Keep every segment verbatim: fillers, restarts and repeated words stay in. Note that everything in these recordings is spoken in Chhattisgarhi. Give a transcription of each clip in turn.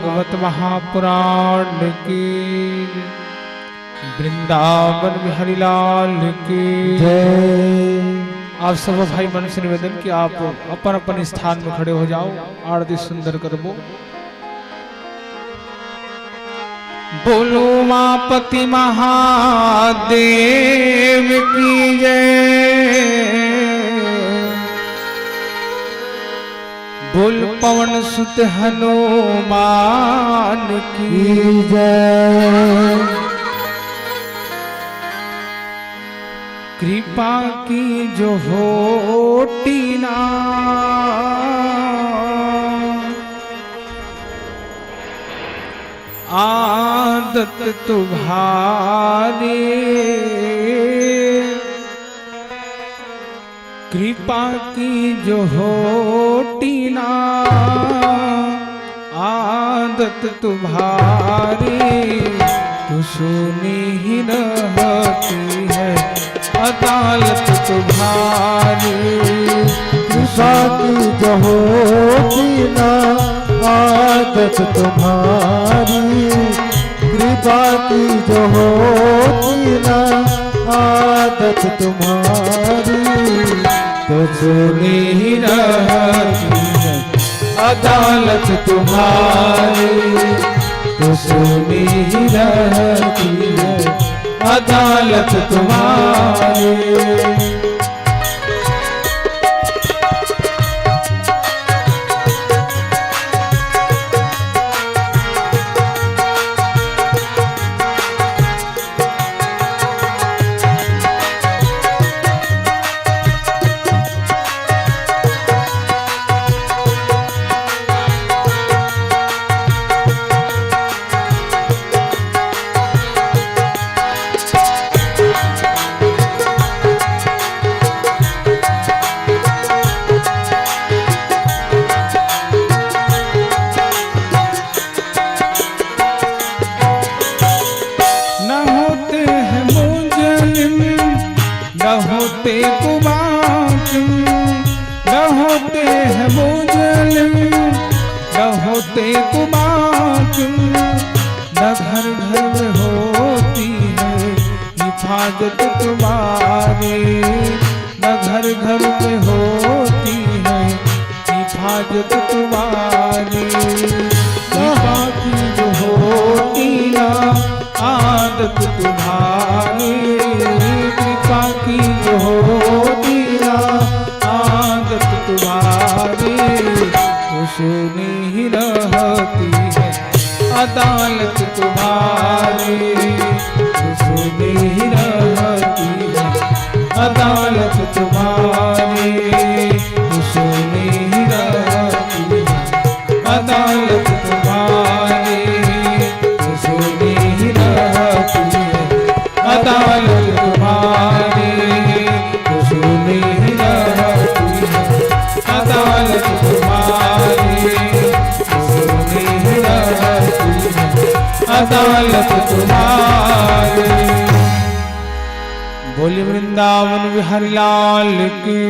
भागवत महापुराण की, वृंदावन बिहारी लाल की जय। आप सब भाई मन से निवेदन कि आप अपन अपन स्थान में खड़े हो जाओ, आरती सुंदर करबो। बोलो उमापति महादेव की जय। बोल पवन सुत हनुमान की जय। कृपा की जो होती ना आदत तुम्हारी, कृपा की जो होती ना आदत तुम्हारी, तो सुनी ही रहती है अदालत तुम्हारी। कृपा की जो होती ना आदत तुम्हारी, कृपा की जो होती ना आदत तुम्हारी, तो सुनी ही रहती है अदालत तुम्हारी, तो सुनी ही रहती है अदालत तुम्हारी। न होते हैं मुजलिम, न होते कुबाकिम, न होते हैं मुजलिम, न होते कुबाकिम। न घर घर में होती है हिफाजत तुम्हारी, न घर घर में होती है हिफाजत तुम्हारी। कृपा की जो होती ना आदत तुम्हारी, कृपा की जो होती ना आदत तुम्हारी, तो सुनी ही रहती है अदालत तुम्हारी, तो सुनी ही रहती है अदालत तुम्हारी, तो सुनी ही रहती है अदालत तुम्हारी, तो सुनी ही रहती है अदालत तुम्हारी, तो सुनी ही रहती है अदालत तुम्हारी, तो सुनी ही रहती है अदालत तुम्हारी। बोलिए वृंदावन बिहारी लाल की।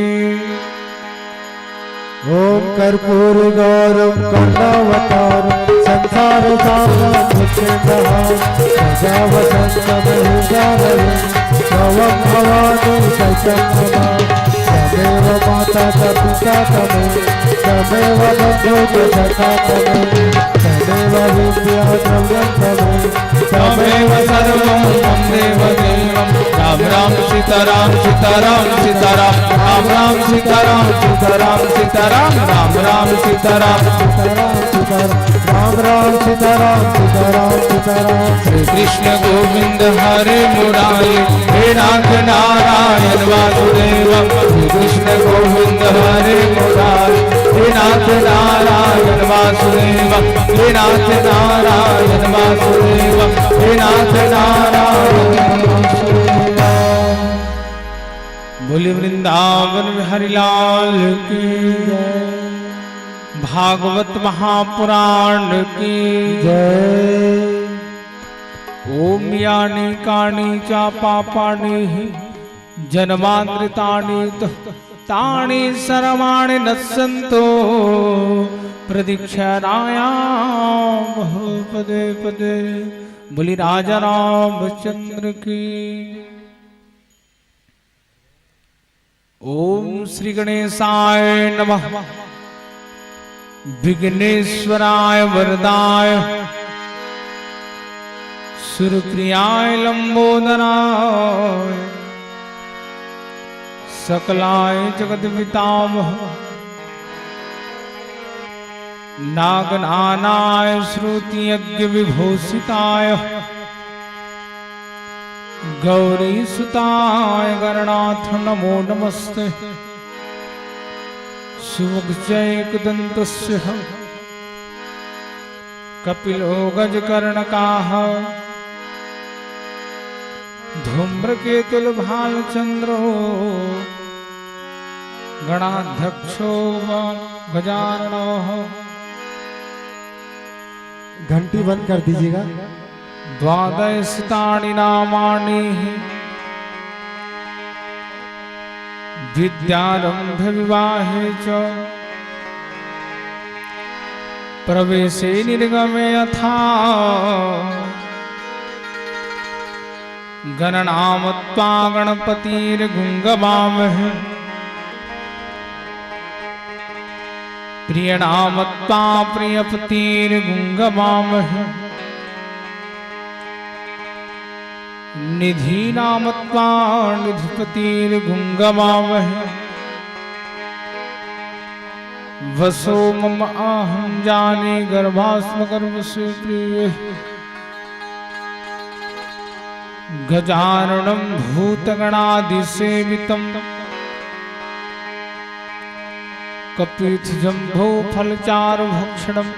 ॐ कर्पूरगौरं करुणावतारं संसारसारं भुजगेन्द्रहारं सदा वसन्तं हृदयेऽरविन्दे। त्वं भवानी शैत्यं मम त्वमेव माता च पिता च मे त्वमेव बन्धु च सखा च मे त्वमेव विद्या द्रव्यं च मे त्वमेव सर्वं मम देव देवं। राम राम सीताराम सीताराम सीताराम राम राम सीताराम सीताराम सीताराम राम राम सीताराम सीताराम सीताराम राम राम सीताराम सीताराम सीताराम। श्री कृष्ण गोविंद हरे मुरारी, हे नाथ नारायण वासुदेव। श्री कृष्ण गोविंद हरे मुरारी, हे नाथ नारायण वासुदेव, हे नाथ नारायण वासुदेव, हे नाथ नारायण वासुदेव। बोले वृंदावन बिहारी लाल की जय। भागवत महापुराण की जय। ओम यानि कानि चा पापानि जनमाद्रितानि त-, तानि सर्वाणि नश्यन्तो प्रदक्षिणायां पदे पदे। बोली राजा रामचंद्र की। ओम श्री गणेशाय नमः। विघ्नेश्वराय वरदाय सुरप्रियाय लंबोदराय सकलाय जगत पितामह नागनानाय श्रुति यज्ञ विभूषिताय गौरी सुताय गणनाथ नमो नमस्ते। सुमुख चैक दंतस्य कपिलो गजकर्णकाः। धूम्रकेतुर्भालचन्द्रो गणाध्यक्षो गजाननः। घंटी बंद कर दीजिएगा। द्वादशानि नामानि विद्यारंभ विवाहे च प्रवेशे निर्गमे यथा। गणनामत्वा गणपतिर्गुंगवामहे। प्रियनामत्वा प्रियपतिर्गुंगवामहे। निधीनामत्वा निधिपतिर्गुंगवामहे। वसो मम अहम जाने गर्भास्म गर्भ से प्रिय। गजाननं भूतगणादिसेवितं कपित्थजम्बूफलचारुभक्षणं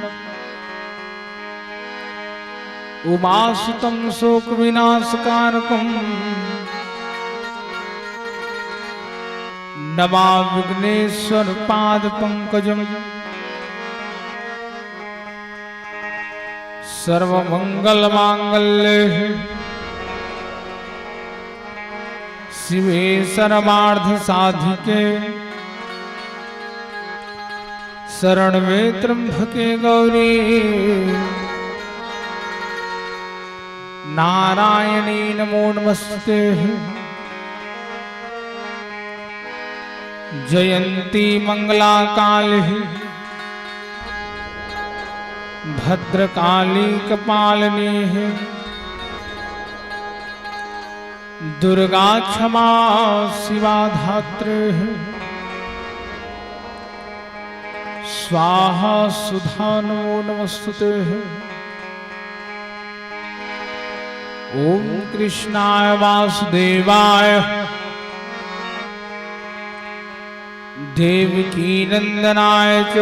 उमासुतं शोकविनाशकारकं नमामि विघ्नेश्वर पाद पंकजम। सर्वमंगल मांगल्ये शिवे सर्वार्थ साधिके शरण में त्र्यंबके गौरी नारायणी नमो नमस्ते। जयंती मंगला काली भद्रकाली कपालिनी दुर्गा क्षमा शिवा धात्री स्वाहा सुधा नमो नमस्ते। ओम कृष्णाय वासुदेवाय देवकी नंदनाय च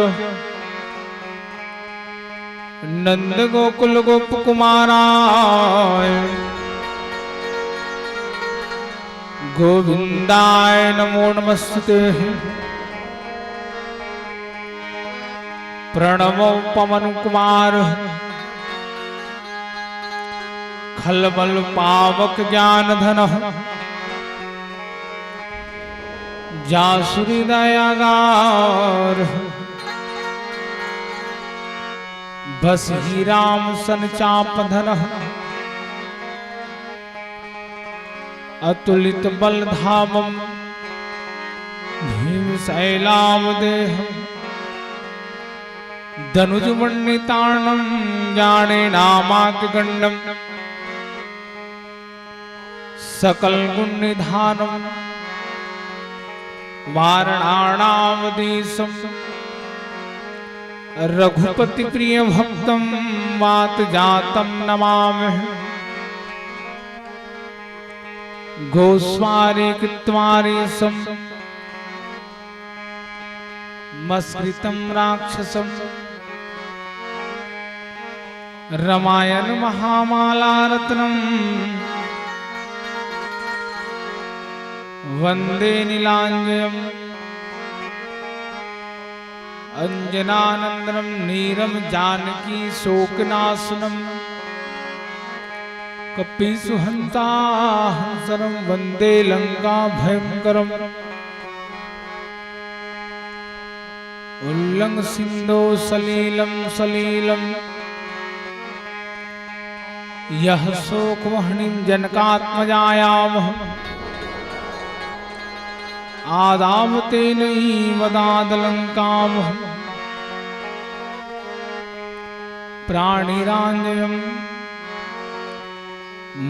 नंद गोकुल गोप कुमाराय गोविंदाय नमो नमस्ते। प्रणव पवन कुमार खलबल पावक ज्ञान धन जासु हृदय आगार। बसहि राम सन चाप धन अतुलित बल धामम भीम शैलाम देहम दनुज मंडिताणम जाने नामाक गंडम सकल गुण निधानम वारणाणामधीशम रघुपति प्रिय भक्तम वात जातम नमामि। गोस्वारी कृत्वारीशम मस्कृतं राक्षसं रमायन महामालारत्नं वन्दे नीलाञ्जयं अञ्जनानन्दनं नीरं जानकी शोकनाशनं कपीशुहन्ताहं शरं वन्दे लङ्काभयङ्करम्। उल्लंघ सिन्धो सलीलं सलीलं यः शोकवह्निं जनकात्मजायावः। आदावतेनैव दादलङ्कावः। प्राणिराञ्जयं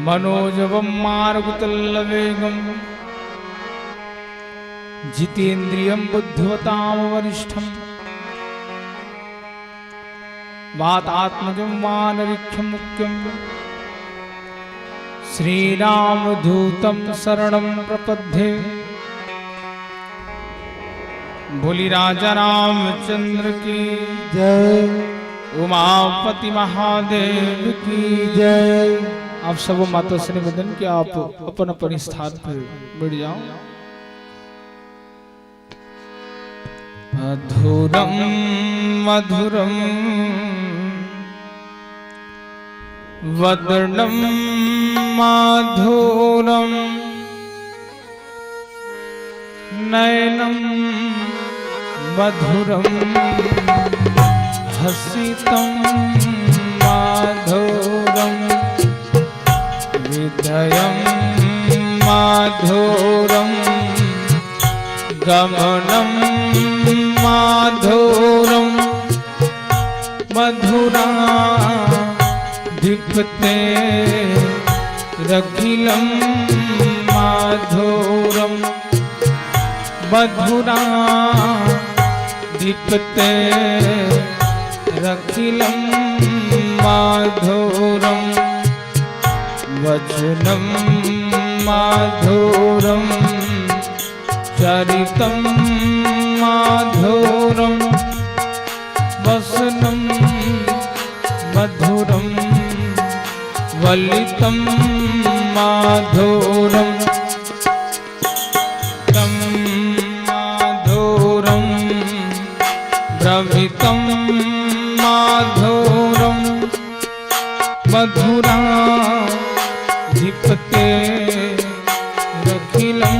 मनोजवं मारुतुल्यवेगं। जितेन्द्रियं बुद्धिमतां वरिष्ठं। वातात्मजं वानरीक्षमुख्यं। श्रीरामदूतं शरणं प्रपद्ये। बोली राजा रामचंद्र की जय। उमापति महादेव की जय। आप सब माता से निवेदन कि आप अपन अपन स्थान पर बैठ जाओ। मधुरं मधुरं वदनं माधुरं नयनं मधुरं हसितं माधुरं हृदयं माधुरं गमनं माधुरं मधुराधिपतेरखिलं माधुरं मधुराधिपतेरखिलं माधुरं वचनं माधुरं चरितं माधुरं वसनं मधुरं वलितं माधुरं तं माधुरं भ्रमितं माधुरं मधुराधिपतेरखिलं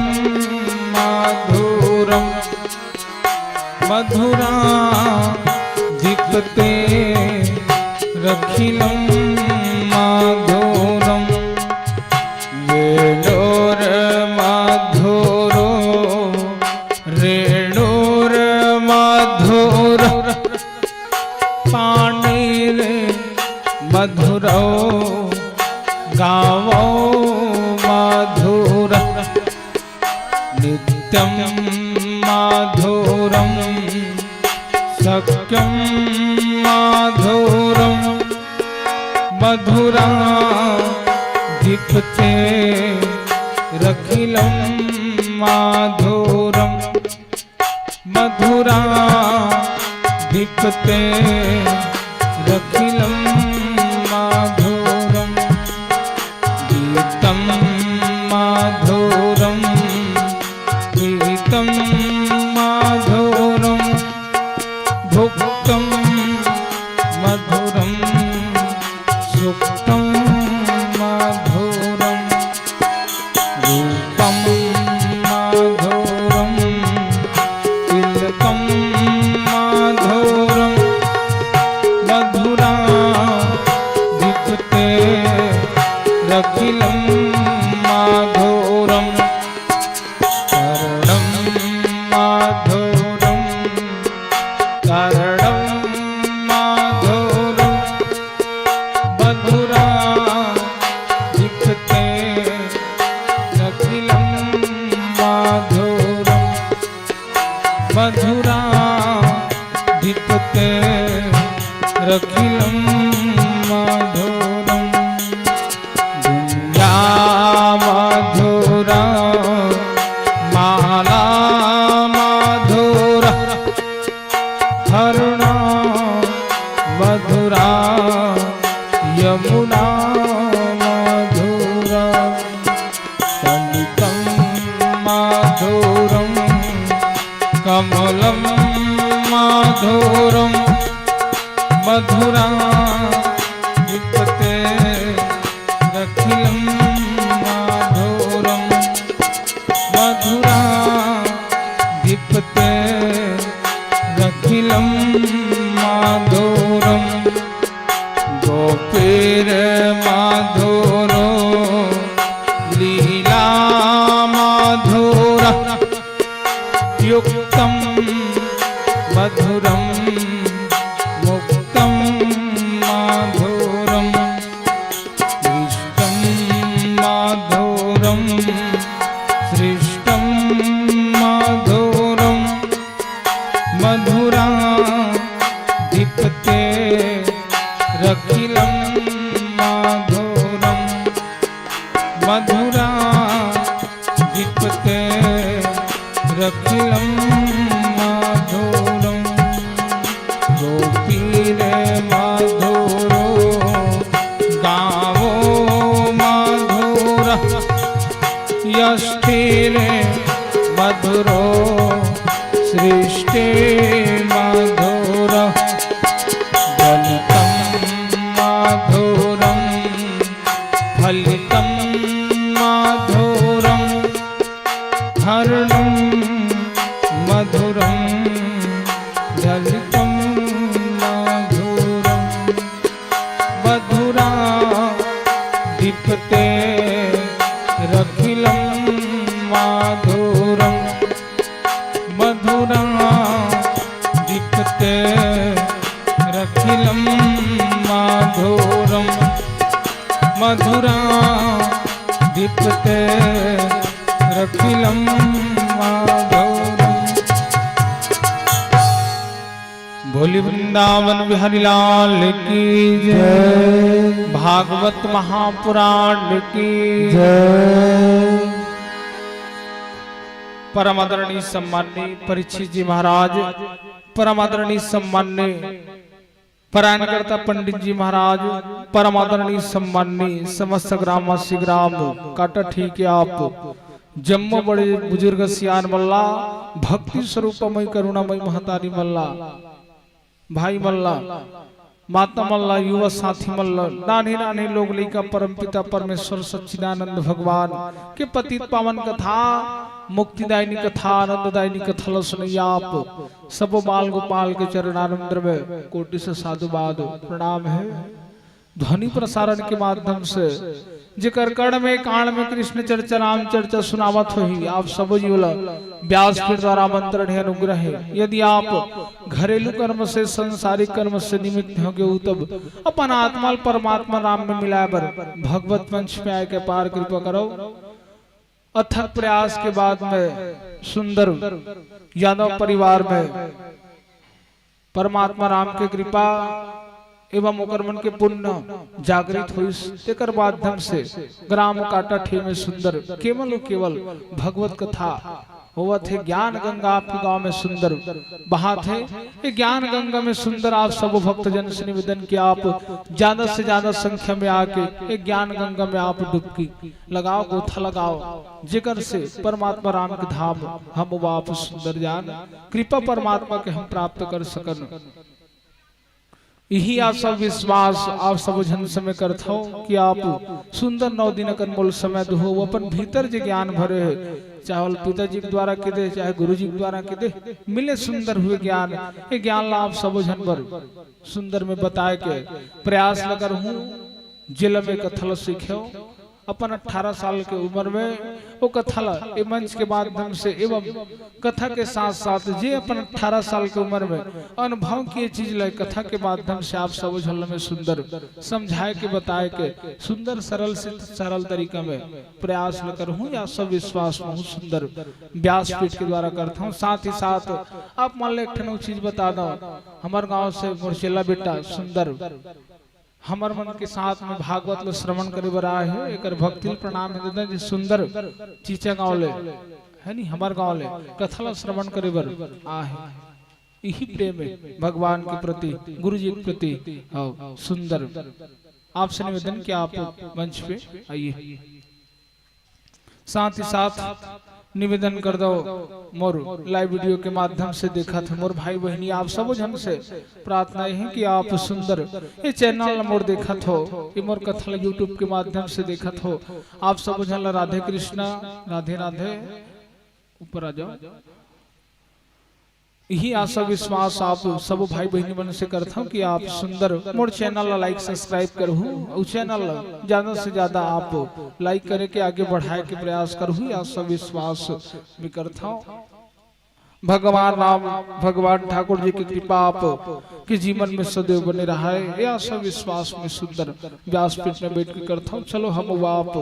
माधुरं मधुराधिपतेरखिलं माधुरं वेणोर्मधुरो रेणोर्मधुर पाणिर्मधुरौ गावौ मधुर नित्यं माधुरं सख्यं माधुरं मधुराधिपतेरखिलं माधुरं मधुराधिपतेरखिलं माधुरं गीतं माधुरं पीतं माधुरं भुक्तं मधुरं सुप्तं माधुरं रूपं माधुरं तिलकं माधुरं मधुराधिपतेरखिलं माधुरं कर्णं माधुरं कर्णं माधुरं मधुराधिपतेरखिलं माधुरं मधुराधिपतेरखिलं माधुरं गुञ्जा मधुरा माला मधुरा हरुणा मधुरा यमुना मधुरा कलितं माधुरं कमलं माधुरं मधुराधिपतेरखिलं माधुरं मधुराधिपतेरखिलं माधुरं गोपी मधुरो लीला मधुर युक्तं मधुरं मुक्तं मधुरं दृष्टं मधुरं सृष्टं मधुरं मधुरा दीप्ते रखिलं मधुरं मधुरा दीप्ते रखिलं मधुरं गोपीरे मधुरो गावो मधुर यस्थिरे मधुरो सृष्टि मधुर गलितं मधुरं फलितं मधुरं हरणं मधुरं जलितं मधुरं मधुरा दीप्ते रखिलं मधुरं मधुरा दीप्ते रखिलं मधुरं मधुरा दीप्ते रखिलं मधुरं। बोली वृंदावन बिहारी लाल की जय। भागवत महापुराण की जय। परम आदरणीय सम्माननीय परीक्षित जी महाराज, परम आदरणीय सम्माननीय परायणकर्ता पंडित जी महाराज, परम आदरणीय सम्माननीय समस्त ग्रामवासी, ग्राम काटाठी के आप जम्मो बड़े बुजुर्ग सियान मल्ला, भक्ति स्वरूपमय करुणामय महतारी मल्ला, भाई मल्ला, माता मल्ला, युवा साथी मल्ला, नान्हे नान्हे लोग लइका परमपिता परमेश्वर सच्चिदानंद भगवान के पतित पावन कथा, मुक्तिदायिनी कथा, आनंददायिनी कथा ल सुनइया आप सबो बाल गोपाल के चरणारविंद में कोटि से साधुवाद प्रणाम हे। ध्वनि प्रसारण के माध्यम से जेकर कण में काण में कृष्ण चर्चा राम चर्चा सुनावत होही, आप सबो जी ला व्यासपीठ द्वारा आमंत्रण हे, अनुग्रह हे। यदि आप घरेलू कर्म से, सांसारिक कर्म से निमित्त होगे हो, तब अपन आत्मा ल परमात्मा राम में मिलाए बर भगवत मंच में आए के अपार कृपा करो। अथक प्रयास के बाद में सुंदर यादव परिवार में परमात्मा राम के कृपा एवं ओकर मन के पुण्य जागृत होइस, तेकर माध्यम से ग्राम काटाठी में सुंदर केवल अउ केवल भगवत कथा होवत हे। ज्ञान गंगा आपके गांव में सुंदर बहात हे। ये ज्ञान गंगा में सुंदर आप सब भक्तजन से निवेदन कि आप ज्यादा से ज्यादा संख्या में आके ये ज्ञान गंगा में आप डुबकी लगाओ, गोथा लगाओ, जेकर से परमात्मा राम के धाम हम वापस सुंदर जान, कृपा परमात्मा के हम प्राप्त कर सकन। यही आशा विश्वास आप सब झन से मैं करथव कि आप सुंदर नौ दिन अकन मोल समय दो, अपन भीतर जे ज्ञान भरे हे, चाहे ओला पिताजी के द्वारा के दे, चाहे गुरुजी के द्वारा के दे, मिले सुंदर हुए ज्ञान। ये ज्ञान ला आप सब झन बर सुंदर में बताए के प्रयास ल करहूं। जेला मैं कथा ल सीखेव अपन अठारह साल के उम्र में, वो कथा ला ए मंच के माध्यम से एवं कथा के साथ साथ जे अपन अठारह साल के उम्र में अनुभव किए चीज ला कथा के माध्यम से आप सब झन ल मैं सुंदर समझाए के, बताए के सुंदर सरल से सरल तरीका में प्रयास ल करहूं। या सब विश्वास में हूं सुंदर व्यासपीठ के द्वारा करथव। साथ ही साथ आप मन ले एक ठन अउ चीज बता दव, हमर गांव से मोर चेला बेटा सुंदर हमर मन के साथ में भागवत ल श्रवण करे बर आए हे, एकर भक्ति ल प्रणाम हे ददा जी। सुंदर चीचा गांव ले, हे नी, हमर गांव ले कथा ल श्रवण करे बर आए हे। यही प्रेम हे भगवान के प्रति, गुरु जी के प्रति। हव सुंदर, आपसे निवेदन कि आप मंच पे आइए। साथ ही साथ निवेदन कर दव, मोर live video के माध्यम से देखत हे मोर भाई बहिनी, आप सबो झन से प्रार्थना हे कि आप सुंदर ये channel ला मोर देखत हो, ये मोर कथा ला YouTube के माध्यम से देखत हो, आप सबो झन ला राधे कृष्णा, राधे राधे। ऊपर आ जाओ। यही आशा विश्वास आप सब भाई बहिनी मन से करथव कि आप सुंदर मोर चैनल ला like subscribe करहू, अउ चैनल ला ज्यादा से ज्यादा आप like करे के, आगे बढ़ाए के प्रयास करहू, ये आशा विश्वास मैं करथव। भगवान राम, भगवान ठाकुर जी की कृपा आप के जीवन में सदैव बने रहे, ये आशा विश्वास मैं सुंदर व्यासपीठ में बैठ के करथव। चलो हम आप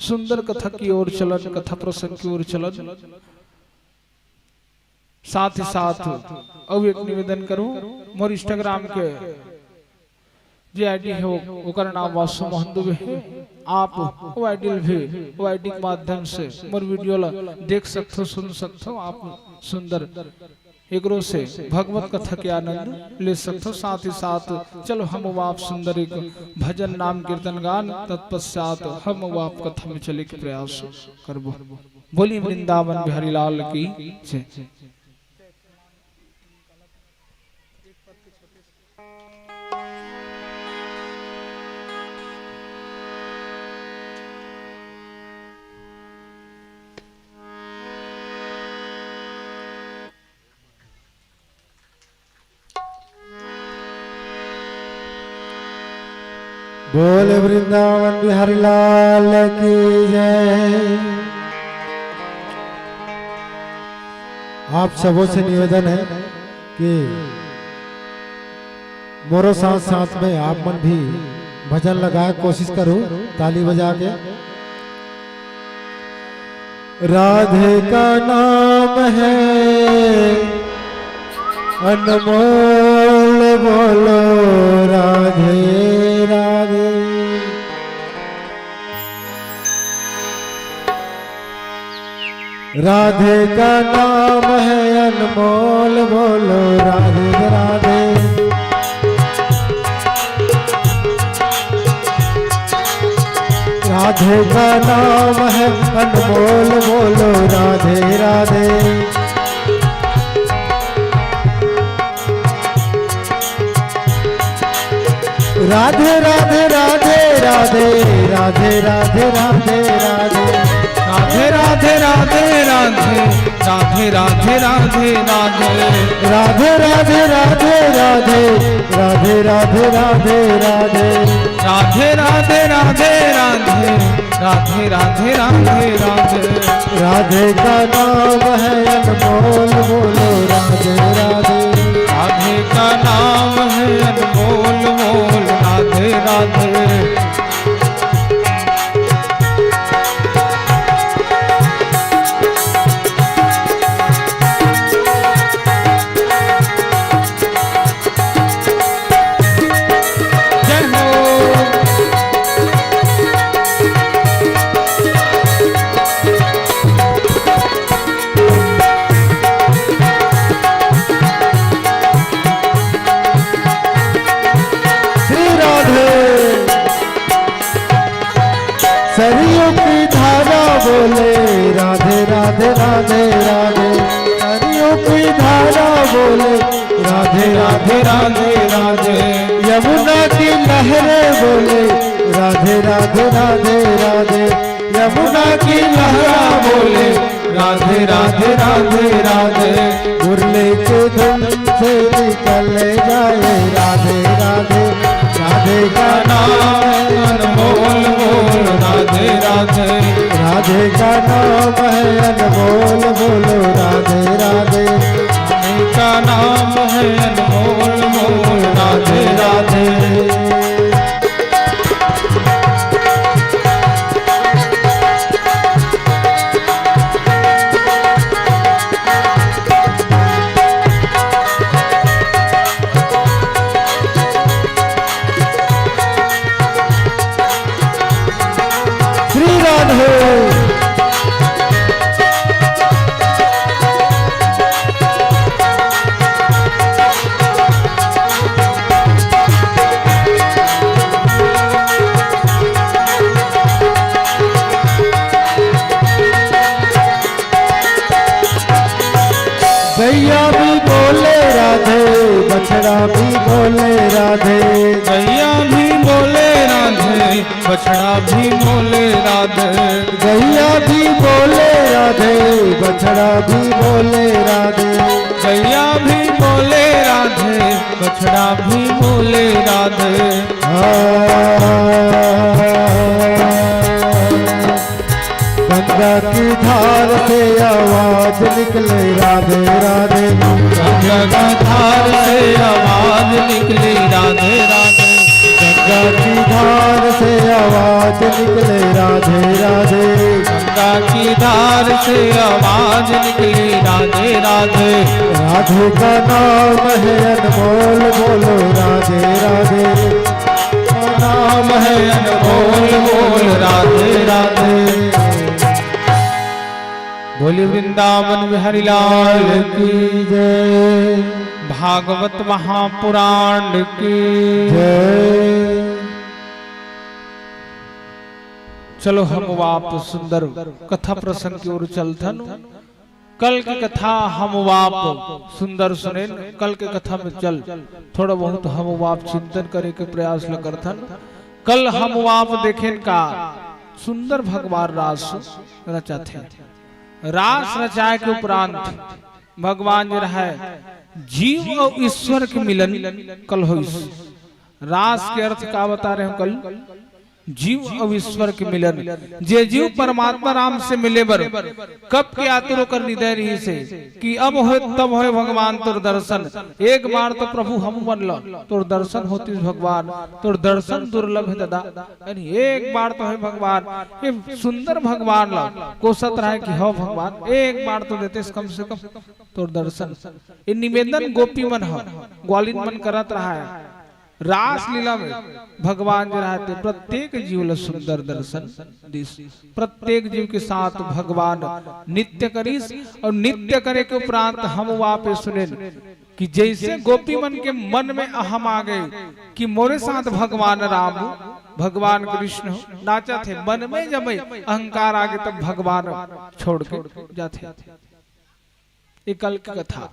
सुंदर कथा की ओर चलन, कथा प्रसंग की ओर चलन। साथ ही साथ अउ एक निवेदन करूं, मोर Instagram के जे ID हे, ओकर नाम वासु मोहन दुबे हे। आप वो ID भी, वो ID के माध्यम से मोर video ला देख सकथो, सुन सकथो। आप सुंदर एकरो से भगवत कथा के आनंद ले सकथो। साथ ही साथ चलो हम आप सुंदर एक भजन नाम कीर्तन गान, तत्पश्चात हम आप कथा में चले के प्रयास करबो। बोली वृंदावन बिहारी लाल की जय। बोल वृंदावन बिहारी लाल की जय। आप सबों से निवेदन है कि मोरो साथ साथ में आप मन भी भजन लगाए कोशिश करो, ताली बजा के। राधे का नाम है अनमोल, बोलो राधे राधे। राधे का नाम है अनमोल, बोलो राधे राधे। राधे का नाम है अनमोल, बोलो राधे राधे। राधे राधे राधे राधे, राधे राधे राधे राधे। राधे राधे राधे राधे, राधे राधे राधे राधे। राधे राधे राधे राधे, राधे राधे राधे राधे। राधे राधे राधे राधे, राधे राधे राधे राधे। राधे का नाम है अनमोल, बोलो राधे राधे। राधे का नाम है अनमोल, बोल राधे राधे। जय हो। श्री राधे। सरयू की धारा बोले राधे राधे राधे राधे। सरयू की धारा बोले राधे राधे राधे राधे। यमुना की लहरें बोले राधे राधे राधे राधे। यमुना की लहरा बोले राधे राधे राधे राधे। उर्ले के धुन से निकल जाए राधे राधे। राधे का नाम अनमोल, बोल राधे राधे। राधे का नाम है अनमोल, बोलो राधे राधे। राधे का नाम है अनमोल, बोल राधे राधे। श्री राधे। गैया भी बोले राधे, बछड़ा भी बोले राधे। गैया भी बोले राधे, बछड़ा भी बोले राधे। गैया भी बोले राधे, बछड़ा भी बोले राधे। गैया भी बोले राधे, बछड़ा भी बोले राधे। हाँ। गंगा की धार से आवाज निकले राधे राधे। गंगा की धार से आवाज निकले राधे राधे। गंगा की धार से आवाज निकले राधे राधे। गंगा की धार से आवाज निकले राधे राधे। राधे का नाम है अनमोल, बोलो राधे राधे। का नाम है अनमोल, बोल राधे राधे। बोलिए वृंदावन बिहारी लाल की जय। भागवत महापुराण की जय। चलो हम वाप सुंदर कथा प्रसंग की ओर चलथन। कल की कथा हम वाप सुंदर सुनेन। कल की कथा में चल थोड़ा बहुत हम वाप चिंतन करे के प्रयास ल करथन। कल हम वाप देखेन का सुंदर भगवान रास रचाथे। रास रचाए के उपरांत भगवान जो है जीव और ईश्वर के मिलन कल होइस। रास के अर्थ का बता रहे हम कल? जीव अउ ईश्वर के मिलन। जे जीव परमात्मा राम से मिले बर कब के आतुर ओकर हृदय रहिस हे कि अब होय तब होय भगवान तोर दर्शन। एक बार तो प्रभु हम मन ल तोर दर्शन होतिस भगवान, तोर दर्शन दुर्लभ हे दादा। यानी एक बार तो होय भगवान, ये सुंदर भगवान ल कोसत रहे कि हो भगवान एक बार तो देतेस कम से कम तोर दर्शन। ये निवेदन गोपी मन ह, ग्वालिन मन करत रहा है। रासलीला में भगवान जो रहते प्रत्येक जीव ल सुंदर दर्शन दिस। प्रत्येक जीव के साथ भगवान नृत्य करिस और नृत्य करे के उपरांत हम वापस सुनेन कि जैसे गोपी मन के मन में अहम आ गए कि मोरे साथ भगवान राम, भगवान कृष्ण नाचत हे, मन में जब अहंकार आ गए तब भगवान छोड़ के जाते। ये कल की कथा।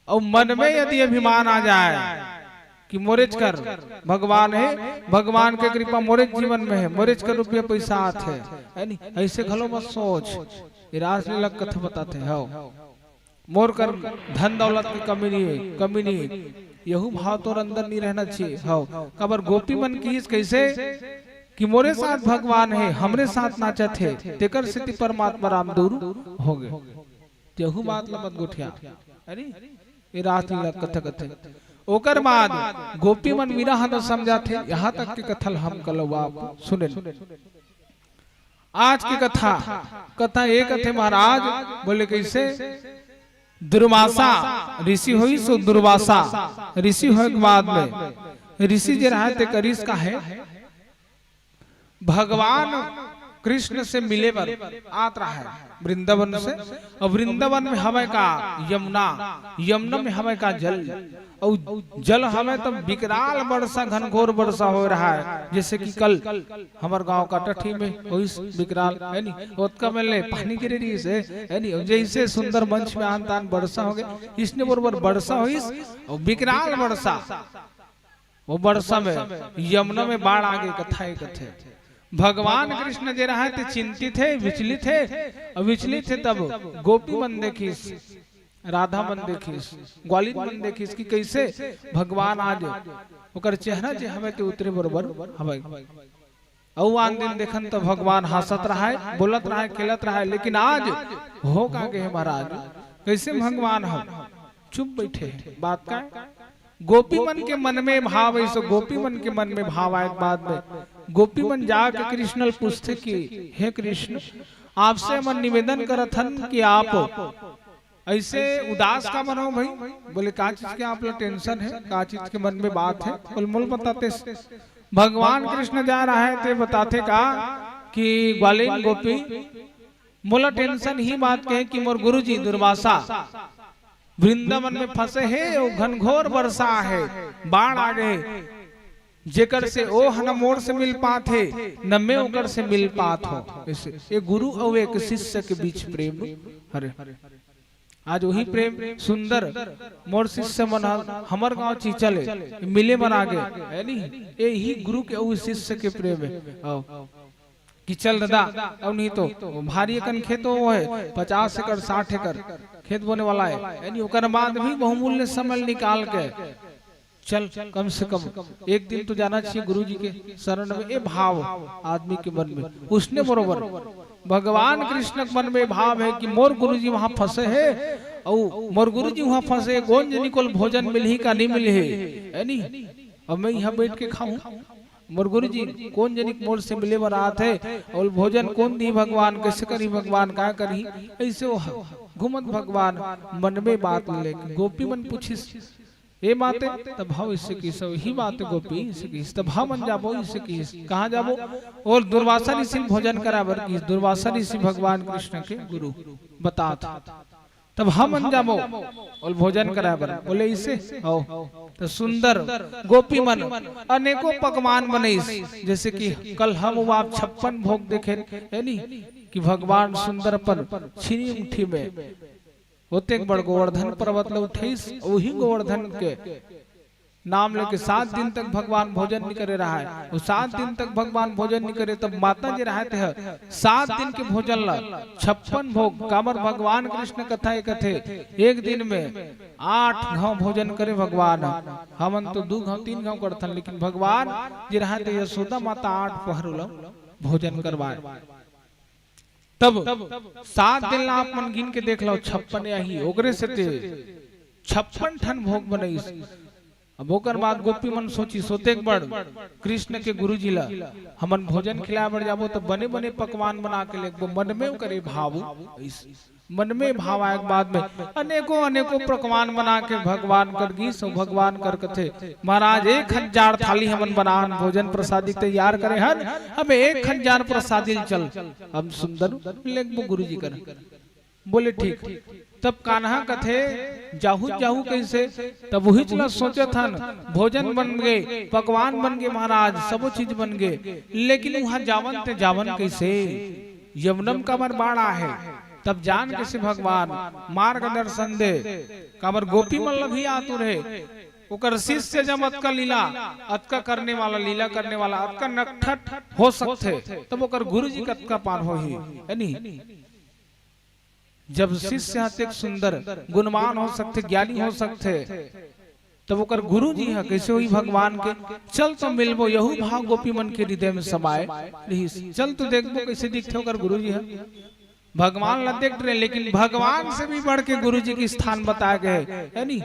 अउ मन में यदि अभिमान आ जाए कि मोरेच कर भगवान हे, भगवान के कृपा मोरेच जीवन में हे, मोरेच कर रुपया पैसा आत हे, है नी? ऐसे घलो मत सोच। ये रासलीला कथा बताते हव, मोर कर धन दौलत की कमी नहीं है, कमी नहीं है। यहू भाव तोर अंदर नहीं रहना चाहिए। हव, काबर गोपी मन किहिस कैसे कि मोरे साथ भगवान हे, हमरे साथ नाचत हे, तेकर सेती परमात्मा राम दूर हो गए। तेहू बात ल मत गोठिया, है नी? ये रासलीला कथा कथे। ओकर बाद गोपी मन विरह न समझाथे, यहाँ तक के कथा ल हम कलवा सुनेन। आज के कथा, कथा ये कथे महाराज, बोले कैसे? दुर्वासा ऋषि होइस, सो दुर्वासा ऋषि होए के बाद में ऋषि जे रहा ते करिस का है, भगवान कृष्ण से मिले बर आत रहा है वृंदावन से। और वृंदावन में हवय का यमुना, यमुना में हवय का जल, और जल हवय तो विकराल वर्षा, घनघोर वर्षा हो रहा है। जैसे कि कल हमर गांव काटाठी में होइस विकराल, है नी? ओतका में ले पानी गिरे रहिस हे, है नी? और जैसे सुंदर मंच में आन तान वर्षा हो गए, इसने बरोबर वर्षा होइस और विकराल वर्षा। वो वर्षा में यमुना में बाढ़ आ गई, कथा ही कथे। भगवान कृष्ण जे रहा ते चिंतित हे, विचलित हे, और विचलित हे तब गोपी मन देखिस, राधा मन देखिस, ग्वालिन मन देखिस कि कैसे भगवान आज ओकर चेहरा जे हवे ते उतरे बरोबर हवे। अउ आन दिन देखन त भगवान हंसत रहाय, बोलत रहाय, खेलत रहाय, लेकिन आज हो का गे हे महाराज? कैसे भगवान ह चुप बैठे हे? बात का गोपी मन के मन में भाव, ऐसे गोपी मन के मन में भाव आए के बाद में गोपी मन जाके कृष्ण ल पूछथे कि हे कृष्ण, आपसे हमन निवेदन करत हन कि आप ऐसे उदास का मन हो भाई? बोले का चीज के आप ला टेंशन है, का चीज के मन में बात है? बोले मोल बताते। भगवान कृष्ण जा रहा है ते बताथे का कि ग्वालिन गोपी मोला टेंशन ही बात के कि मोर गुरुजी दुर्वासा वृंदावन में फंसे हे, वो घनघोर वर्षा है, बाढ़ आ गए, जेकर से ओ ह न मोर से मिल पात हे, न मैं ओकर से मिल पात हो। ऐसे ये गुरु अउ एक शिष्य के बीच प्रेम हरे। आज वही प्रेम सुंदर मोर शिष्य मन ह हमर गांव चीचा ले मिले मन आगे, है नी? यही गुरु के अउ शिष्य के प्रेम है। आओ। कि चल दादा, अब नहीं तो वो भारी अकन खेत वो है, पचास एकड़, साठ एकड़ खेत बोने वाला है, यानी ओकर बाद भी बहुमूल्य समय निकाल के चल, कम से कम एक दिन तो जाना चाहिए गुरु जी के शरण में। ये भाव आदमी के मन में, उसने बरोबर भगवान कृष्ण के मन में भाव है कि मोर गुरु जी वहां फंसे है, और मोर गुरु जी वहां फंसे, कोन जनी कोल भोजन मिलही का नहीं मिलही, है नी? अब मैं यहाँ बैठ के खाऊं, मोर गुरु जी कोन जनी मोर से मिले बर आत है, और भोजन कोन दी भगवान, कैसे करी भगवान, का करी? ऐसे वो घूमत भगवान मन में बात लेके गोपी मन पूछिस, "ए माते, तब हव इसे किस, ही माते गोपी इसे किस, तब हम मन जाबो इसे किस, कहाँ जाबो?" और दुर्वासा ऋषि भोजन कराबर किस, दुर्वासा ऋषि भगवान कृष्ण के गुरु बतात, "तब हम मन जाबो और भोजन कराबर।" बोले, "इसे हो।" तो सुंदर गोपी मन अनेकों पकवान बनइस, जैसे कि कल हम आप छप्पन भोग देखे, है नी, कि भगवान सुंदर अपन छीनी मुट्ठी में ओतेक बड़ गोवर्धन पर्वत ल उठइस, वही गोवर्धन के नाम लेके सात दिन तक भगवान भोजन नहीं करे रहा है। वो सात दिन तक भगवान भोजन नहीं करे, तब माता जी रहे थे सात दिन के भोजन ला, छप्पन भोग। काबर भगवान कृष्ण कथा ये कथे, एक दिन में आठ घाव भोजन करे भगवान। हमन तो दू घाव, तीन घाव करथन, लेकिन भगवान जी रहे थे यशोदा माता आठ पहर ला भोजन करवाए। तब सात दिन ला आप मन गिन के देख लो, छप्पन या ही, ओकरे से ते छप्पन ठन भोग बनइस। अब ओकर बाद गोपी मन सोचिस, "ओतेक बड़ कृष्ण के गुरु जी ला हमन भोजन खिलाए बर जाबो, तो बने बने पकवान बना के लेगबो।" मन में ओकरे भाव, इस मन में भाव आए के बाद में अनेकों अनेकों पकवान बना के भगवान कर गीस, और भगवान कर कथे, "महाराज, एक हजार थाली हमन बनान, भोजन प्रसादी तैयार करे हन, अब एक हजार प्रसादी चल, हम सुंदर लेगबो गुरु जी कर।" बोले, "ठीक।" तब कान्हा कथे, "जाहू, जाहू कैसे?" तब वही चला सोचत हन, भोजन बन गए, पकवान बन गए महाराज, सबो चीज बन गए, लेकिन वहां जावन ते जावन कैसे? यमुनम काबर बाढ़ आहे, तब जान कैसे भगवान? मार्गदर्शन दे, काबर गोपी मन ल भी आतुर हे। ओकर शिष्य जब अतका लीला, अतका करने वाला, लीला करने वाला, अतका नटखट हो सकथे, तब ओकर गुरु जी कतका पार होही, है नी? जब शिष्य ह अतेक सुंदर गुणवान हो सकथे, ज्ञानी हो सकथे, तब ओकर गुरु जी ह कैसे होही भगवान के? "चल तो मिलबो," यहू भाव गोपी मन के हृदय में समाए रहिस। "चल तो देखबो कैसे दिखथे ओकर गुरु जी ह।" भगवान ला देख रहे, लेकिन भगवान से भी बढ़ के गुरु जी के स्थान बताए गए, है नी?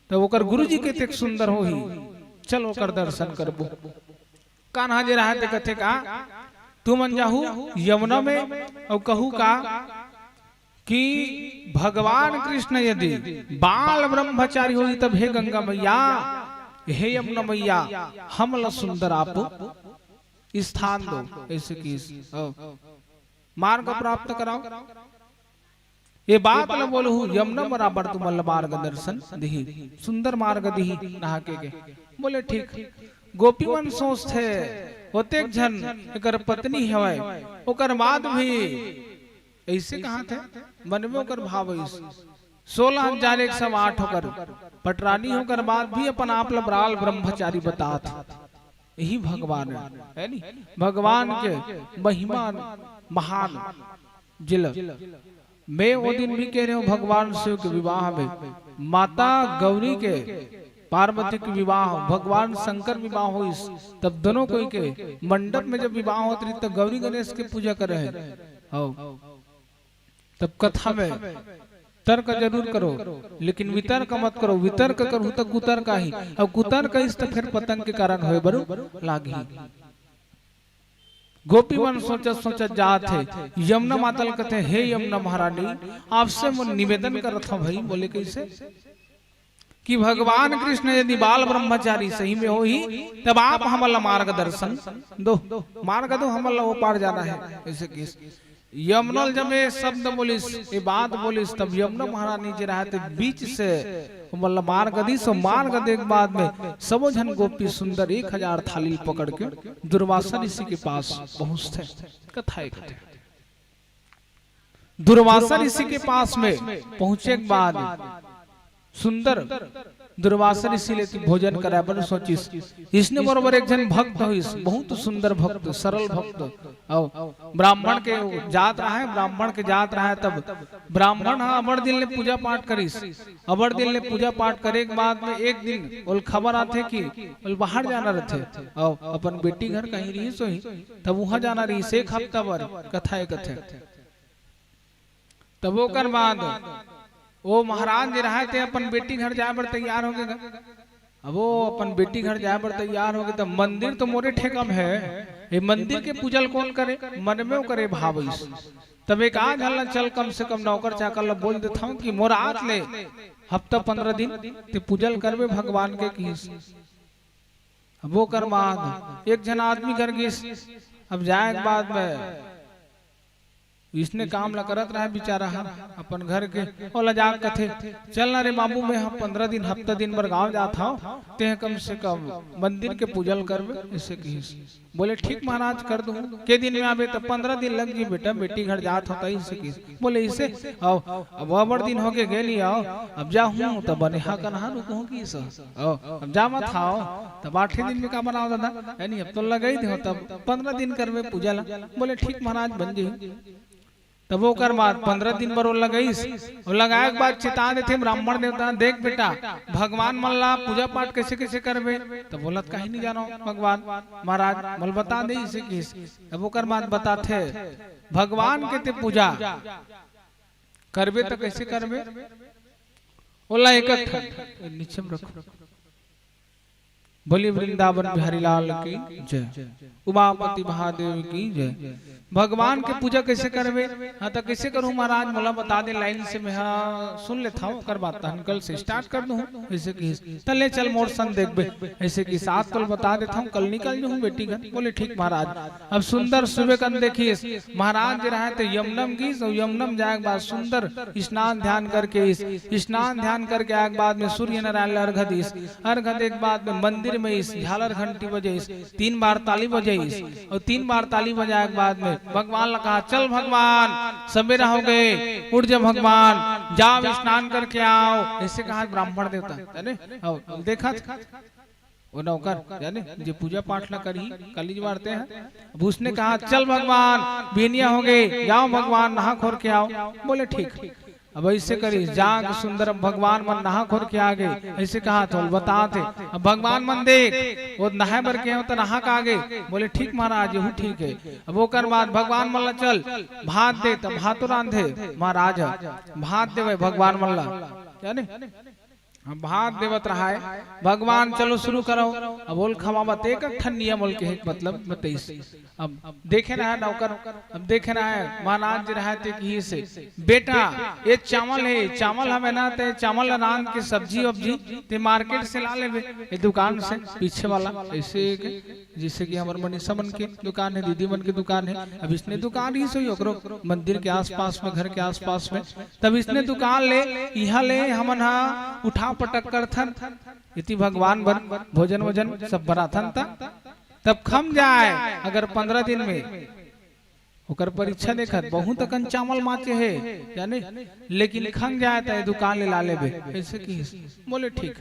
तब ओकर गुरु जी के तेक सुंदर होही, चल ओकर दर्शन करबो। कान्हा जी रहे ते कथे का, "तुमन जाहू यमुना में और कहू का कि भगवान कृष्ण यदि बाल ब्रह्मचारी होही, तब हे गंगा मैया, हे यमुना मैया, हमला सुंदर आप स्थान दो, ऐसे कि मार्ग प्राप्त कराओ।" ये बात ल बोलहू, यमुना बराबर तुमन ल मार्गदर्शन दिही, सुंदर मार्ग दिही नहा के गे। बोले, "ठीक।" गोपी मन सोचथे, "ओतेक झन एकर पत्नी हवय, ओकर बाद भी," ऐसे कहा थे मन में ओकर भाव ऐसे, "सोलह हजार एक सौ आठ ओकर पटरानी होकर बाद भी अपन आप ल बराल ब्रह्मचारी बतात।" यही भगवान है, है नी? भगवान के महिमा महान जिला। मैं वो दिन भी कह रहे हूँ, भगवान शिव के विवाह में माता गौरी के, पार्वती के विवाह, भगवान शंकर विवाह होइस, तब दोनों कोई के मंडप में जब विवाह होत रही, तब गौरी गणेश के पूजा करे हैं। हाँ, तब कथा में तर्क जरूर करो, लेकिन वितर्क मत करो। वितर्क करहु त कुतर्क आही, अब कुतर्क आइस त फिर पतंग के कारण होए बर लागही। गोपी मन सोचत सोचत जात हे, यमुना माता ल कथे, "हे यमुना महारानी, आपसे मोर निवेदन करत हूँ भाई।" बोले, "कैसे?" कि भगवान कृष्ण यदि बाल ब्रह्मचारी सही में होही, तब आप हमन ला मार्गदर्शन दो, मार्ग दो, हमन ला वो पार जाना है। ऐसे कि यमुना ल जब ये शब्द बोलिस, ये बात बोलिस, तब यमुना महारानी जी रहे ते बीच से हमन ला मार्ग दिस, और मार्ग दे के बाद में सबो झन गोपी सुंदर एक हजार थाली पकड़ के दुर्वासा ऋषि के पास पहुंचथे। कथा एक कथे। दुर्वासा ऋषि के पास में पहुंचे के बाद सुंदर दुर्वासा ऋषि ले भोजन कराए बर सोचिस। इसने बरोबर एक झन भक्त होइस, बहुत सुंदर भक्त, सरल भक्त। अउ ब्राह्मण के जात रहय, ब्राह्मण के जात रहय, तब ब्राह्मण ह अबड़ दिन ले पूजा पाठ करिस। अबड़ दिन ले पूजा पाठ करे के बाद में एक दिन ओल खबर आथे कि ओल बाहर जाना रथे। अउ अपन बेटी घर कहीं रहिस होही, तब उहाँ जाना रहिस एक हफ्ता बर, कथा ए कथे। तब ओकर बाद ओ महाराज जे रहय ते अपन बेटी घर जाए बर तैयार होगे गा। अब वो अपन बेटी घर जाए बर तैयार होगे, तब मंदिर तो मोरे ठेका में हे, ये मंदिर के पूजा ल कोन करे, मन में ओकर ए भाव आइस। तब एक आध झन ल चल कम से कम नौकर चाकर ल बोल देथंव कि मोर आत ले हफ्ता पंद्रह दिन ते पूजा ल करबे भगवान के किहिस। अब ओकर बाद एक झन आदमी घर गिस। अब जाए के बाद में इसने काम ला करत रहय बिचारा ह अपन घर के, ओला जाके कथे, "चल ना रे बाबू, मैं ह पंद्रह दिन, हफ्ता दिन बर गाँव जात हंव, तेंह कम से कम मंदिर के पूजा ल करबे," अइसे किहिस। बोले, "ठीक महाराज, कर दूहूँ।" "के दिन में आबे?" "त पंद्रह दिन लग जही बेटा, बेटी घर जात हंव त," अइसे किहिस। बोले, "अइसे?" "अउ, अब अबड़ दिन होगे गे नइ अव, अब जाहूँ त बने हा कनहा रुकहूँ," किहिस। "अउ, अब जा मत हव, तब आठे दिन में का बनाव दादा, यानी अब तो लगाई देहंव, तब पंद्रह दिन करबे पूजा ला।" बोले, "ठीक महाराज, बन जही।" तब ओकर बाद पंद्रह दिन बर ओ लगाइस, ओ लगाए के बाद चेता देथे ब्राह्मण देवता, "देख बेटा, भगवान मन ला पूजा पाठ कइसे कइसे करबे?" तब बोलत, "कहीं नइ जानंव भगवान, महाराज मोला बता दे," अइसे किहिस। तब ओकर बाद बताथे, "भगवान के ते पूजा करबे त कइसे करबे?" ओला एक ठन नीचे में रखो। बोलिए वृंदावन बिहारी लाल की जय, उमापति महादेव की जय। भगवान के पूजा कइसे करबे? हाँ, त कइसे करहूँ महाराज, मोला बता दे, लाइन से मैं हा सुन लेथंव, ओकर बाद तहन कल से start कर दूहूँ। अइसे किहिस, "त ले चल मोर संग देखबे," अइसे किहिस, "आज तोला बता देथंव, कल निकल जहूँ बेटी घर।" बोले, "ठीक महाराज।" अब सुंदर सुबे कन देखिस, महाराज जे रहय ते यमनम गिस, अउ यमनम जाए के बाद सुंदर स्नान ध्यान करके आइस। स्नान ध्यान करके आए के बाद में सूर्य नारायण ल अर्घ दिस। अर्घ दे के बाद में मंदिर में आइस, झालर घंटी बजाइस, तीन बार ताली बजाइस, अउ तीन बार ताली बजाए के बाद में भगवान ला कहा, "चल भगवान, सबेरा होगे, उठ जा भगवान, जाव स्नान करके आव," अइसे कहा ब्राह्मण देवता, जाने? अउ देखत ओ नौकर, जाने, जे पूजा पाठ ला करही, कली जवार तेंह। अब उसने कहा, "चल भगवान, बिहनिया होगे, जाव भगवान, नहा खोर के आव।" बोले, "ठीक।" अब अइसे करिस, जाके सुंदर भगवान मन नहा खोर के आगे, अइसे कहा तो बताथे। अब भगवान मन देख, ओ नहाए बर केहेंव त नहा के आगे, बोले, "ठीक महाराज, एहू ठीक हे।" अब ओकर बाद भगवान मन ला, "चल भात दे," त भातो रांधे महाराज ह, भात देवे भगवान मन ला, जाने? हम भात देवत रहय, "भगवान चलो शुरू करव।" अब ओल खवावत एक ठन नियम ओल के हे, मतलब बताइस। अब देखे रहय नौकर, अब देखे रहय महाराज जे रहय ते किहिसे, "बेटा, ये चावल हे, चावल हवे ना, ते चावल ला रांध के सब्जी वब्जी ते market से ला लेबे, ये दुकान से पीछे वाला," अइसे के जइसे कि हमर मनीषा मन के दुकान हे, दीदी मन के दुकान हे, अब इसने दुकान ही सही ओकरो मंदिर के आसपास में, घर के आसपास में, तब इसने दुकान ले, इहाँ ले हमन हा उठा पटक करथन, इति भगवान बर भोजन वोजन सब बनाथन, त तब खम जाए अगर पंद्रह दिन में ओकर परीक्षा देखत, बहुत अकन चावल बाँचे हे, जाने, लेकिन खंग जाए त ये दुकान ले ला लेबे, अइसे किहिस। बोले, "ठीक।"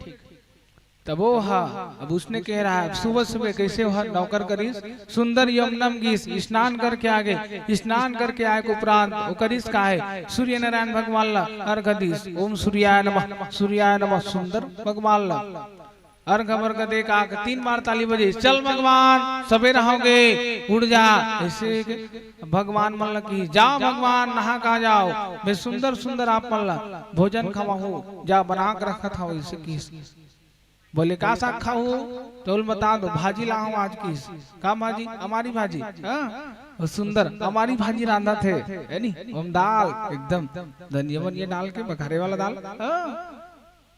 तब ओ हा, अब उसने कहे रहय, अब सुबह सुबह कइसे ओ हा नौकर करिस, सुंदर यमनम गिस, स्नान करके आगे, स्नान करके आए के उपरांत ओ करिस का हे, सूर्य नारायण भगवान ला अर्घ दिस, "ओम सूर्याय नमः, सूर्याय नमः," सुंदर भगवान ला अर्घ वर्घ दे का के तीन बार ताली बजे, "चल भगवान, सबेरा होगे, उठ जा," अइसे के भगवान मन ल किहिस, "जाव भगवान, नहा के आ जाव, मैं सुंदर सुंदर आप मन ल भोजन खवाहूँ, जा बना के रखत हंव," अइसे किहिस। बोले, "का साग खाहू?" तो ओल बता दो, "भाजी लाहूँ आज," किहिस। "का भाजी?" "अमारी भाजी।" हाँ, ओ सुंदर अमारी भाजी रांधत हे, हे नी, ओम दाल, एकदम धनिया वनिया डाल के, बघारे वाला दाल। हाँ।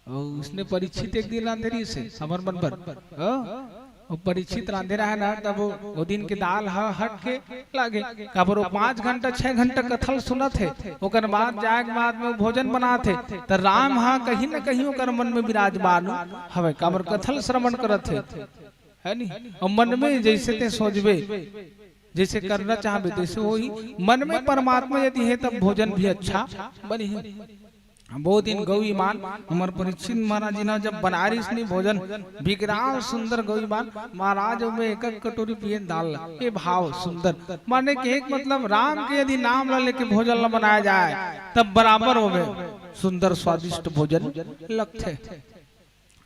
अउ उसने परीक्षित एक दिन रांधे रहिस हे, हमर मन बर। हाँ? अउ परीक्षित रांधे रहय ना, तब ओ, ओ दिन के दाल ह हट के लागे। काबर ओ पाँच घंटा, छह घंटा कथा ल सुनत हे, ओकर बाद जाए के बाद में ओ भोजन बनात हे, त राम ह कहीं न कहीं ओकर मन में विराजमान हवय, काबर कथा ल श्रवण करत हे, हे नी? अउ मन में जइसे तें सोचबे, जइसे करना चाहबे, तइसे होही। मन में परमात्मा यदि हे, तब भोजन भी अच्छा बनही। बहुत दिन गौ ईमान हमर परीक्षित महाराज जी ने जब बनारिस नहीं भोजन, विकराल सुंदर गौ ईमान महाराज में एक एक कटोरी पिए दाल ला। ये भाव सुंदर, माने कि एक मतलब राम के यदि नाम ला लेके भोजन ला बनाया जाए, तब बराबर होवे सुंदर स्वादिष्ट भोजन लगथे।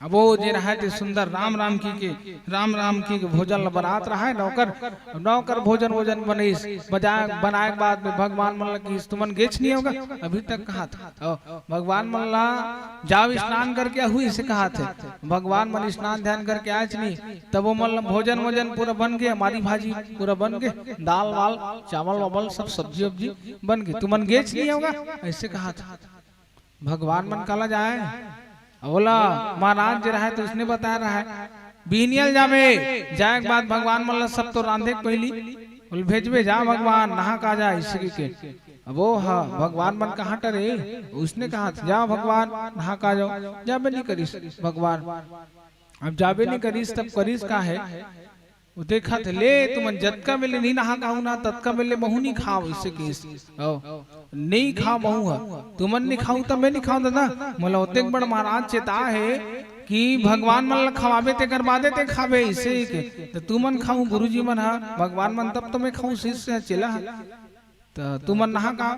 अब वो जे रहे ते सुंदर राम राम की के, राम राम की के भोजन ल बनात रहे नौकर। नौकर भोजन वोजन बनिस, बजाय बनाए के बाद में भगवान मन ल किहिस, "तुमन गेच नहीं होगा, अभी तक कहाँ था?" ओ, भगवान मन ला जाओ स्नान करके आहू, इसे कहा थे। भगवान मन स्नान ध्यान करके आए नहीं, तब वो मन ला भोजन वोजन पूरा बन गए, हमारी भाजी पूरा बन गए, दाल वाल चावल वावल सब सब्जी वब्जी बन गए, "तुमन गेच नहीं होगा," ऐसे कहा था। भगवान मन काला जाए? ओला महाराज जे रहे तो उसने बताया रहे, "बिहनिया ल जाबे, जाए के बाद भगवान मन ला सब तो रांधे के पहिली ओल भेजबे, जा भगवान नहा का जा," इसी के। अब वो हा भगवान मन कहाँ टरे, उसने कहा था, "जा भगवान नहा का जाओ।" जाबे नहीं करिस भगवान। अब जाबे नहीं करिस तब करिस का है? वो देखत हे, "ले तुमन जतका बेले नहीं नहा काहू ना, ततका बेले महू नहीं खाव," इसे किहिस। "ओ, नहीं खाव महू ह, तुमन नहीं खाहू त मैं नहीं खाव दादा, मोला ओतेक बड़ महाराज चेता हे कि भगवान मन ला खवाबे तेकर बादे ते खाबे," इसे के। "त तुमन खाहू गुरुजी मन ह, भगवान मन, तब तो मैं खाहू शिष्य ह, चेला ह।" त तुमन नहा का?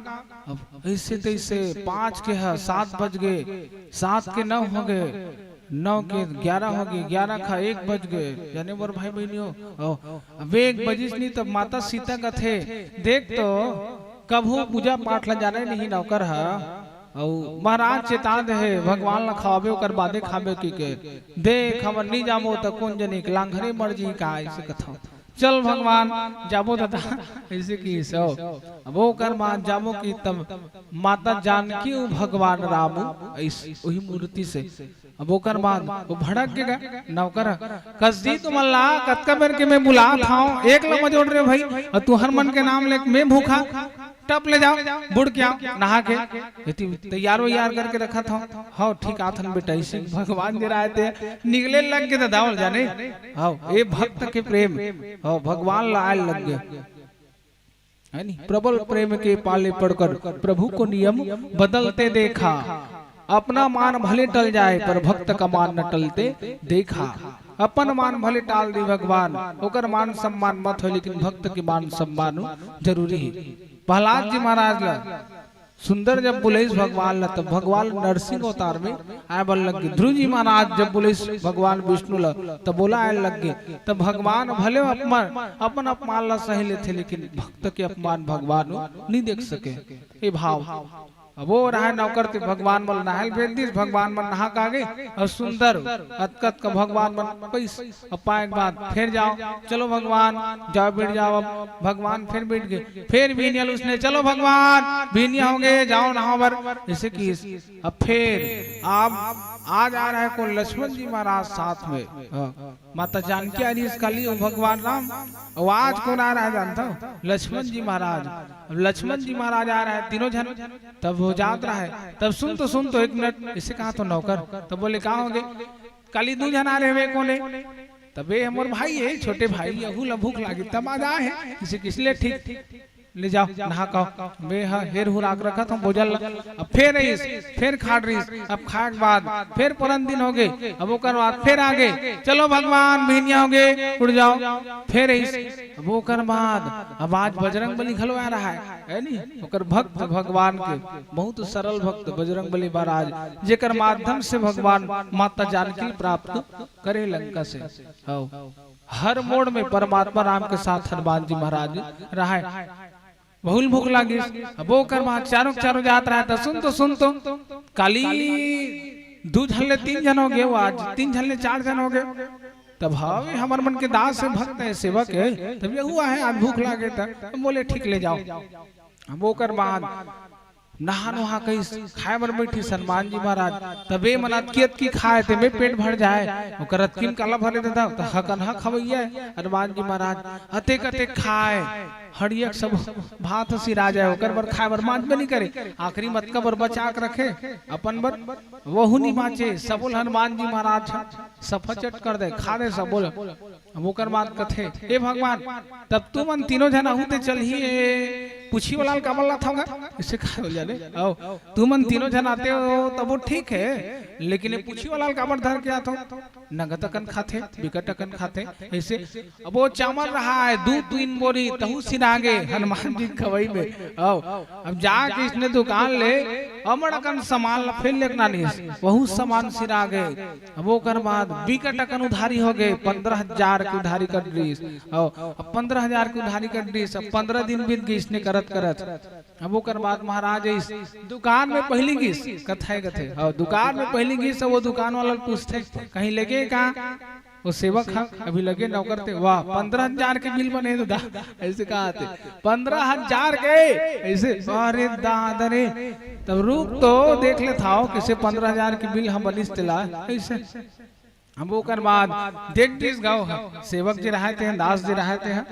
अब ऐसे तैसे पाँच के ह, सात बज गए, सात के नौ हो गए, नौ के ग्यारह हो गए, ग्यारह का एक बज गए। जाने बर भाई बहनियों, ओ, अब एक बजिस नहीं तब माता सीता कथे, "देख तो, कभू पूजा पाठ ला जाने नहीं नौकर ह, अउ महाराज चेता दे हे, भगवान ला खवाबे ओकर बादे खाबे की के, देख हमन नहीं जामो त कोन जनी के लांघरे मर जी का," ऐसे कथो। "चल भगवान, जाबो दादा," ऐसे किहिस। अब ओकर बाद जाबो कि तब माता जानकी अउ भगवान राम अइस, वही मूर्ति से। अब ओकर बाद वो भड़क के गा, नौकर ह, "कस जी तुमन ला, कतका बेर के मैं बुलात हंव, एक ला मत जोड़ रे भाई, अउ तुहर मन के नाम लेके मैं भूखा, टप ले जाओ, बुड़ के आओ, नहा के।" एती तैयार वैयार करके रखत हंव। "हव, ठीक आथन बेटा," इसे भगवान जे रहे ते निकले लग के दादा ओल जाने। हव, ए भक्त के प्रेम, हव, भगवान ला आए लग गए। है नी? "प्रबल प्रेम के पाले पड़कर प्रभु को नियम बदलते देखा। अपना मान भले टल जाए पर भक्त का मान न टलते देखा।" अपन मान भले टाल दी भगवान, ओकर मान सम्मान मत हो, लेकिन भक्त के मान सम्मान जरूरी है। प्रहलाद जी महाराज ला सुंदर जब बुलाइस भगवान ला, तब भगवान नरसिंह अवतार में आए बर लग गए। ध्रुव जी महाराज जब बुलाइस भगवान विष्णु ला, तब बोला आए लग गए। तब भगवान भले अपमान, अपन अपमान ला सही लेथे, लेकिन भक्त के अपमान भगवान नहीं देख सके। ये भाव। अब वो रहा नौकर ते भगवान मन नहाए ल भेज दिस, भगवान मन नहा का गए अउ सुंदर अतकत का भगवान मन पैस अब पाए के बाद फिर जाओ, "चलो भगवान, जाओ बैठ जाओ।" अब भगवान फिर बैठ गए, फिर बिहनिया उसने, "चलो भगवान, बिहनिया हो गए, जाओ नहाओ बर," जैसे कि इस, अब फिर आप आ जा रहे को लक्ष्मण जी महाराज साथ में। हाँ, माता जानकी आ रही इस काली, वो भगवान राम, और आज कौन आ रहा है जानता हो? लक्ष्मण जी महाराज। अब लक्ष्मण जी महाराज आ रहे हैं, तीनों जन, तब वो जात रहा है, तब सुन तो, सुन तो, एक मिनट, इसे कहा तो नौकर, तब बोले, "कहाँ होंगे?" "काली दू झन आ रहे हुए कोने।" "तबे हमर भाई है, छोटे भाई, यहू ला भूख लागी, तब आज आए हैं, इसे किस लिए ठीक ले जाओ, नहा का।" मैं हा हेर हुराक रखत हूँ भोजन ला। अब फिर रहीस, फिर खाट रहीस, अब खाए के बाद फिर परन दिन हो गए, अब ओकर बाद फिर आ गए, "चलो भगवान, बिहनिया हो गए, उठ जाओ।" फिर रहीस, अब ओकर बाद अब आज बजरंग बली घलो आ रहा है, है नी? ओकर भक्त भगवान के, बहुत सरल भक्त बजरंग बली महाराज, जेकर माध्यम से भगवान माता जानकी प्राप्त करे लंका से। हव। हर मोड़ में परमात्मा राम के साथ हनुमान जी महाराज रहे। बहुल भूख लागिस। अब ओकर बाद चारों के चारों जात रहे, त सुन तो, सुन तो, काली दू झन ले तीन झन हो गए, वो आज तीन झन ले चार झन हो गए। तब हवे हमर मन के दास है, भक्त है, सेवक है, तब यहू आहे, आज भूख लागे त बोले, "ठीक ले जाओ।" अब ओकर बाद नहा नोहा कइस, खाए बर बैठी हनुमान जी महाराज, तबे मन अतकी अतकी खाए, तेमे पेट भर जाए, ओकर अतकी म काला भरे दादा, त हकन हक खवैया है हनुमान जी महाराज, अतेक अतेक खाए, हड़ियक सब भात सिरा जाए, ओकर बर खाए बर मांजबे नहीं करे, आखिरी म अतका बर बचा के रखे, अपन बर वहू नहीं बाँचे, सबो ल हनुमान जी महाराज ह सफाचट कर दे, खा दे सबो ल। अब ओकर बाद कथे, "हे भगवान, तब तुमन तीनों झन आहू ते चलही, ए, पूछी वाला ल काबर लाथव गा? इसे काय हो जाने? आओ, तुमन तीनों झन आते हो तब वो ठीक है, लेकिन ये पूछी वाला ल काबर धर के आथव? नंगत अकन खाथे, बिकट अकन खाथे। ऐसे अब वो चावल रहा है दू तीन बोरी, तहू सिरागे हनुमान जी खवई में। आओ, अब जाके इसने दुकान ले अमड़ अकन सामान ला फेर लेके नानिस, वहू सामान सिरागे। अब ओकर बाद बिकट अकन उधारी हो गए, पंद्रह हजार के उधारी कर दिस। आओ, अब पंद्रह हजार के उधारी कर दिस, अब पंद्रह दिन बीत गए इसने करत करत। अब ओकर बाद महाराज इस दुकान में पहली गिस, कथा हे कथे, हाँ, दुकान में पहली गिस, वो दुकान वाला ल पूछथे, "कहीं लेगे का?" वो सेवक हा, अभी लगे नौकर थे, "वाह, पंद्रह हजार के बिल बने हे दादा," ऐसे कहा थे, "पंद्रह हजार के?" ऐसे, "अरे दादा रे, तब रुक तो देख लेथव, किसे पंद्रह हजार के बिल हम बनिस तेला," ऐसे। अब ओकर बाद देख दिस गाँव ह, सेवक जी रहय ते ह, दास जी रहय ते ह,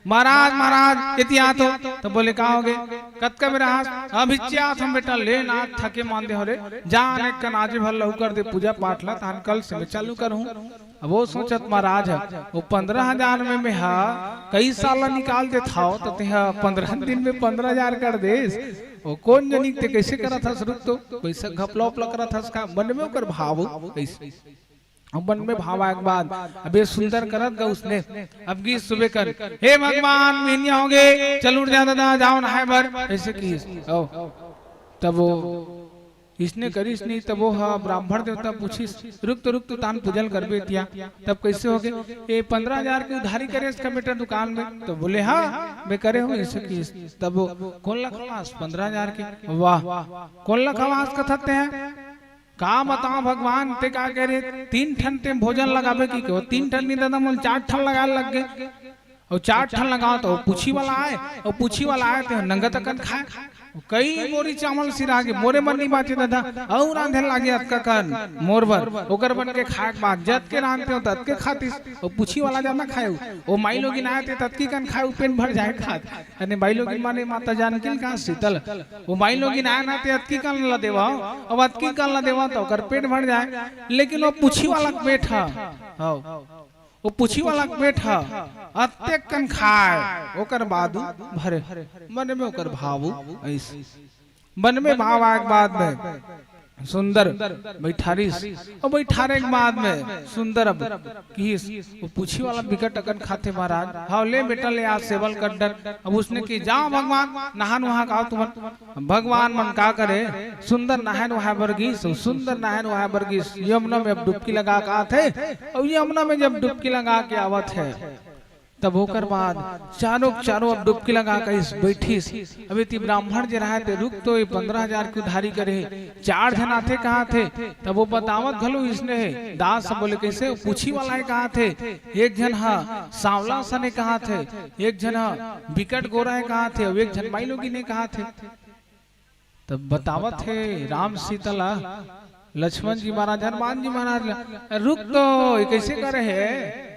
"महाराज, महाराज, एती आत हो।" त बोले, "का होगे? कतका बेरा आस?" "अभी आत हँव बेटा, ले ना, थके मांदे हँव रे, जा अनेक कन आजे भर लहू कर दे पूजा पाठ ला, तहन कल से मैं चालू करहूँ।" अब वो सोचत महाराज ह, "वो पंद्रह हजार में मैं हा कई साल ला निकाल देथँव, त तेहा पंद्रह दिन में पंद्रह हजार कर देस। वो कोन जनी ते कइसे करत हस, रुक तो, कइसे घपला उपला करत हस का?" मन में ओकर भाव कइसे अउ मन में भाव आए के बाद, अब ये सुंदर करत गा उसने, अब गिस सुबे कर, "हे भगवान, बिहनिया होगे, चल उठ जा दादा, जाव नहाय बर," ऐसे किहिस। ओ, तब वो इसने करिस नहीं, तब वो हा ब्राह्मण देवता पूछिस, "रुक तो, रुक तो, तहन पूजा ल करबे एती आ।" तब कइसे होगे? "ये पंद्रह हजार के उधारी करे हस का बेटा दुकान में?" त बोले, "हाँ, मैं करे हँव," ऐसे किहिस। तब वो, "कोन ला खवास पंद्रह हजार के?" "वाह, कोन ला खवास कथस तें?" "का बतावँव भगवान, तें का कहे रहे, तीन ठन तें भोजन लगाबे कहिके, तीन ठन नहीं दादा, मोला चार ठन लगाय ल लग गे। अउ चार ठन लगावँव त वो पूछी वाला आय, अउ पूछी वाला आय तें नंगत अकन खाय। कई बोरी चावल सिरागे, मोरे बर नहीं बाचे दादा, अउ रांधे ल लागे अतका कन मोर बर। ओकर बर के खाय के बाद जतके रांधतेंव ततके खातिस, अउ पूछी वाला जादा खाय। वो माईलोगिन आय ते ततकी कन खाय, वो पेट भर जाय खात।" अने माईलोगिन माने माता जानकी ल कहा, शीतल। "वो माईलोगिन आय ना ते अतकी कन ला देवँव, अब अतकी कन ला देवँव त ओकर पेट भर जाय, लेकिन वो पूछी वाला के पेट ह, हव, वो पूछी वाला के पेट ह अतेक कन खाय, ओकर बाद भरे, मन में ओकर भाव अइस।" मन में भाव आय के बाद में सुंदर बइठारिस, अउ बइठारे के बाद में सुंदर अब किहिस, "वो पूछी वाला बिकट अकन खाथे महाराज, हव ले बेटा ले, आज सेवा ल कर डर।" अब उसने कि, "जाव भगवान, नहा नुहा के आव तुमन।" भगवान मन का करे, सुंदर नहाय नुहाय बर गिस, अउ सुंदर नहाय नुहाय बर गिस, यमुना में अब डुबकी लगा के आत हे, अउ यमुना में जब डुबकी लगा के आवत हे, तब ओकर बाद चारों के चारों अब डुबकी लगा के अइस बइठिस। अब एती ब्राह्मण जे रहय ते रुक तो, ये पंद्रह हजार के उधारी करे हे, चार झन आथे कहाथे, तब वो बतावत घलो इसने हे। दास बोले, "कइसे?" "पूछी वाला हे कहाथे, एक झन ह सांवला सन हे कहाथे, एक झन ह बिकट गोरा हे कहाथे, अउ एक झन माईलोगिन हे कहाथे।" तब बतावत हे राम सीता ला, लक्ष्मण जी महाराज, हनुमान जी महाराज ला, "रुक तो, ये कइसे करे हे?"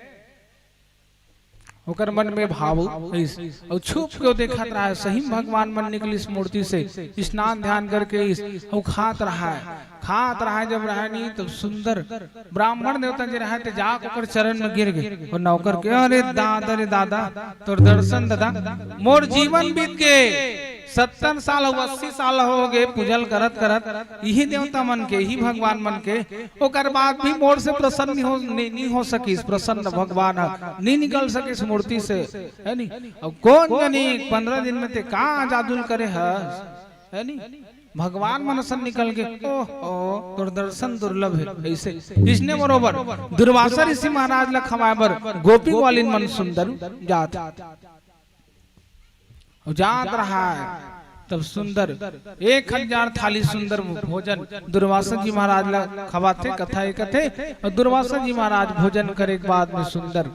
ओकर मन में भाव अइस, अउ छुप के वो देखत रहय, सही म भगवान मन निकलिस मूर्ति से, स्नान ध्यान करके अइस, अउ खात रहय, खात रहय, जब रहय नहीं, तब सुंदर ब्राह्मण देवता जे रहय, ते जाके ओकर चरण में गिर गे, अउ नौकर के, "अरे दादा रे दादा, तोर दर्शन दादा, मोर जीवन बीत गे, सत्तर साल अउ अस्सी साल होगे पूजा ल करत करत, इही देवता मन के, इही भगवान मन के, ओकर बाद भी मोर से प्रसन्न नहीं हो, नहीं, नहीं हो सकिस, प्रसन्न भगवान ह, नहीं निकल सकिस मूर्ति से, हे नी? अब कोन जनी पंद्रह दिन में ते का जादू ल करे हस, हे नी? भगवान मन असन निकल गे, ओहो, तोर दर्शन दुर्लभ हे।" अइसे इसने बरोबर दुर्वासा ऋषि महाराज ला खवाय बर गोपी ग्वालिन मन सुंदर जात अउ जात रहय, तब सुंदर एक हजार थाली सुंदर भोजन दुर्वासा जी महाराज ला खवाथे, कथा हे कथे, अउ दुर्वासा जी महाराज भोजन करे के बाद में सुंदर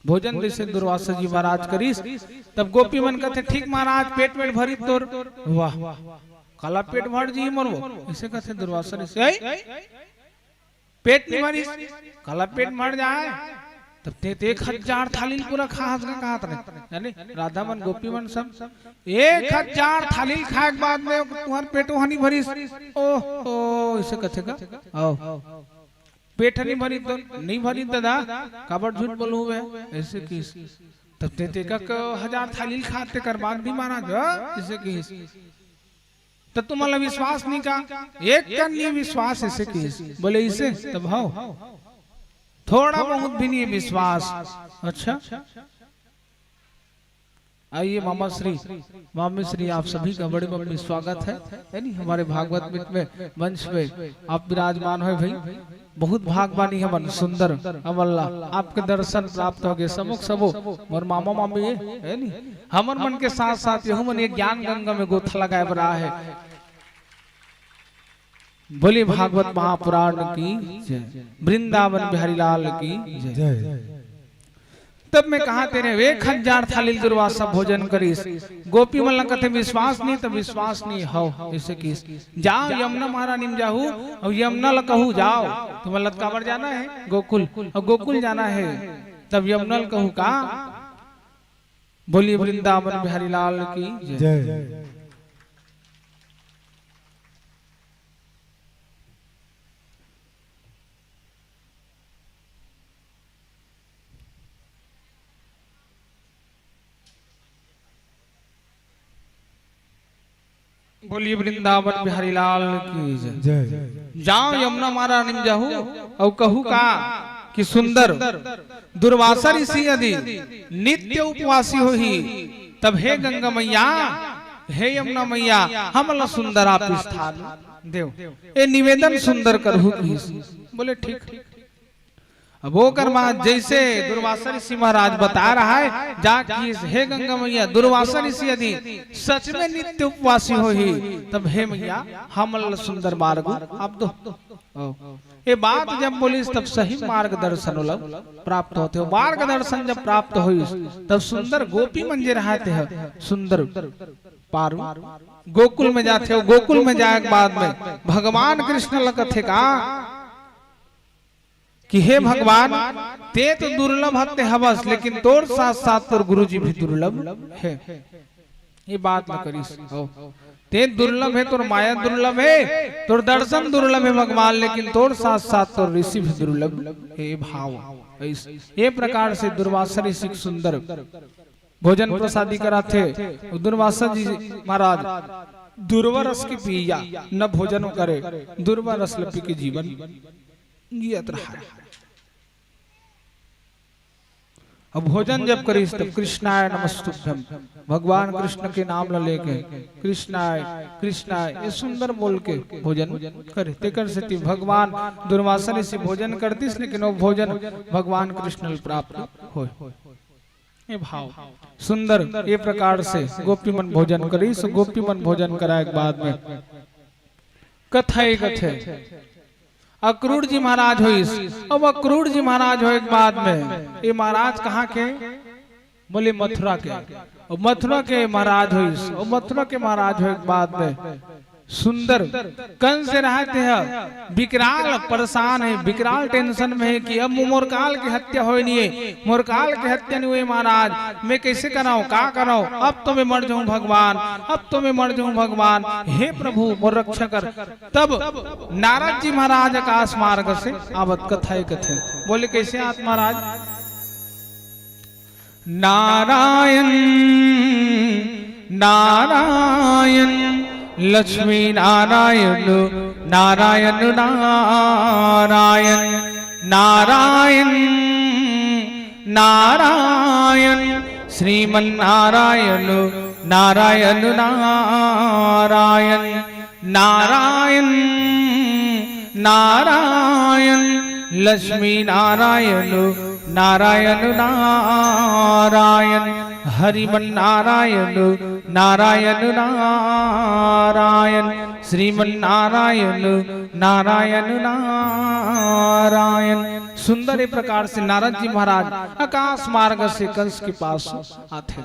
भोजन जइसे दुर्वासा जी महाराज करिस, तब गोपी मन कथे, "ठीक महाराज, पेट वेट भरिस तोर।" "वाह, काला पेट भर जी मोर वो?" अइसे कथे दुर्वासा ऋषि, "अई, पेट नहीं भरिस, काला पेट भर जाय, तब ते, ते एक हजार थाली ल पूरा खा हस गा," कहात रहे, यानी राधा मन, गोपी मन सब, "एक हजार थाली ल खाय के बाद में तुँहर पेटो ह नहीं भरिस।" "ओहो," अइसे कथे का, "आओ, पेट ह नहीं भरिस तो?" "नहीं भरिस दादा, काबर झूठ बोलहूँ बे?" अइसे किहिस। तब ते, तेकर हजार थाली ल खात, तेकर बाद भी महाराज, हाँ, अइसे किहिस। त तुमन ला विश्वास नहीं का? एक कन नहीं विश्वास, अइसे किहिस। बोले, "अइसे तब हव, थोड़ा बहुत भी नहीं विश्वास।" अच्छा, आइए मामा श्री, मामी श्री, आप सभी का बड़े बड़े स्वागत है, है नी? हमारे भागवत मित्र में मंच पे आप विराजमान हो भाई, बहुत भागवानी हमन, सुंदर हमन ला आपके दर्शन प्राप्त हो गए। सबो के सबो मोर मामा मामी है, है नी? हमर मन के साथ साथ यहू मन ये ज्ञान गंगा में गोथा लगाए बर आए हे। बोलिए भागवत महापुराण की जय, वृंदावन बिहारी लाल की जय। जय। तब मैं कहा तेरे एक हजार थाली दुर्वासा भोजन करिस। गोपी मन ला कथे विश्वास नहीं, त विश्वास नहीं हव, अइसे किहिस। जाओ यमुना महारानी में जाहू, अउ यमुना ला कहू जाओ, तुमन ला काबर जाना हे? गोकुल। अउ गोकुल जाना हे, तब यमुना ला कहू का? बोलिए वृंदावन बिहारी लाल की जय। जय। बोलिए वृंदावन बिहारी लाल की जय। जय। जाओ यमुना महारानी में जाहू अउ कहू का कि सुंदर दुर्वासा ऋषि यदि नित्य उपवासी होही, तब हे गंगा मैया, हे यमुना मैया, हमला सुंदर आप स्थान देव, ए निवेदन सुंदर करहू किहिस। बोले ठीक। अब ओकर बाद जइसे दुर्वासा ऋषि महाराज बता रहा है, जा किहिस, हे गंगा मैया, दुर्वासा ऋषि यदि सच में नित्य उपवासी होही, तब हे मैया, हमला सुंदर मार्ग आप दो। ओ। ये बात जब बोलिस, तब सही मार्गदर्शन ओला प्राप्त होथे। मार्गदर्शन जब प्राप्त होइस, तब सुंदर गोपी मन जे रहत हे, सुंदर पारू गोकुल में जाथे। गोकुल में जाए के बाद में भगवान कृष्ण ल कथे का कि हे भगवान, ते तो दुर्लभ हते हवस, लेकिन तोर साथ साथ तोर गुरुजी भी दुर्लभ हे। ये बात ल करिस। ओ, ते दुर्लभ हे, तोर माया दुर्लभ हे, तोर दर्शन दुर्लभ हे भगवान, लेकिन तोर साथ साथ तोर ऋषि भी दुर्लभ हे। भाव इस, ये प्रकार से दुर्वासा ऋषि सुंदर भोजन प्रसादी कराथे। दुर्वासा जी महाराज दुर्वा रस के पिया, न भोजन करे, दुर्वा रस ल पी के जीवन जियत रहा। अब भोजन जब करिस, तब कृष्णाय नमस्तुभ्यम, भगवान कृष्ण के नाम ल लेके कृष्णाय, कृष्णाय, ये सुंदर बोल के भोजन करे। तेकर सेती भगवान दुर्वासा ऋषि भोजन करतिस, लेकिन वो भोजन भगवान कृष्ण ल प्राप्त होय। ये भाव सुंदर, ये प्रकार से गोपी मन भोजन करिस। गोपी मन भोजन कराए के बाद में कथा ये कथे, अक्रूर जी महाराज होइस। अब अक्रूर जी महाराज होए के बाद में ये महाराज कहाँ के? बोले मथुरा के। और मथुरा के महाराज होइस, और मथुरा के महाराज होए के बाद में सुंदर कंस जे रहत हे, विकराल परेशान हे, विकराल टेंशन में हे कि अब मोर काल के हत्या होय नहीं हे, मोर काल के हत्या नहीं होय महाराज, मैं कैसे कराऊं, का कराऊं, अब तो मैं मर जाऊं भगवान, अब तो मैं मर जाऊं भगवान, हे प्रभु मोर रक्षा कर। तब नारद जी महाराज आकाश मार्ग से आवत कथा ये कथे। बोले कैसे आत महाराज? नारायण, नारायण, लक्ष्मी नारायण, नारायण, नारायण, नारायण, नारायण, श्रीमन नारायण, नारायण, नारायण, नारायण, नारायण, लक्ष्मी नारायण, नारायण, नारायण, हरिमन नारायण, नारायण, नारायण, श्रीमन नारायण, नारायण, नारायण। सुंदर ये प्रकार से नारद जी महाराज आकाश मार्ग से कंस के पास आथे।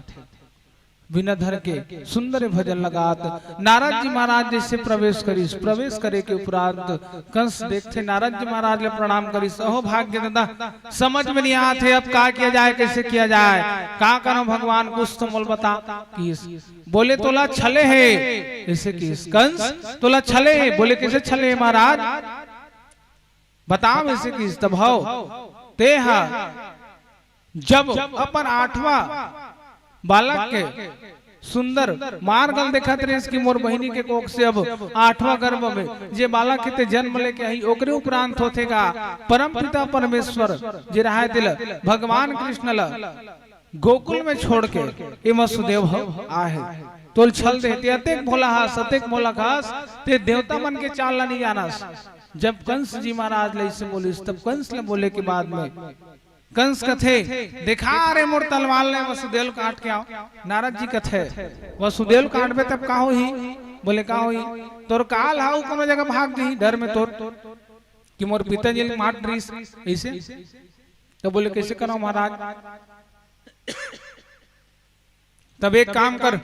बिना धर के सुंदर भजन लगात नारद जी महाराज जैसे प्रवेश करिस, प्रवेश करे के उपरांत कंस देखथे, नारद जी महाराज ले प्रणाम करिस, "अहो भाग्य दादा, समझ में नहीं आत हे, अब का किया जाए, कैसे किया जाए, का करो भगवान, कुछ तो मोल बता।" किस बोले, "तोला छले हे," ऐसे किस, "कंस तोला छले हे।" बोले, "कैसे छले हे महाराज, बताओ," ऐसे किस, "तब हव ते हा जब अपन आठवां बालक के सुंदर मार्ग ल देखत रहिस कि मोर बहिनी के कोख से अब आठवां गर्भ में जे बालक के ते जन्म लेके आही, ओकरे उपरांत होथे का परमपिता परमेश्वर जे रहाय तेला, भगवान कृष्ण ल गोकुल में छोड़ के ए वसुदेव ह आहे। तोल छल दे, ते अतेक भोला हस, अतेक भोला हस, ते देवता मन के चाल ला नहीं जानस। जब कंस जी महाराज ले इसे बोलिस, तब कंस ले बोले के बाद में कंस कथे, "देखा रे मोर तलवार ले वसुदेव काट के आंव।" नारद जी कथे, "वसुदेव काटबे तब का होही?" बोले, "का होही? तोर काल हा कोनो जगह भाग जही डर में तोर, कि मोर पिताजी ल मार डरिस अइसे।" तो बोले, "कइसे करंव महाराज?" "तब एक काम कर।"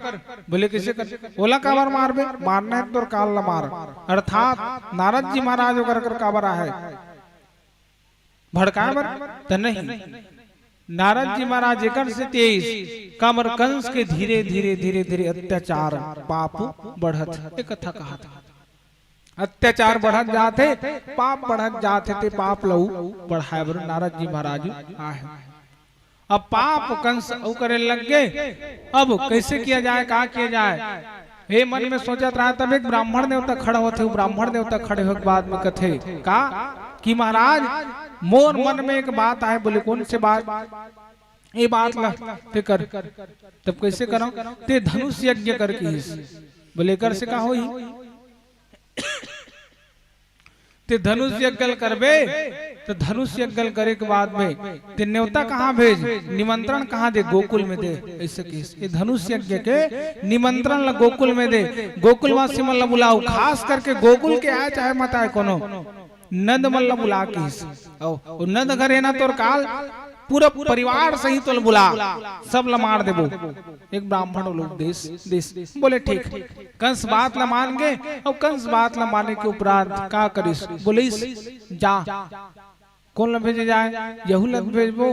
बोले, "कइसे कर?" "ओला काबर मारबे? मारना हे तोर काल ला मार।" अर्थात नारद जी महाराज ओकर कर काबर आहे, भड़काए बर त नहीं। नारद जी महाराज एकर से तेज, काबर कंस के धीरे धीरे धीरे धीरे अत्याचार पाप बढ़त, ए कथा कहत। अत्याचार बढ़त जाथे, पाप बढ़त जाथे, ते पाप ल बढ़ाए बर नारद जी महाराज आहे। अब पाप कंस अउ करे लग गे। अब कइसे किया जाए, का किया जाए, ए मन में सोचत रहा। तब एक ब्राह्मण देवता खड़ा होथे। वो ब्राह्मण देवता खड़े होय के बाद में कथे का कि महाराज, मोर मन में एक बात आहे। बोले, "कौन से बात?" "ए बात ला ते कर।" "तब कइसे करंव?" "ते धनुष यज्ञ कर," किहिस। बोले, "एकर से का होही?" "ते धनुष यज्ञ ल करबे, त धनुष यज्ञ ल करे के बाद में ते नेवता कहाँ भेज, निमंत्रण कहाँ दे?" "गोकुल में दे," अइसे किहिस। ए धनुष यज्ञ के निमंत्रण ल गोकुल में दे, गोकुलवासी मन ल बुलाव, खास करके गोकुल के आए चाहे मत आए, कोनो नंद मन ल बुला किहिस। अउ, अउ नंद घर हे ना तोर काल, पूरा परिवार सहित ओला बुला, सब ला मार देबो। एक ब्राह्मण ओला उपदेश दिस। बोले, "ठीक।" कंस बात ला मान गे, अउ कंस बात ला माने के उपरांत का करिस? बोलिस, "जा।" कौन ला भेजे जाए? यहू ला भेजबो?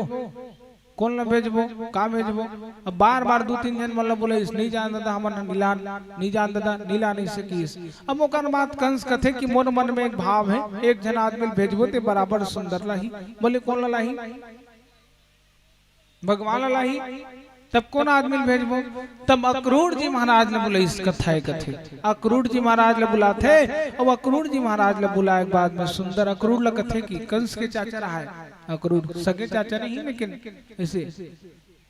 कौन ला भेजबो? का भेजबो? अब बार बार दू तीन झन मन ला बोलिस, "नहीं जान दादा, हमन नीलान, नहीं जान दादा, नीलान," अइसे किहिस। अब ओकर बाद कंस कथे कि मोर मन में एक भाव हे, एक झन आदमी ल भेजबो ते बराबर सुंदर लाही। बोले, "कौन ला लाही?" "भगवान ला लाही।" "तब कौन आदमी ल भेजबो?" तब अक्रूर जी महाराज ल बुलाइस। कथा ए कथे, अक्रूर जी महाराज ल बुलाथे, अउ अक्रूर जी महाराज ल बुलाए के बाद में सुंदर अक्रूर ल कथे कि कंस के चाचा रहाय, अक्रूर सगे चाचा नहीं, लेकिन अइसे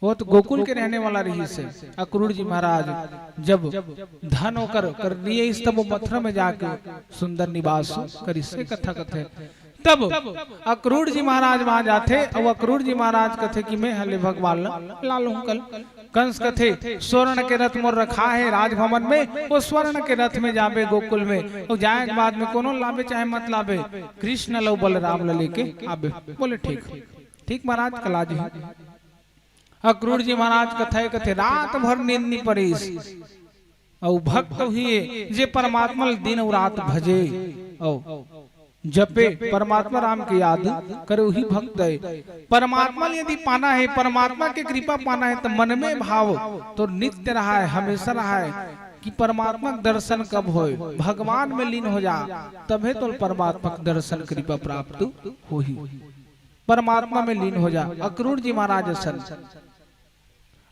वो तो गोकुल के रहने वाला रहिस हे। अक्रूर जी महाराज जब धन ओकर कर लिए इस, तब वो मथुरा में जाके सुंदर निवास करिस, ए कथा कथे। तब अक्रूर जी महाराज वहां जाथे, अउ अक्रूर जी महाराज कथे कि मैं हले भगवान ला ला लूं कल। कंस कथे, "स्वर्ण के रथ मोर रखा हे राजभवन में, वो स्वर्ण के रथ में जाबे गोकुल में, अउ जाए के बाद में कोनो लाबे चाहे मत लाबे, कृष्ण ल अउ बलराम ल लेके आबे।" बोले, "ठीक, ठीक महाराज, कल आ जही।" अक्रूर जी महाराज कथा ए कथे, रात भर नींद नी परिस। अउ भक्त उही ए, जे परमात्मा ल दिन अउ रात भजे, अउ जपे, परमात्मा राम के याद करे, उही भक्त ए। परमात्मा ल यदि पाना हे, परमात्मा के कृपा पाना हे, त मन में भाव तोर नित्य रहाय, हमेशा रहाय कि परमात्मा के दर्शन कब होय, भगवान में लीन हो जा, तभे तोर परमात्मा के दर्शन कृपा प्राप्त होही। परमात्मा में लीन हो जा। अक्रूर जी महाराज असन,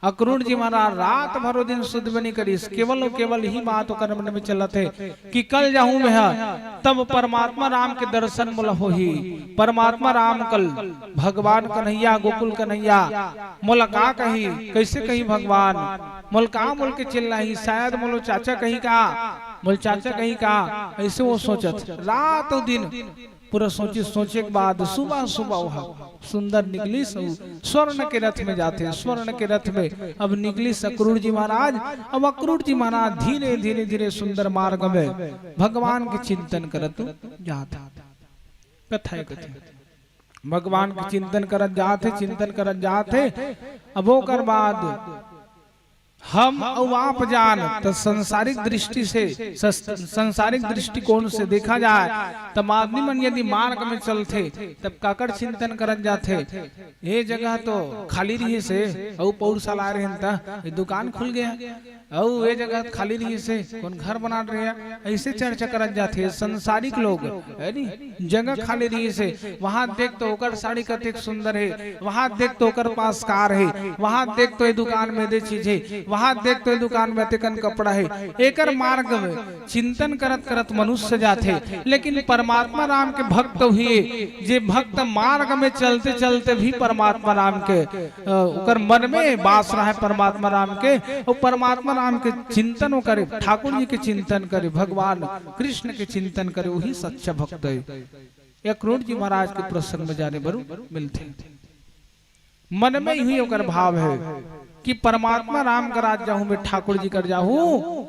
अक्रूर जी महाराज रात भर ओ दिन सुतबे नहीं करिस, केवल अउ केवल इही बात ओकर मन में चलत हे कि कल जाहूं मैं ह, तब परमात्मा राम के दर्शन मोला होही। परमात्मा राम कल, भगवान कन्हैया, गोकुल कन्हैया मोला का कही, कइसे कही भगवान, मोला का बोल के चिल्लाही, शायद मोला चाचा कही का, मोला चाचा कही का, अइसे वो सोचत रात अउ दिन। पूरा सोचे, सोचे के बाद सुबह, सुबह वो सुंदर निकलिस, अउ स्वर्ण के रथ में जाथे। स्वर्ण के रथ में अब निकलिस अक्रूर जी महाराज। अब अक्रूर जी महाराज धीरे, धीरे, धीरे सुंदर मार्ग में भगवान के चिंतन करत जात हे। कथा ए कथे, भगवान के चिंतन करत जात हे, चिंतन करत जात हे। अब ओकर बाद हम अउ आप जान, त संसारिक दृष्टि से, सस-, संसारिक दृष्टिकोण से देखा जाए, तब आदमी मन यदि मार्ग में चलथे, तब काकर चिंतन करन जाथे? ये जगह तो खाली रहिस हे, अउ पौर साल आए रहेन त ये दुकान खुल गया, अउ ये जगह खाली रहिस हे, कोन घर बनात रहे, ऐसे चर्चा करन जाथे संसारिक लोग, है नी? जगह खाली रहिस हे, वहां देख तो ओकर साड़ी कतेक सुंदर हे, वहां देख तो ओकर पास कार हे, वहां देख तो ये दुकान में दे चीज हे, वहां देख तो ये दुकान में अतेकन कपड़ा हे। एकर मार्ग में चिंतन करत करत मनुष्य जाथे, लेकिन परमात्मा राम के भक्त हुए, जे भक्त मार्ग में चलते चलते भी परमात्मा राम के, अ, ओकर मन में बास रहे परमात्मा राम के, और परमात्मा राम के चिंतन वो करे, ठाकुर जी के चिंतन करे, भगवान कृष्ण के चिंतन करे, वही सच्चा भक्त है। ये अक्रूर जी महाराज के प्रसंग में जाने बर मिलथे। मन में ही ओकर भाव है कि परमात्मा राम कर आज जाहूं, मैं ठाकुर जी कर जाहूं,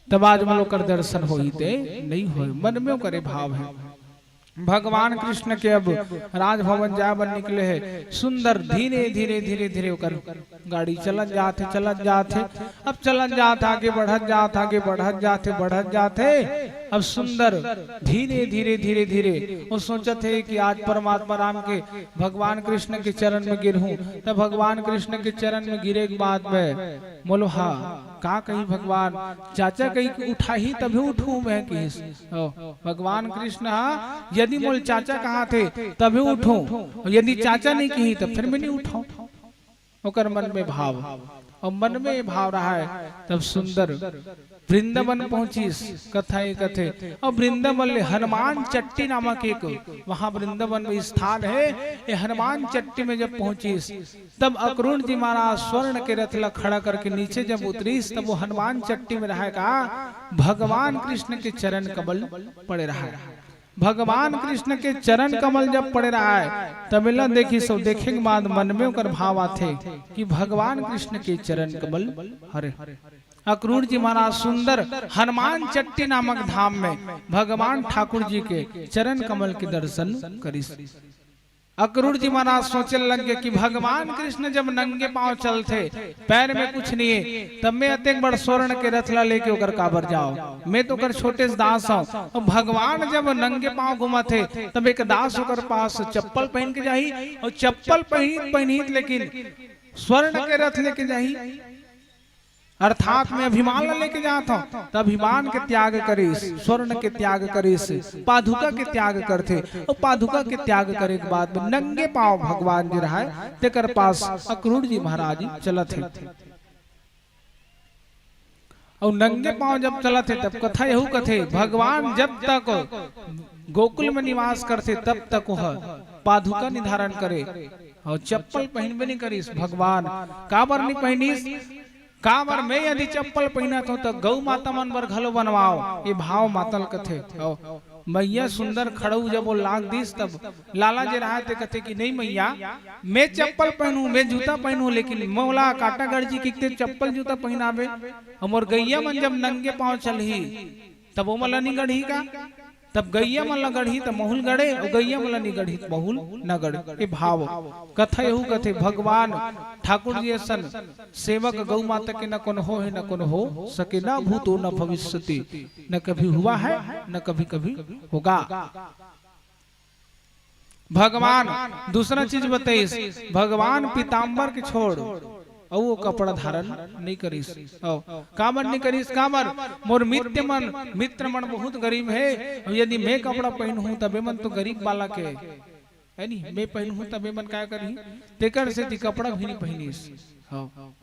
तब आज मोला ओकर दर्शन होही ते नहीं होय। मन में ओकर ये भाव है। भगवान कृष्ण के अब राजभवन जाए बर निकले हे। सुंदर धीरे धीरे धीरे धीरे ओकर गाड़ी चलत जात हे, चलत जात हे। अब चलत जात, आगे बढ़त जात, आगे बढ़त जात हे, बढ़त जात हे। अब सुंदर धीरे धीरे धीरे धीरे वो सोचत हे कि आज परमात्मा राम के, भगवान कृष्ण के चरण में गिरहूं। तब भगवान कृष्ण के चरण में गिरे के बाद में मोला हा का कही भगवान, चाचा कही कि उठाही तभी उठूं मैं, किहिस। ओ, भगवान कृष्ण हा यदि मोला चाचा कहाथे तभी उठूं, यदि चाचा नहीं कही तब फिर मैं नहीं उठाऊं। ओकर मन में भाव, और मन में ये भाव रहा है, तब सुंदर वृंदावन पहुंचिस। कथा ये कथे, और वृंदावन ले हनुमान चट्टी नामक एक वहां वृंदावन में स्थान है। ये हनुमान चट्टी में जब पहुंचिस, तब अक्रूर जी महाराज स्वर्ण के रथ ला खड़ा करके नीचे जब उतरिस, तब वो हनुमान चट्टी में रहा का भगवान कृष्ण के चरण कमल पड़े रहा है। भगवान कृष्ण के चरण कमल जब पड़े रहा है, तब एला देखिस, सब देखे के बाद मन में ओकर भाव आथे कि भगवान कृष्ण के चरण कमल हरे। अक्रूर जी महाराज सुंदर हनुमान चट्टी नामक धाम में भगवान ठाकुर जी के चरण कमल के दर्शन करिस। अक्रूर जी महाराज सोचे लग गे कि भगवान कृष्ण जब नंगे पांव चलथे, पैर में कुछ नहीं है, तब मैं अतेक बड़ स्वर्ण के रथ ला लेके ओकर काबर जाओ? मैं तो ओकर छोटे से दास हूं। और भगवान जब नंगे पांव घूमत हे, तब एक दास ओकर पास चप्पल पहन के जाही, और चप्पल पहन पहनित लेकिन स्वर्ण के रथ लेके जाही। अर्थात मैं अभिमान ला लेके जात हूं, त अभिमान के त्याग करिस, स्वर्ण के त्याग करिस, पादुका के त्याग करथे। और पादुका के त्याग करे के बाद में नंगे पांव भगवान जी रहाय, तेकर पास अक्रूर जी महाराज चलत हे। और नंगे पांव जब चलत हे, तब कथा यहू कथे, भगवान जब तक गोकुल में निवास करथे, तब तक वह पादुका निधारण करे, और चप्पल पहिनबे नहीं करिस। भगवान काबर नहीं पहिनिस? काबर मैं यदि चप्पल पहिनत हूं, त गौ माता मन बर घलो बनवाओ, ये भाव मातल कथे। और मैया सुंदर खड़ऊ जब वो लाग दिस, तब लाला जे रहा ते कथे कि नहीं मैया, मैं चप्पल पहनूं, मैं जूता पहनूं, लेकिन मोला कांटागढ़ जी किकते चप्पल जूता पहिनाबे, और मोर गैया मन जब नंगे पांव चलही, तब वो मला नहीं गढ़ही का? तब गैया मन ला गढ़ही त महुल गढ़े, और गैया मन ला नहीं गढ़ही त महुल न गढ़े। ये भाव कथा यहू कथे, भगवान ठाकुर जी असन सेवक गौ माता के न कोनो हो है, न कोनो हो सके, न भूतो न भविष्यति, न कभी हुआ है, न कभी कभी होगा। भगवान दूसरा चीज बताइस, भगवान पीताम्बर के छोड़ अउ वो कपड़ा धारण नहीं करिस। अउ काबर नहीं करिस? काबर? मोर मित्र मन, मित्र मन बहुत गरीब हे, अउ यदि मैं कपड़ा पहनहूं तबे मन तो गरीब वाला के, है नी, मैं पहनहूं तबे मन काय करही? तेकर सेती कपड़ा भी नहीं पहनिस। हाँ।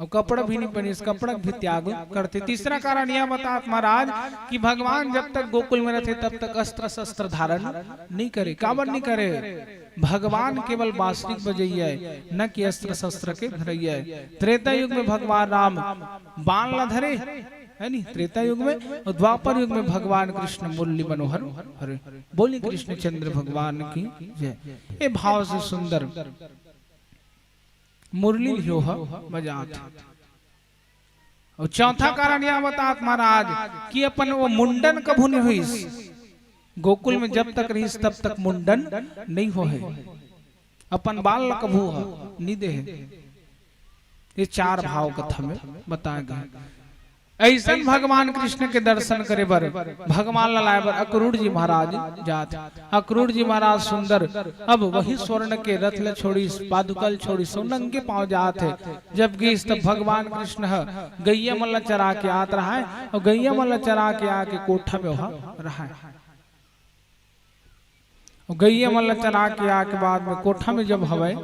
अउ कपड़ा भी नहीं पहनिस, कपड़ा भी त्याग करथे। तीसरा कारण यह बतात महाराज कि भगवान जब तक गोकुल में रहथे तब तक अस्त्र शस्त्र धारण नहीं करे। काबर नहीं करे? भगवान केवल बांसुरी के बजैया है, न कि अस्त्र शस्त्र के धरैया है। त्रेता युग में भगवान राम बाण ला धरे, है नी, त्रेता युग में, और द्वापर युग में भगवान कृष्ण मुरली मनोहर हरे। बोली कृष्ण चंद्र भगवान की जय। ये भाव से सुंदर मुरली लियो ह बजात। और चौथा कारण यह बतात महाराज कि अपन वो मुंडन कभू नहीं होइस, गोकुल में जब तक रहिस तब तक मुंडन नहीं होहे, अपन बाल ला कभू ह नहीं देहे। ये चार भाव कथा में बताए गए। अइसन भगवान कृष्ण के दर्शन करे बर, भगवान ला लाए बर अक्रूर जी महाराज जात हे। अक्रूर जी महाराज सुंदर अब वही स्वर्ण के रथ ल छोड़िस, पादुका ल छोड़िस, अउ नंगे पांव जात हे। जब गिस तब भगवान कृष्ण ह गइया मन ल चरा के आत रहाय, अउ गइया मन ल चरा के आके कोठा में ओहा रहाय। अउ गइया मन ल चरा के आके बाद में कोठा में जब हवय,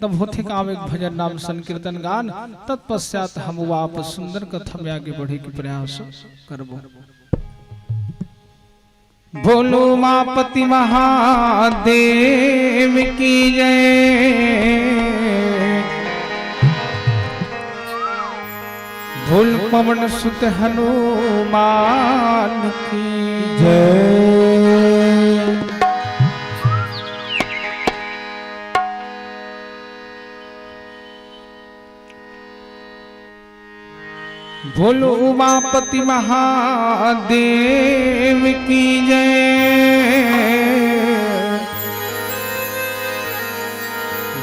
तब होथे काम एक भजन नाम संकीर्तन गान। तत्पश्चात हम आप सुंदर कथा में आगे बढ़े के प्रयास करबो। बोलो उमापति महादेव की जय। बोल पवन सुत हनुमान की जय। बोलो उमापति महादेव की जय।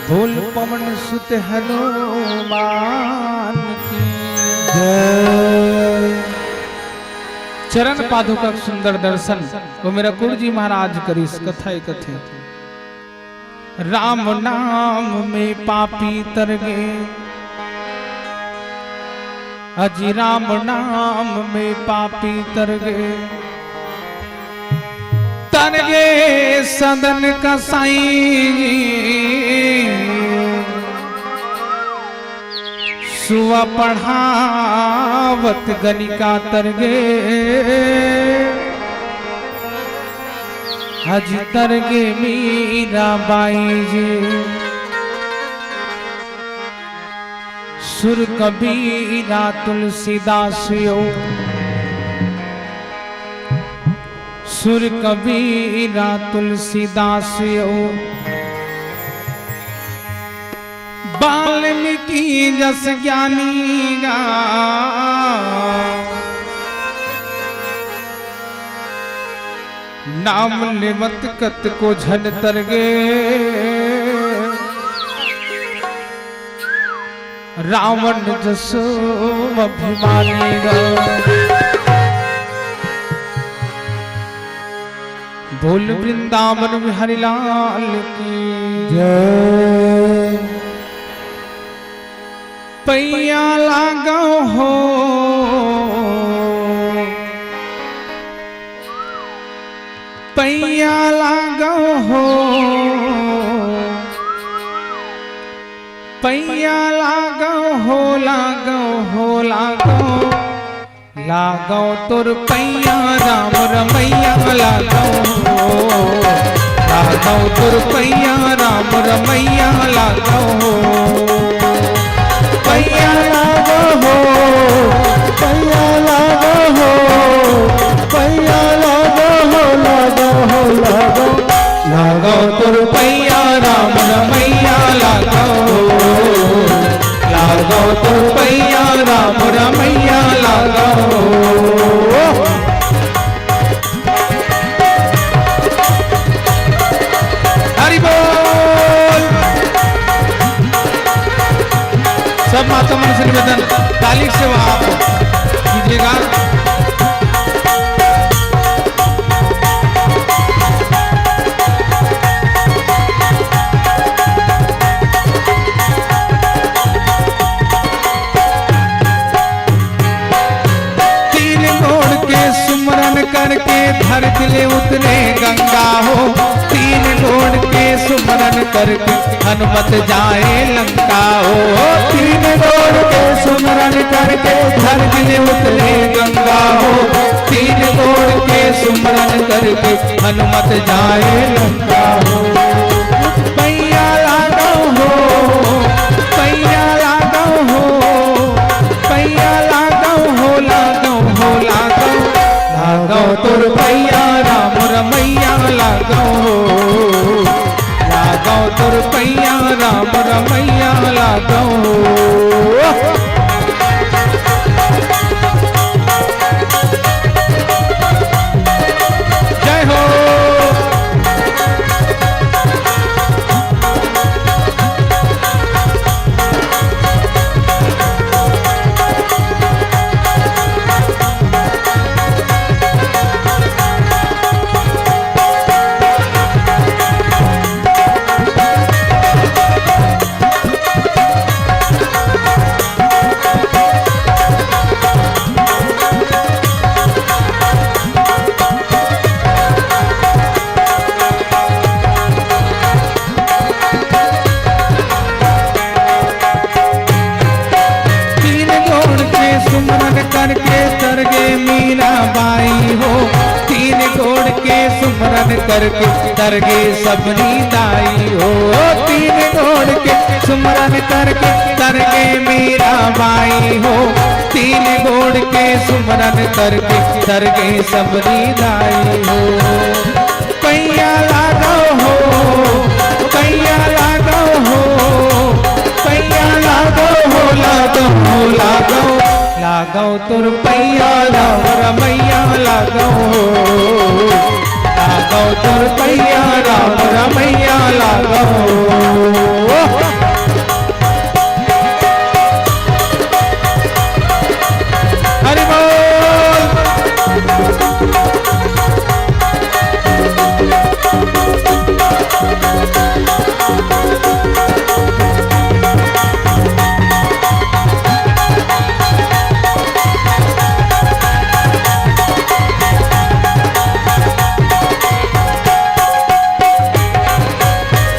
बोल पवन सुत हनुमान की जय। चरण पादुका के सुंदर दर्शन वो मेरा कुरजी महाराज करिस। कथा ए कथे, राम नाम में पापी तर गे, अजी राम नाम में पापी तर गे, तर गे सदन कसाई जी। सुवा पढ़ावत गनिका तर गे, अजी तर गे मीरा बाई जी। सुर कबीरा तुलसीदास यो, सुर कबीरा तुलसीदास यो, वाल्मीकि जस ज्ञानी गा। नाम लेवत कतको झन तर गे, रावण जसो अभिमानी गा। बोल वृंदावन बिहारी लाल की जय। पैया लागो हो, पैया लागो हो, पैया लागो हो, लागो हो, लागो। लागो तोर पैया राम रमैया लागो, लागो तोर पैया राम रमैया लागो। पैया लागो हो, पैया लागो हो, पैया लागो हो, लागो हो, लागो। लागो तोर पैया राम रमैया लागो, लागो तोर पैया राम रमैया लागो। हरि बोल। सब माता मन से निवेदन, ताली से आप कीजिएगा। तीन गोड़ के सुमरन करके धरती ले उतरे गंगा हो। तीन गोड़ के सुमरन करके हनुमत जाए लंका हो। तीन गोड़ के सुमरन करके धरती ले उतरे गंगा हो। तीन गोड़ के सुमरन करके हनुमत जाए लंका हो। पैया लागो हो, पैया लागो हो, पैया लागो हो, लागो हो, लागो। लागो तोर पैया राम रमैया लागो हो, लागो तोर पैया राम रमैया लागो हो। जय हो। सुमरन करके तरगे सबरी दाई हो। तीन गोड़ के सुमरन करके तरगे मीरा बाई हो। तीन गोड़ के सुमरन करके तरगे सबरी दाई हो। पैया लागो हो, पैया लागो हो, पैया लागो हो, लागो हो, लागो। लागो तोर पैया राम रमैया लागो हो। लागो तोर पैया राम रमैया लागो। हरि बोल।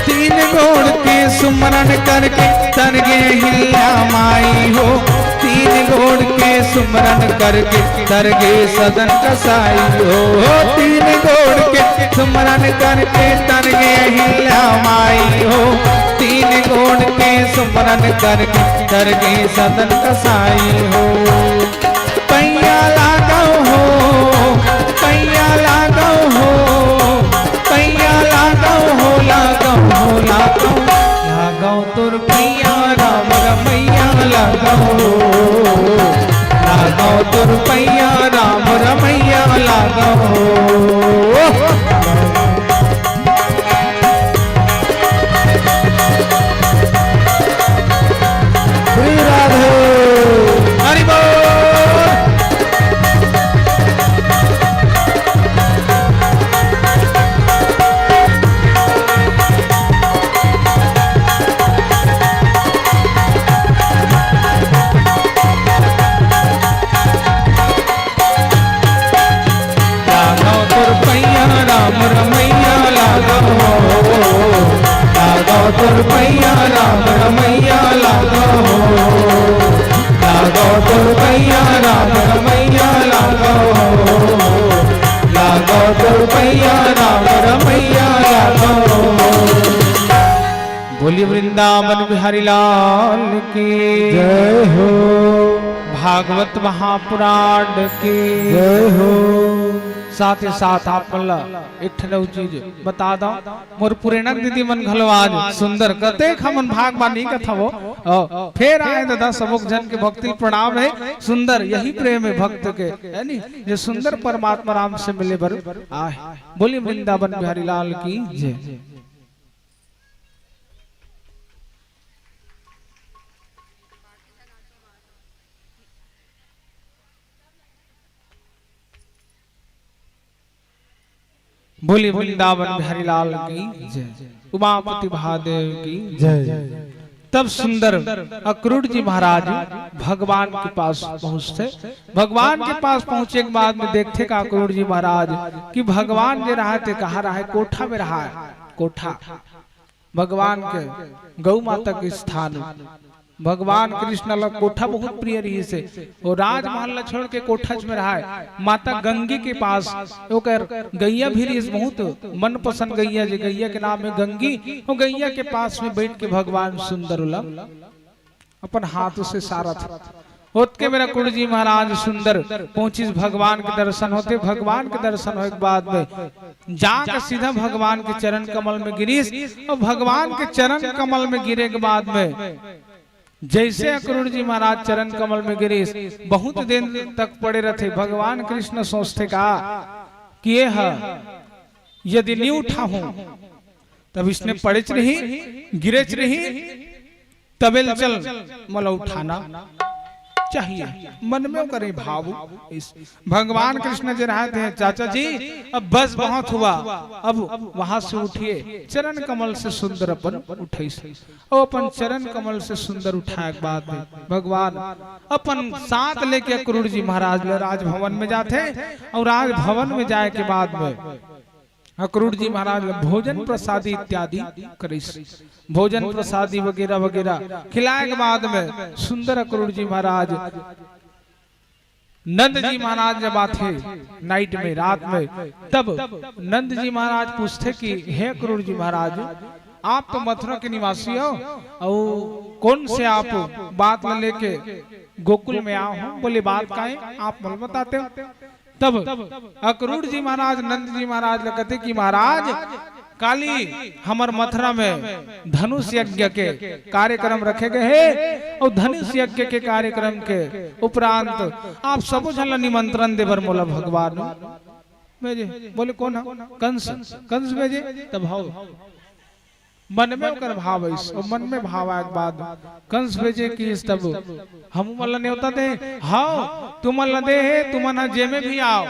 तीन गोड़ के सुमरन करके तरगे हिल्ला माई हो। तीन गोड़ के सुमरन करके तरगे सदन कसाई हो। तीन गोड़ के सुमरन करके तरगे हिल्ला माई हो। तीन गोड़ के सुमरन करके तरगे सदन कसाई हो। पैया लागो हो, पैया लागो हो, पैया लागो हो, लागो हो, लागो। लागो तोर पैया राम रमैया लागो। लागो तोर पैया राम रमैया लागो। श्री राधे। हरि बोल। लागो तोर पैया राम रमैया लागो। लागो तोर पैया राम रमैया लागो। लागो तोर पैया राम रमैया लागो। लागो तोर पैया राम रमैया लागो। बोलिए वृंदावन बिहारी लाल की जय हो। भागवत महापुराण की जय हो। साथ ही साथ आप मन ला एक ठन अउ चीज बता दो, मोर पुरेणक दीदी मन घलो आज सुंदर कतेक हमन भाग मानी कथवो। अ, फेर आए दादा सबो झन के भक्ति प्रणाम हे। सुंदर यही प्रेम हे भक्त के, है नी? ये सुंदर परमात्मा राम से मिले बर आए। बोलिए वृंदावन बिहारी लाल की जय। बोलिए वृंदावन बिहारी लाल की जय, उमापति महादेव की जय। तब सुंदर अक्रूर जी महाराज भगवान के पास पहुंचथे। भगवान के पास पहुंचे के बाद में देखथे का अक्रूर जी महाराज कि भगवान जे रहाय ते कहाँ रहाय, कोठा में रहाय। कोठा भगवान के गौ माता के स्थान। भगवान कृष्ण ला कोठा बहुत प्रिय रहिस हे। वो राजमहल ला छोड़ के कोठा में रहाय, माता गंगी के पास ओकर गैया भी रहिस, बहुत मनपसंद गैया, जे गैया के नाम हे गंगी। वो गैया के पास में बैठ के भगवान सुंदर ला अपन हाथ से सारत। ओतके बेरा अक्रूर जी महाराज सुंदर पहुंचिस, भगवान के दर्शन होथे। भगवान के दर्शन होए के बाद में जाके सीधा भगवान के चरण कमल में गिरिस। अउ भगवान के चरण कमल में गिरे के बाद में जैसे अक्रूर जी महाराज चरण कमल में गिरिस, बहुत दिन तक पड़े रथे। भगवान कृष्ण सोचथे का कि ये ह यदि नहीं उठाहूं तब इसने पड़ेच रही, गिरेच रही, तबे ल चल, मोला उठाना चाहिए। मन में करे भाव। इस भगवान कृष्ण जे रहाय ते, चाचा जी, अब बस बहुत हुआ, अब वहां से उठिए। चरण कमल से सुंदर अपन उठइस। अउ अपन चरण कमल से सुंदर उठाए के बाद में भगवान अपन साथ लेके अक्रूर जी महाराज ल राजभवन में जाथे। अउ राजभवन में जाए के बाद में अक्रूर जी महाराज ल भोजन प्रसादी इत्यादि करिस। भोजन प्रसादी वगैरह वगैरह खिलाए के बाद में सुंदर अक्रूर जी महाराज नंद जी महाराज जब आथे नाइट में, रात में, तब नंद जी महाराज पूछथे कि हे अक्रूर जी महाराज, आप तो मथुरा के निवासी हो, अउ कौन से आप बात ल लेके गोकुल में आए हो? बोले, बात का है, आप मन बताते हो। तब अक्रूर जी महाराज नंद जी महाराज ल कथे कि महाराज, काली हमर मथुरा में धनुष यज्ञ के कार्यक्रम रखे गए हे, अउ धनुष यज्ञ के कार्यक्रम के उपरांत आप सबो झन ला निमंत्रण दे बर मोला भगवान भेजे। बोले, कौन है? कंस। कंस भेजे। तब हव, मन में ओकर भाव आइस, अउ मन में भाव आए के बाद कंस भेजे कि तब हमू मन ला नेवता दे, हव, तुमन ला दे हे, तुमन ह जेमे भी आओ,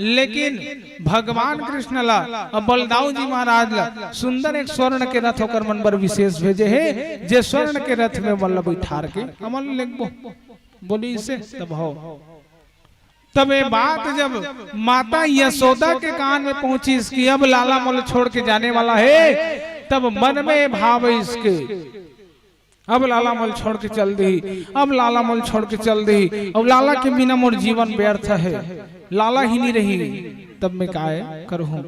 लेकिन भगवान कृष्ण ला अउ बलदाऊ जी महाराज ला सुंदर एक स्वर्ण के रथ ओकर मन बर विशेष भेजे हे, जे स्वर्ण के रथ में मन ला बैठार के हमन लेगबो। बोले, इसे तब हव। तब ये बात जब माता यशोदा के कान में पहुंचिस कि अब लाला मोला छोड़ के जाने वाला हे, तब मन में भाव आइस कि अब लाला मोला छोड़ के चल दिही, अब लाला मोला छोड़ के चल दिही, अब लाला के बिना मोर जीवन व्यर्थ हे, लाला ही नहीं रही, तब मैं काय करहूं?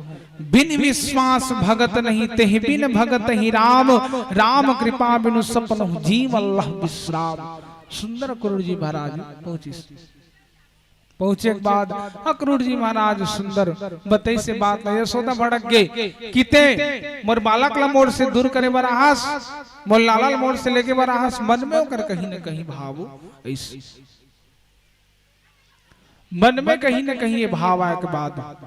बिन विश्वास भगत नहीं, तेहि बिन भगत ही राम, राम कृपा बिनु सपनहु जीव अल्लाह विश्राम। सुंदर अक्रूर जी महाराज पहुंचिस। पहुंचे के बाद अक्रूर जी महाराज सुंदर बतइस ये बात ला, यशोदा भड़क गे, किते मोर बालक ला मोर से दूर करे बर आहस, मोर लाला ला मोर से लेगे बर आहस, मन में ओकर कहीं न कहीं भाव आइस। मन में कहीं न कहीं ये भाव आए के बाद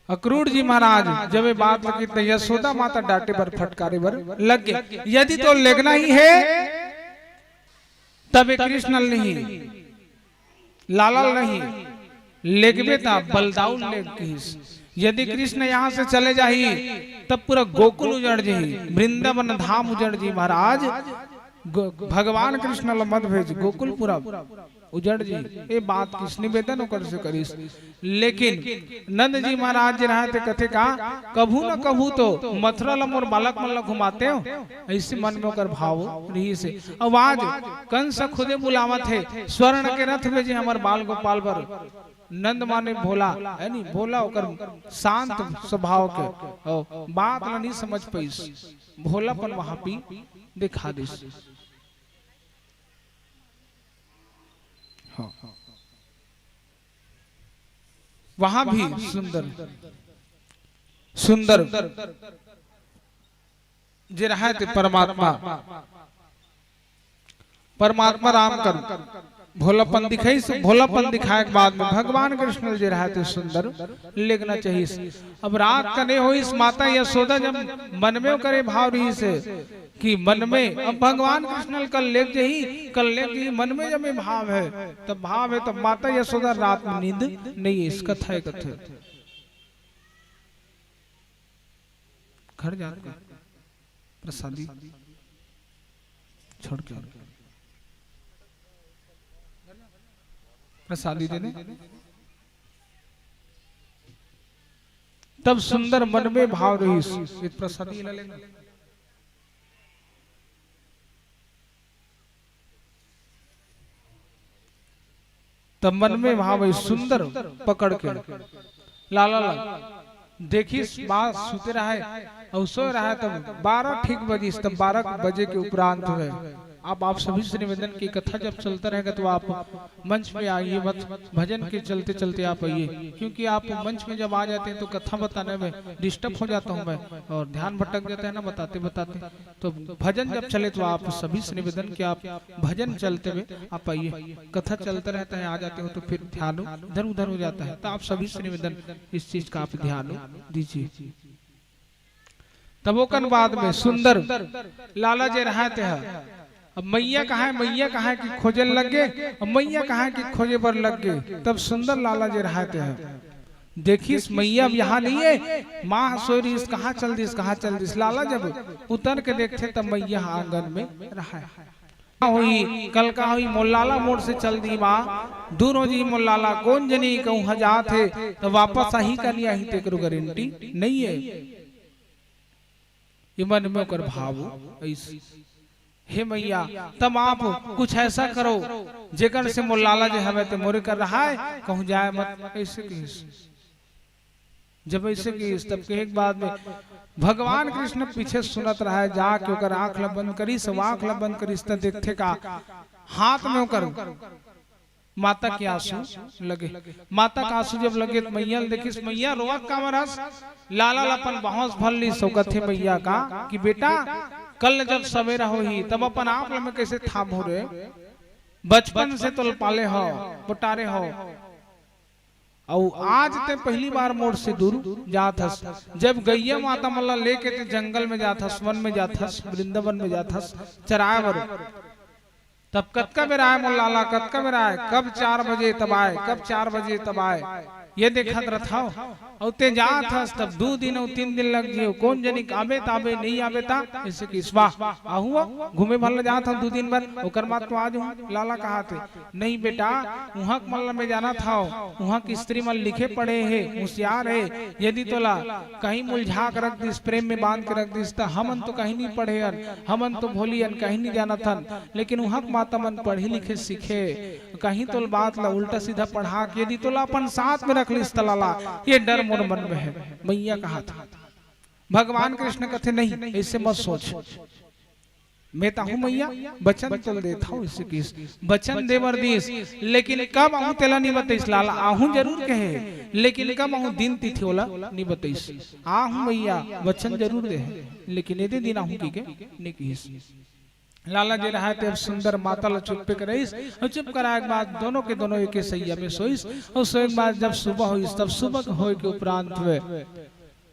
अक्रूर जी महाराज जब ये बात लगी त यशोदा माता डांटे बर फटकारे बर लग गे, यदि तोर लेगना ही हे तब ये कृष्ण ल नहीं, लाला ल नहीं, लेगबे त बलदाऊ ल लेग किहिस। यदि कृष्ण यहाँ से चले जाही तब पूरा गोकुल उजड़ जही, वृंदावन धाम उजड़ जही महाराज। गो-, भगवान कृष्ण ल मत भेज, गोकुल पूरा उजड़ जी। ये बात किस निवेदन ओकर से करिस। लेकिन नंद जी महाराज जी रहे ते कथे का, कभू न कभू तो मथुरा ल मोर बालक मन ल घुमाते हो, ऐसे मन में ओकर भाव रहिस हे। अब आज कंस खुदे बुलावत हे, स्वर्ण के रथ भेजे हमर बाल गोपाल बर। नंद माने भोला, है नी, भोला ओकर शांत स्वभाव के, ओ, बात ल नहीं समझ पाइस, भोलापन वहां भी दिखा दिस। हाँ। वहां भी सुंदर, सुंदर जे रहे ते परमात्मा, परमात्मा राम कर भोलापन दिखाइस। भोलापन दिखाए के बाद में भगवान कृष्ण जे रहे ते सुंदर लेगना चाहिए। अब रात कने होइस, माता यशोदा जब मन में करे भाव रहिस हे कि मन में अब भगवान कृष्ण ल कल लेग जही, कल लेग जही, मन में जब ये भाव हे, तब भाव हे, तब माता यशोदा रात में नींद नहीं हे। इस कथा हे, कथा हे। घर जाके प्रसादी छोड़ के प्रसादी देने तब सुंदर मन में भाव रहिस, ये प्रसादी ला लेना। तब मन में भाव आइस सुंदर पकड़ के लाला ला देखिस, बा सुते रहे अउ सोए रहे। तब बारह ठीक बजिस, तब बारह बजे के उपरांत हे। अब आप सभी से निवेदन कि कथा जब चलता रहेगा तो आप मंच पे आइए मत, भजन के चलते चलते आप आइए, क्योंकि आप मंच में जब आ जाते हैं तो कथा बताने में डिस्टर्ब हो जाता हूँ मैं और ध्यान भटक जाता है ना बताते बताते। तो भजन जब चले तो आप सभी से निवेदन कि आप भजन चलते हुए आप आइए, कथा चलता रहता है, आ जाते हो तो फिर ध्यान इधर उधर हो जाता है। तो आप सभी से निवेदन इस चीज का आप ध्यान दीजिए। तब ओकन बाद में सुंदर लाला जे रहे ते ह, अब मैया कहाँ हे, मैया कहाँ हे कि खोजे लग गे। अब मैया कहाँ हे कि खोजे बर लग गे। तब सुंदर लाला जे रहे ते ह, देखिस मैया अब यहाँ नहीं हे, माँ सोए रहिस, कहाँ चल दिस, कहाँ चल दिस। लाला जब उतर के देखथे तब मैया आंगन में रहे। होही, कल का होही, मोर लाला मोर से चल दी माँ, दूर हो जी मोर लाला, कौन जनी कहूँ ह जात हे, त वापस आही का नहीं आही, तेकरो गारंटी नहीं हे। ये मन में ओकर भाव आइस, हे मैया, तब आप कुछ ऐसा करो, जेकर से मोर लाला जे हवे ते मोरे कर रहाय, कहूँ जाय मत, ऐसे कहिस। जब ऐसे कहिस, तब कहे के बाद में भगवान कृष्ण पीछे सुनत रहाय, जाके ओकर आँख ला बंद करिस, वो आँख ला बंद करिस, त देखथे का हाथ में ओकर माता के आंसू लगे। माता के आंसू जब लगे, त मैया ल देखिस, मैया रोवत काबर हस? लाला ल अपन बाहों से भर लिस, अउ कथे मैया का कि बेटा, कल जब सवेरा होही, तब अपन आप ल मैं कैसे थामहूँ रे? बचपन से तोल पाले हव, पोटारे हव, अउ आज ते पहली बार मोर से दूर जात हस। जब गैया माता मन ला लेके ते जंगल में जात हस, वन में जात हस, वृंदावन में जात हस चराए बर, तब कतका बेर आय मोर लाला, कतका बेर आय, कब चार बजे तब आय, कब चार बजे तब आय, ये देखत रथव। अउ ते जात हस तब दू दिन अउ तीन दिन लग जियो, कोन जनी आबे त आबे, नइ आबे त ऐसे किस, वाह, आहू घूमे भर ल जात हव दू दिन बर, ओकर बाद तो आ जाहूँ, लाला कहाथे। नहीं बेटा, उहाँ के मन ल मैं जानत हव, उहाँ के स्त्री मन लिखे पढ़े हे, होशियार हे। यदि तोला कहीं मुलझा के रख दिस, प्रेम में बांध के रख दिस, त हमन तो कहीं नहीं पढ़े हन, हमन तो भोली हन, कहीं नहीं जानत हन। लेकिन उहाँ के माता मन पढ़े लिखे सीखे, कहीं तोल बात ला उल्टा सीधा पढ़ा के यदि तोला अपन साथ में रख लिस त लाला, ये डर मोर मन में हे। मैया कहाथे। भगवान कृष्ण कथे, नहीं, ऐसे मत सोच। मैं त आहूँ मैया, बचन तोला देत हव, ऐसे किस। बचन दे बर दिस, लेकिन कब आहूँ तेला नी बतइस लाला, आहूँ जरूर कहे, लेकिन कब आहूँ दिन तिथि ओला नी बतइस। आहूँ मैया, बचन जरूर दे हे, लेकिन एदे दिन आहूँ कहिके नी किहिस। लाला जे रहाय ते अब सुंदर माता ल चुप्पे कराइस, अउ चुप कराय के बाद दोनों के दोनों एके सैया में सोइस, अउ सोए के बाद जब सुबह होइस, तब सुबह के होए के उपरांत में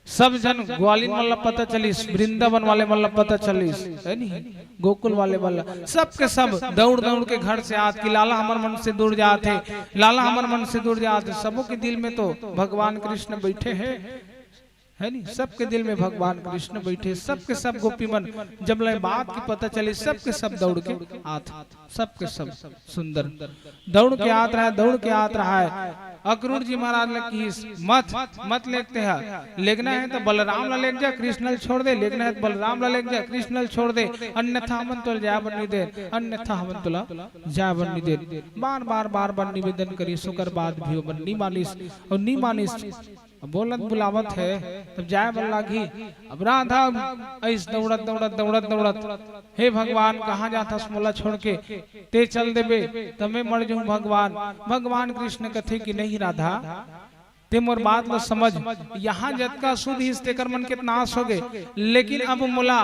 सब झन ग्वालिन मन ल पता चलिस, वृंदावन वाले मन ल पता चलिस, हे नी, गोकुल वाले मन ल, सब के सब दौड़ दौड़ के घर से आत कि लाला हमर मन से दूर जात हे, लाला हमर मन से दूर जात हे। सबो के दिल में तो भगवान कृष्ण बैठे हे, हे नी, सबके दिल में भगवान कृष्ण बैठे। सबके सब गोपी मन जब ले बात के पता चलिस, सबके सब दौड़ के आत, सबके सब सुंदर दौड़ के आत रहाय, दौड़ के आत रहाय। अक्रूर जी महाराज ल किहिस, मत, मत लेग तेहा, लेगना हे त बलराम ल लेग जा, कृष्ण ल छोड़ दे, लेगना हे त बलराम ल लेग जा, कृष्ण ल छोड़ दे, अन्यथा हमन तोला जाय बर नी देन, अन्यथा हमन तोला जाय बर नी देन। बार बार, बार बार निवेदन करिस, ओकर बाद भी ओमन नी मानिस, अउ नी मानिस। अब बोलत बुलावत हे, तब जाय बर लागही। अब राधा अइस दौड़त, दौड़त, दौड़त, दौड़त, हे भगवान, कहाँ जात हस मोला छोड़ के? ते चल देबे, त मैं मर जाहूँ भगवान। भगवान कृष्ण कथे कि नहीं राधा, ते मोर बात ल समझ, यहाँ जतका सुध हिस तेकर मन के नाश हो गे, लेकिन अब मोला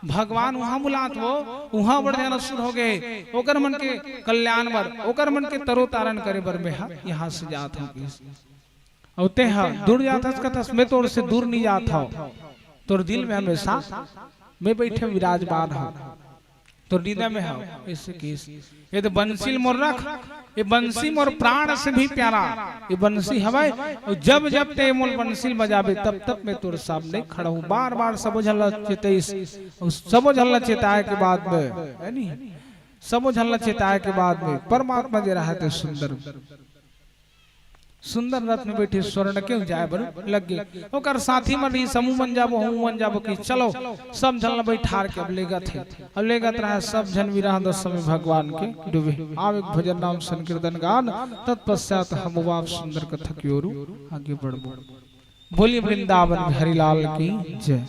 भगवान उहाँ बुलात हो, उहाँ बढ़ जाना शुरू हो गए, ओकर मन के कल्याण बर, ओकर मन के तरोतारण करे बर मैं ह यहाँ से जात हूँ। अउ तेहा दूर जाथस, कथस, "मैं तोर से दूर नहीं जात हव, तोर दिल में हमेशा मैं बैठे विराजमान हव, तोर हृदय में हव।" ऐसे किहिस, "ये तो बंसी ल मोर रख, ये बंसी मोर प्राण से भी प्यारा, ये बंसी हवय, अउ जब जब ते मोर बंसी ल बजाबे, तब तब मैं तोर सामने खड़ा हूँ।" बार बार सबो झन ल चेतइस, अउ सबो झन ल चेताए के बाद में, है नी, सबो झन ल चेताए के बाद में परमात्मा जे रहे ते सुंदर सुंदर रथ में बैठे स्वर्ण के जाय बर लग गे। ओकर साथी मन रही, समूह मन जाबो, हमू मन जाबो कि चलो, सब झन ल बैठार के अब लेगत हे। अब लेगत रहा सब झन विरह दशा में भगवान के डूबे। आव एक भजन नाम संकीर्तन गान, तत्पश्चात हम आप सुंदर कथा की ओर आगे बढ़बो। बोलिए वृंदावन बिहारी लाल की जय।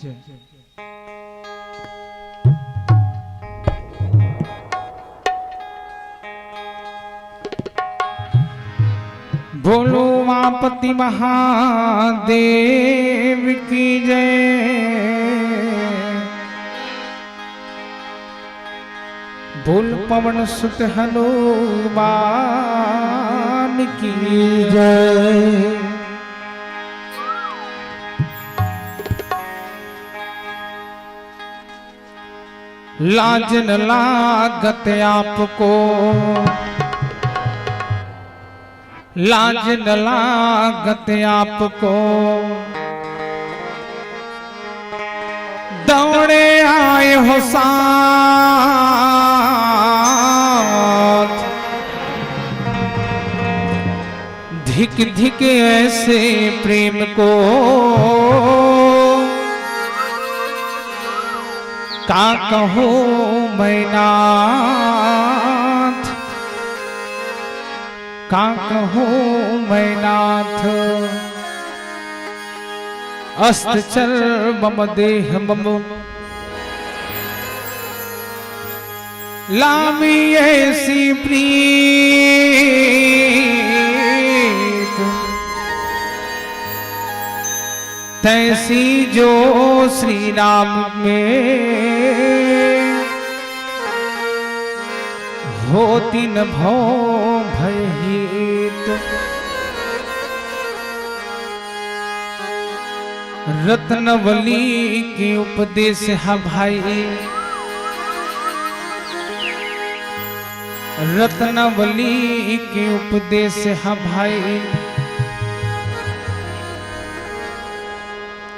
बोलो उमापति महादेव की जय। बोल पवन सुत हनुमान की जय। लाज न लागत आपको, लाज न लागत आपको, दौड़े आए हो साथ। धिक धिक ऐसे प्रेम को, का कहूँ मैं नाथ, का कहूँ मैं नाथ, अस्त्र चल मम देह मम, लामी ऐसी प्रीत, तैसी जो श्री राम में, होती न भव भयहीत। रत्नवली के उपदेश हा भाई, रत्नवली के उपदेश हा भाई।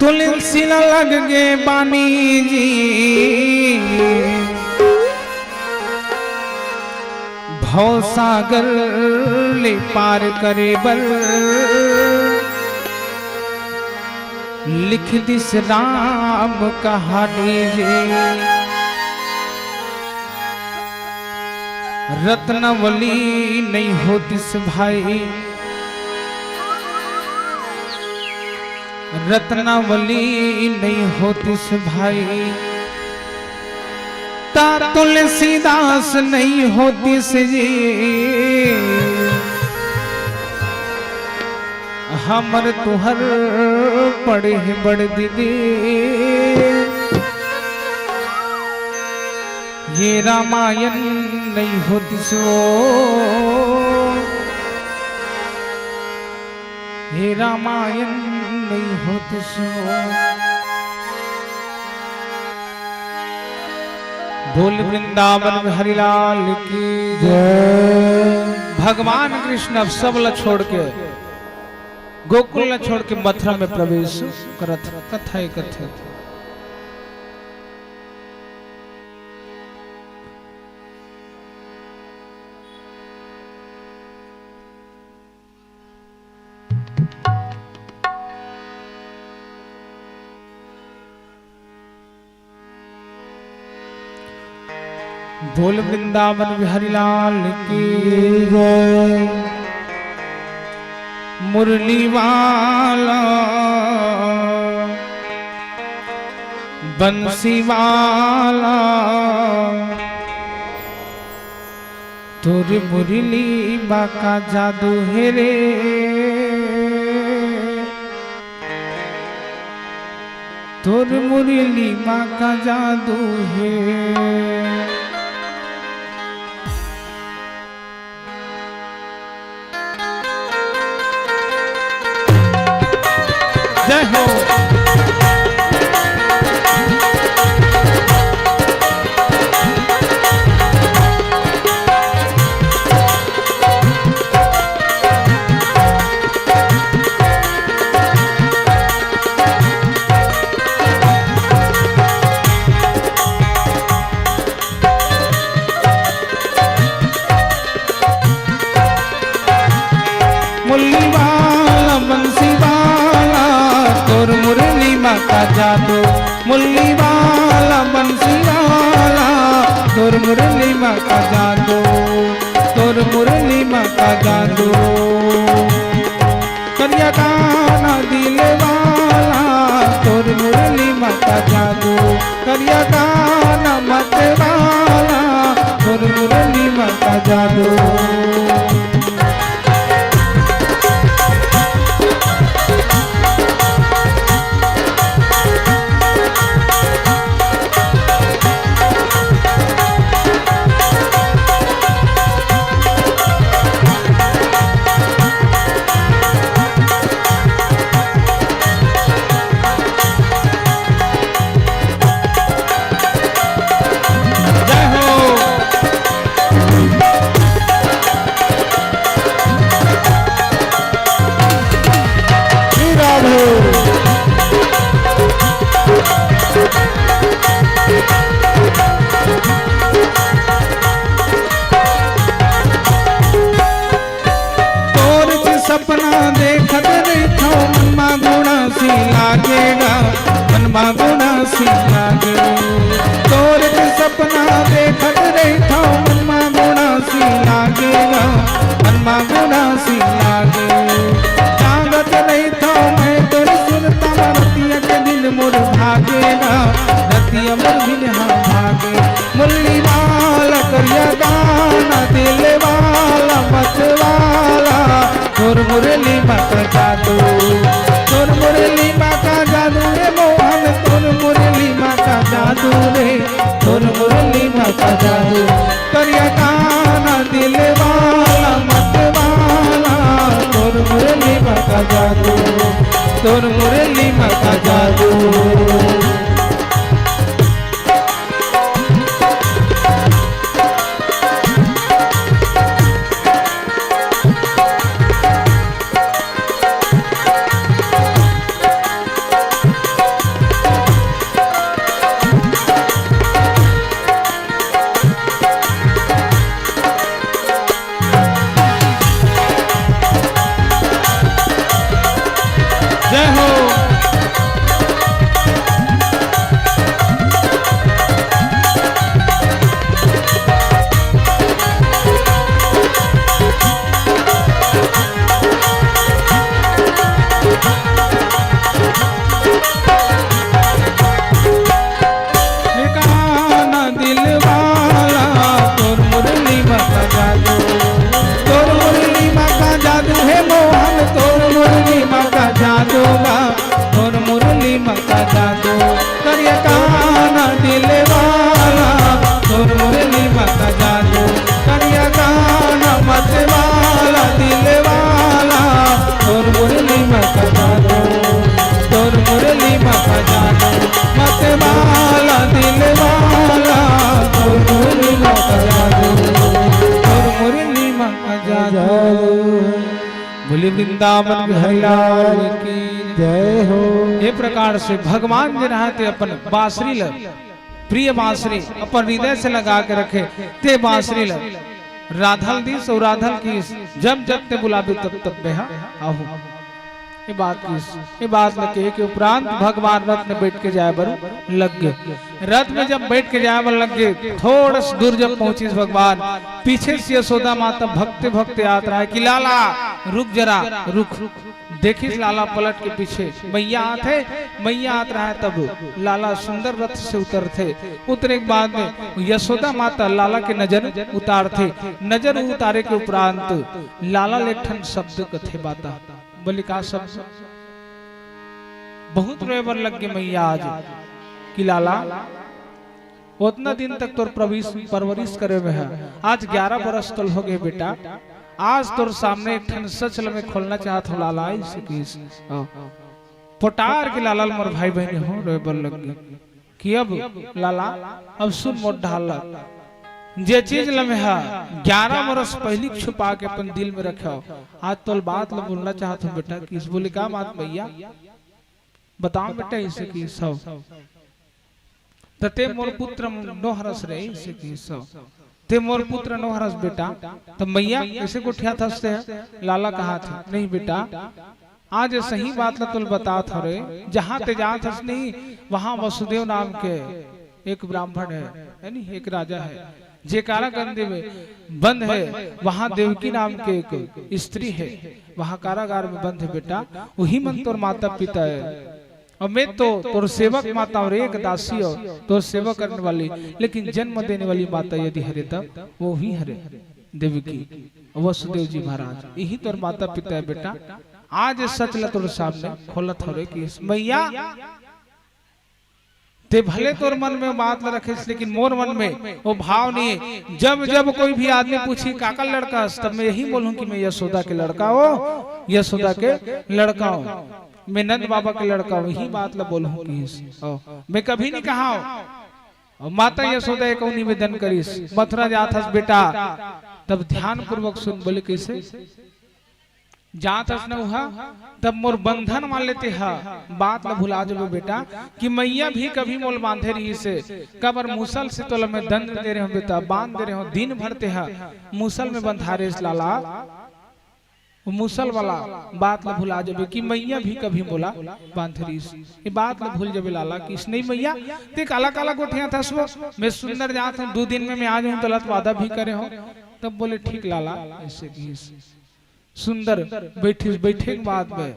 तुलसी ला लग गे बानी जी, भवसागर ले पार करे बर, लिख दिस राम कहानी जी। रत्नावली नहीं होतिस भाई, रत्नावली नहीं होतिस भाई, ता तुलसीदास नहीं होतिस जी। हमर तुहर पड़े हे बड़ दीदी, ये रामायण नहीं होतिस ओ, हे रामायण नहीं होतिस ओ। बोल वृंदावन बिहारी लाल की जय। भगवान कृष्ण अब सब ला छोड़ के, गोकुल ला छोड़ के मथुरा में प्रवेश करत हे। कथा हे, कथा हे। बोल वृंदावन बिहारी लाल की जय। मुरली वाला, बंसी वाला, तोर मुरली मा का जादू हे रे, तोर मुरली मा का जादू हे। जय हो। मुरली वाला बंसी वाला, तोर मुरली मा का जादू। मुरली वाला बंसी वाला, तोर मुरली मा का जादू, तोर मुरली मा का जादू। करिया काना दिल वाला, तोर मुरली मा का जादू। करिया काना मत वाला, तोर मुरली मा का जादू। जय हो। श्री राधे। तोर से सपना देखत रहिथौं, मन मा गुणा सी लागे गा, मन मा गुणा सी लागे। वृंदावन बिहारी लाल की जय हो। ये प्रकार से भगवान जे रहते अपन बांसुरी ल, प्रिय बांसुरी अपन हृदय से लगा के रखे, ते बांसुरी ल राधल दिस और राधल किस, जब जब ते बुलाबे तब तब मैं हा आहूं। ये बात किस, ये बात ल कहे के उपरांत भगवान रथ में बैठ के जाए बर लग गे। रथ में जब बैठ के जाए बर लग गे, थोड़ा सा दूर जब पहुंचिस भगवान, पीछे से यशोदा माता भगते भगते आत रहे कि लाला रुक जरा, रुक। देखिस लाला पलट के पीछे मैया आत हे, मैया आत रहे तब लाला सुंदर रथ से उतरथे। उतरे के बाद में यशोदा माता लाला के नजर उतारथे। नजर उतारे के उपरांत लाला ले एक ठन शब्द कथे माता। बोले का शब्द? बहुत रोए बर लग गे मैया आज कि लाला, ओतना दिन तक तोर प्रविश, परवरिश करे में है, आज ग्यारह बरस तोल हो गे बेटा, आज तोर सामने एक ठन सच ल मैं खोलना चाहत हूं लाला, ऐसे किस। हाँ। पोटार के लाला ल मोर भाई बहन हो रोए बर लग गे कि अब लाला, अब सुन मोर ढाल ल, जे चीज ल मैं हा ग्यारह बरस पहली छुपा के अपन दिल में रखे हो, आज तोल बात ल बोलना चाहत हूं बेटा। किस बोले का बात मैया? बताओ बेटा, ऐसे किस हो? त ते मोर पुत्र नोहरस रे, ऐसे किस हो? ते मोर पुत्र नोहरस बेटा। त मैया ऐसे गोठियाथस ते, लाला कहाथे, नहीं बेटा, आज सही बात ल तोल बतात हव रे, जहां ते जात हस नहीं, वहां वसुदेव नाम के एक ब्राह्मण है, है नी, एक राजा है, जे कारागंध में बंद है, वहां देवकी नाम के एक स्त्री है, वहां कारागार में बंद है बेटा, वही मन तोर माता पिता है। और मैं तो तोर सेवक माता हूं रे, एक दासी हो, तोर सेवा करने वाली, लेकिन जन्म देने वाली माता यदि हरे तब वो ही हरे देवकी, वसुदेव जी महाराज, यही तोर माता पिता है बेटा। आज सच ल तोर सामने खोलत हव रे कि मैया, ते भले तोर मन में बात ल रखेस, लेकिन मोर मन में वो भाव नहीं। जब जब कोई भी आदमी पूछी काकर लड़का हस, तब मैं यही बोलूं कि मैं यशोदा के लड़का हो, यशोदा के लड़का हो, मैं नंद बाबा के लड़का हूं, यही बात ल बोलूं कि ओ, मैं कभी नहीं कहा हूं। और माता यशोदा एक निवेदन करिस, मथुरा जात हस बेटा, तब ध्यान पूर्वक सुन, बोले कैसे? जात हस न उहा, तब मोर बंधन मान लेते ह, बात ल भुला जबे बेटा, कि मैया भी कभी मोल बांधे रहिस हे, काबर मूसल से तोला मैं दंड दे रहे हो बेटा, बांध दे रहे हो, दिन भर ते ह मूसल में बंधा रेस लाला। वो मूसल वाला बात ल भुला जबे कि मैया भी कभी मोला बांधे रहिस, ये बात ल भूल जबे लाला कि नहीं मैया, ते काला काला गोठियाथस वो, मैं सुंदर जात हूं, दू दिन में मैं आ जाऊं, गलत वादा भी करे हो। तब बोले ठीक लाला, ऐसे किस। सुंदर बैठिस, बैठे के बाद में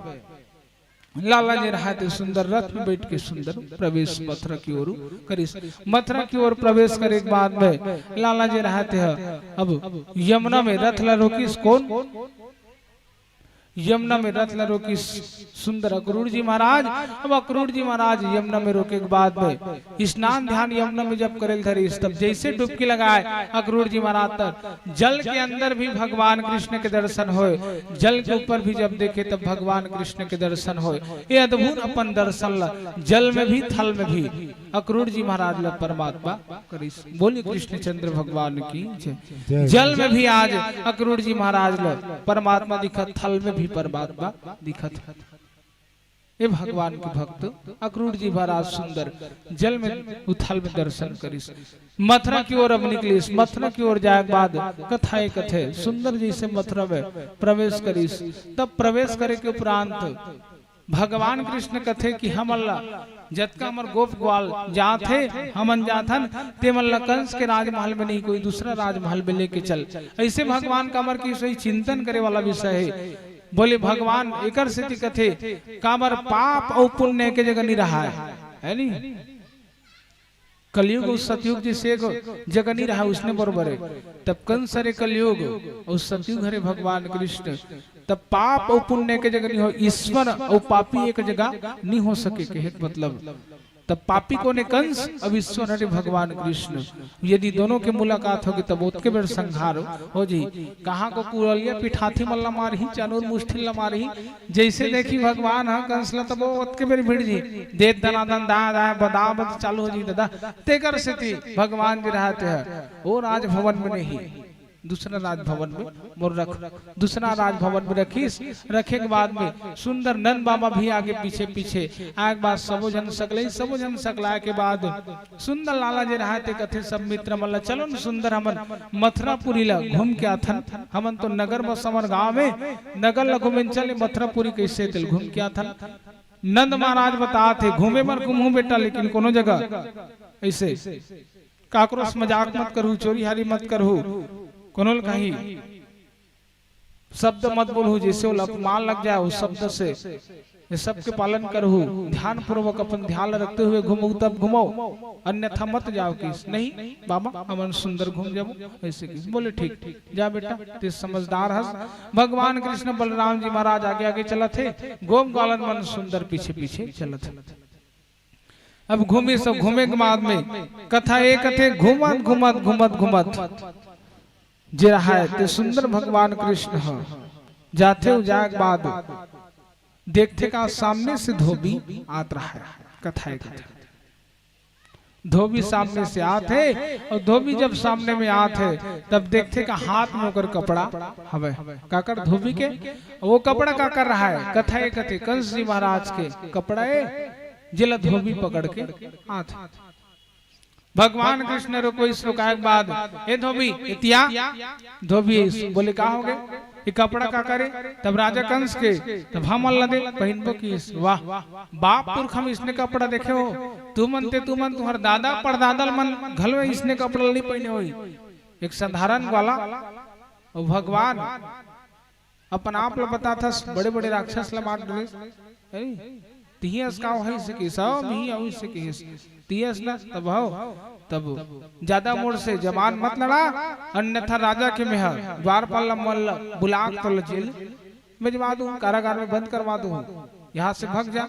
लाला जे रहा ते सुंदर रथ में बैठ के सुंदर प्रवेश मथुरा की ओर करिस। मथुरा की ओर प्रवेश करे के बाद में लाला जे रहा ते ह अब यमुना में रथ ला रोकिस। कौन? यमुना में रथ ला रोकिस सुंदर अक्रूर जी महाराज। अब अक्रूर जी महाराज यमुना में रोके के बाद में स्नान ध्यान यमुना में जब करे ल धरिस, तब जैसे डुबकी लगाए अक्रूर जी महाराज, तब जल के अंदर भी भगवान कृष्ण के दर्शन होए, जल के ऊपर भी जब देखे तब भगवान कृष्ण के दर्शन होए। ये अद्भुत अपन दर्शन ल जल में भी थल में भी अक्रूर जी महाराज ल परमात्मा करिस। बोलिए कृष्णचंद्र भगवान की जय। जय। जल में भी आज अक्रूर जी महाराज ल परमात्मा दिखत, थल में भी परमात्मा दिखत। ये भगवान के भक्त अक्रूर जी महाराज सुंदर जल में उथल में दर्शन करिस। मथुरा की ओर अब निकलिस। मथुरा की ओर जाए के बाद कथा ये कथे सुंदर जैसे मथुरा में प्रवेश करिस। तब प्रवेश करे के उपरांत भगवान कृष्ण कथे कि हमन ला जतका हमर गोप ग्वाल जात हे, हमन जाथन, ते मन ला कंस के राजमहल में नहीं, कोई दूसरा राजमहल में लेके चल। ऐसे भगवान काबर कि सोई चिंतन करे वाला विषय हे। बोले भगवान एकर सेती कथे, काबर पाप अउ पुण्य एके जगह नहीं रहा है, है नी? कलयुग अउ सतयुग जैसे एक जगह नहीं रहा, उसने बरोबर है। तब कंस हरे कलयुग अउ सतयुग हरे भगवान कृष्ण, तब पाप अउ पुण्य एके जगह नहीं हो, ईश्वर अउ पापी एक जगह नहीं हो सके, कहे के मतलब। तब पापी कोने कंस, अब ईश्वर हरे भगवान कृष्ण। यदि दोनों के मुलाकात होगी तब ओतके बेर संहार हो जी। कहाँ को कुरलिया पिठाथी मल्ला मारही, चानूर मुष्ठिल ला मारही, जैसे देखी भगवान ह कंस ला तब ओतके बेर भिड़ जी। दे दनादन दाय दाय बदा बद चालू हो जी दादा। तेकर सेती भगवान जी रहते हैं वो राजभवन में नहीं। दूसरा राजभवन में मोर रख, दूसरा राजभवन में रखिस। रखे के बाद में सुंदर नंद बाबा भी आगे पीछे पीछे आए के बाद सबो झन सकलई, सबो झन सकलाए के बाद सुंदर लाला जे रहा ते कथे सब मित्र मन ला, "चलो न सुंदर, हमन मथुरापुरी ला घूम के आथन, हमन तो नगर बस हमर गाँव में, नगर ला घूमे चले, मथुरापुरी कैसे तेल घूम के आथन।" नंद महाराज बतात हे, "घूमे बर घूमहूँ बेटा, लेकिन कोनो जगह ऐसे काकरो से मजाक मत करहू, चोरी हारी मत करहू, कोनो ल कहीं शब्द मत बोलहू, जैसे ओला अपमान लग जाए, उस शब्द से ये सबके पालन करहू, ध्यान पूर्वक अपन ध्यान रखते हुए घूमो, तब घूमो, अन्यथा मत जाओ।" किस, "नहीं बाबा, हमन सुंदर घूम जाबो," ऐसे किस। बोले, "ठीक, जा बेटा, ते समझदार हस।" भगवान कृष्ण बलराम जी महाराज आगे आगे चलत हे, गोप ग्वालन मन सुंदर पीछे पीछे चलत हे। अब घूमी सब, घूमे के बाद में कथा ए कथे, घूमत घूमत घूमत घूमत जे रहा हे ते सुंदर भगवान कृष्ण ह जाथे, उ जाए के बाद देखथे का सामने से धोबी आत रहा हे। कथा ए कथे, धोबी सामने से आत हे, अउ धोबी जब सामने में आत हे, तब देखथे का हाथ में ओकर कपड़ा हवे। काकर? धोबी के। वो कपड़ा काकर रहा हे? कथा ए कथे, कंस जी महाराज के कपड़ा ए, जेला धोबी पकड़ के आत हे। भगवान कृष्ण रोको, इस रोकाए के बाद, "ए धोबी, एतिया।" धोबी इस बोले, "का होगे? ये कपड़ा काकर ए?" तब राजा कंस के, "तब हमन ला दे, पहिनबो।" किस, "वाह, बाप पुरख हम इसने कपड़ा देखे हो, तुमन ते तुमन, तुंहर दादा परदादा मन घलो इसने कपड़ा नहीं पहिने होही।" एक साधारण ग्वाला, अउ भगवान अपन आप ला बताथस, बड़े बड़े राक्षस ला मार डरेस। "ए, तिही अस का होइस?" किस, "मिही अउ इसे किस, तिही अस ना।" तब हो, तब ज्यादा मोर से जबान मत लड़ा, अन्यथा राजा के मेंह द्वारपाल ला मन ला बुला के तोला जेल भेजवा दूं, कारागार में बंद करवा दूं, यहाँ से भग जा।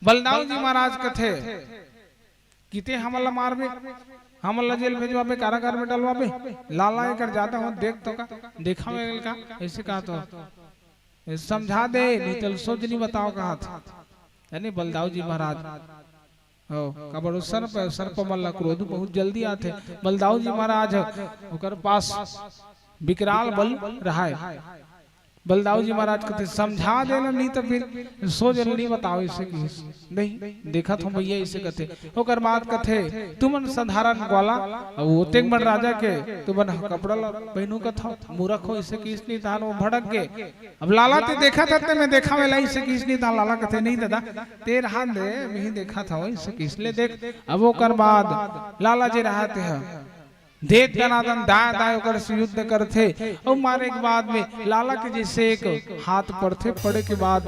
बलदाऊ जी महाराज कथे, "किते हमन ला मारबे, हमन ला जेल भेजवाबे, कारागार में डलवाबे, लाला एकर ज्यादा हो, देख तो का, देखा में का, ऐसे कहा तो समझा दे, नहीं तो सोच नहीं बताओ कहा था।" यानी बलदाऊ जी महाराज, हो, काबर ओ सर्प, सर्प मन ला क्रोध बहुत जल्दी आथे। बलदाऊ जी महाराज, ओकर पास विकराल बल रहा हे। बलदाऊ जी महाराज कथे, "समझा देना, नहीं तो फिर सोच नहीं बताओ इसे किस।" "नहीं, देखत हो भैया," इसे कथे। ओकर बाद कथे, "तुमन साधारण ग्वाला, अउ ओतेक बड़ राजा के तुमन कपड़ा ला पहिनू कथव, मूरख हो, इसे किस नहीं तहान वो भड़क गे। अब लाला ते देखत हते, मैं देखा वेला इसे किस नहीं तहान।" लाला कथे, "नहीं दादा, ते रहा दे, मैं ही देखत हव इसे किस ले देख।" अब ओकर बाद लाला जे रहा ते ह देत दनादन दाय दाय ओकर से युद्ध करथे, अउ मारे के बाद में लाला के जैसे एक हाथ पड़थे, पड़े के बाद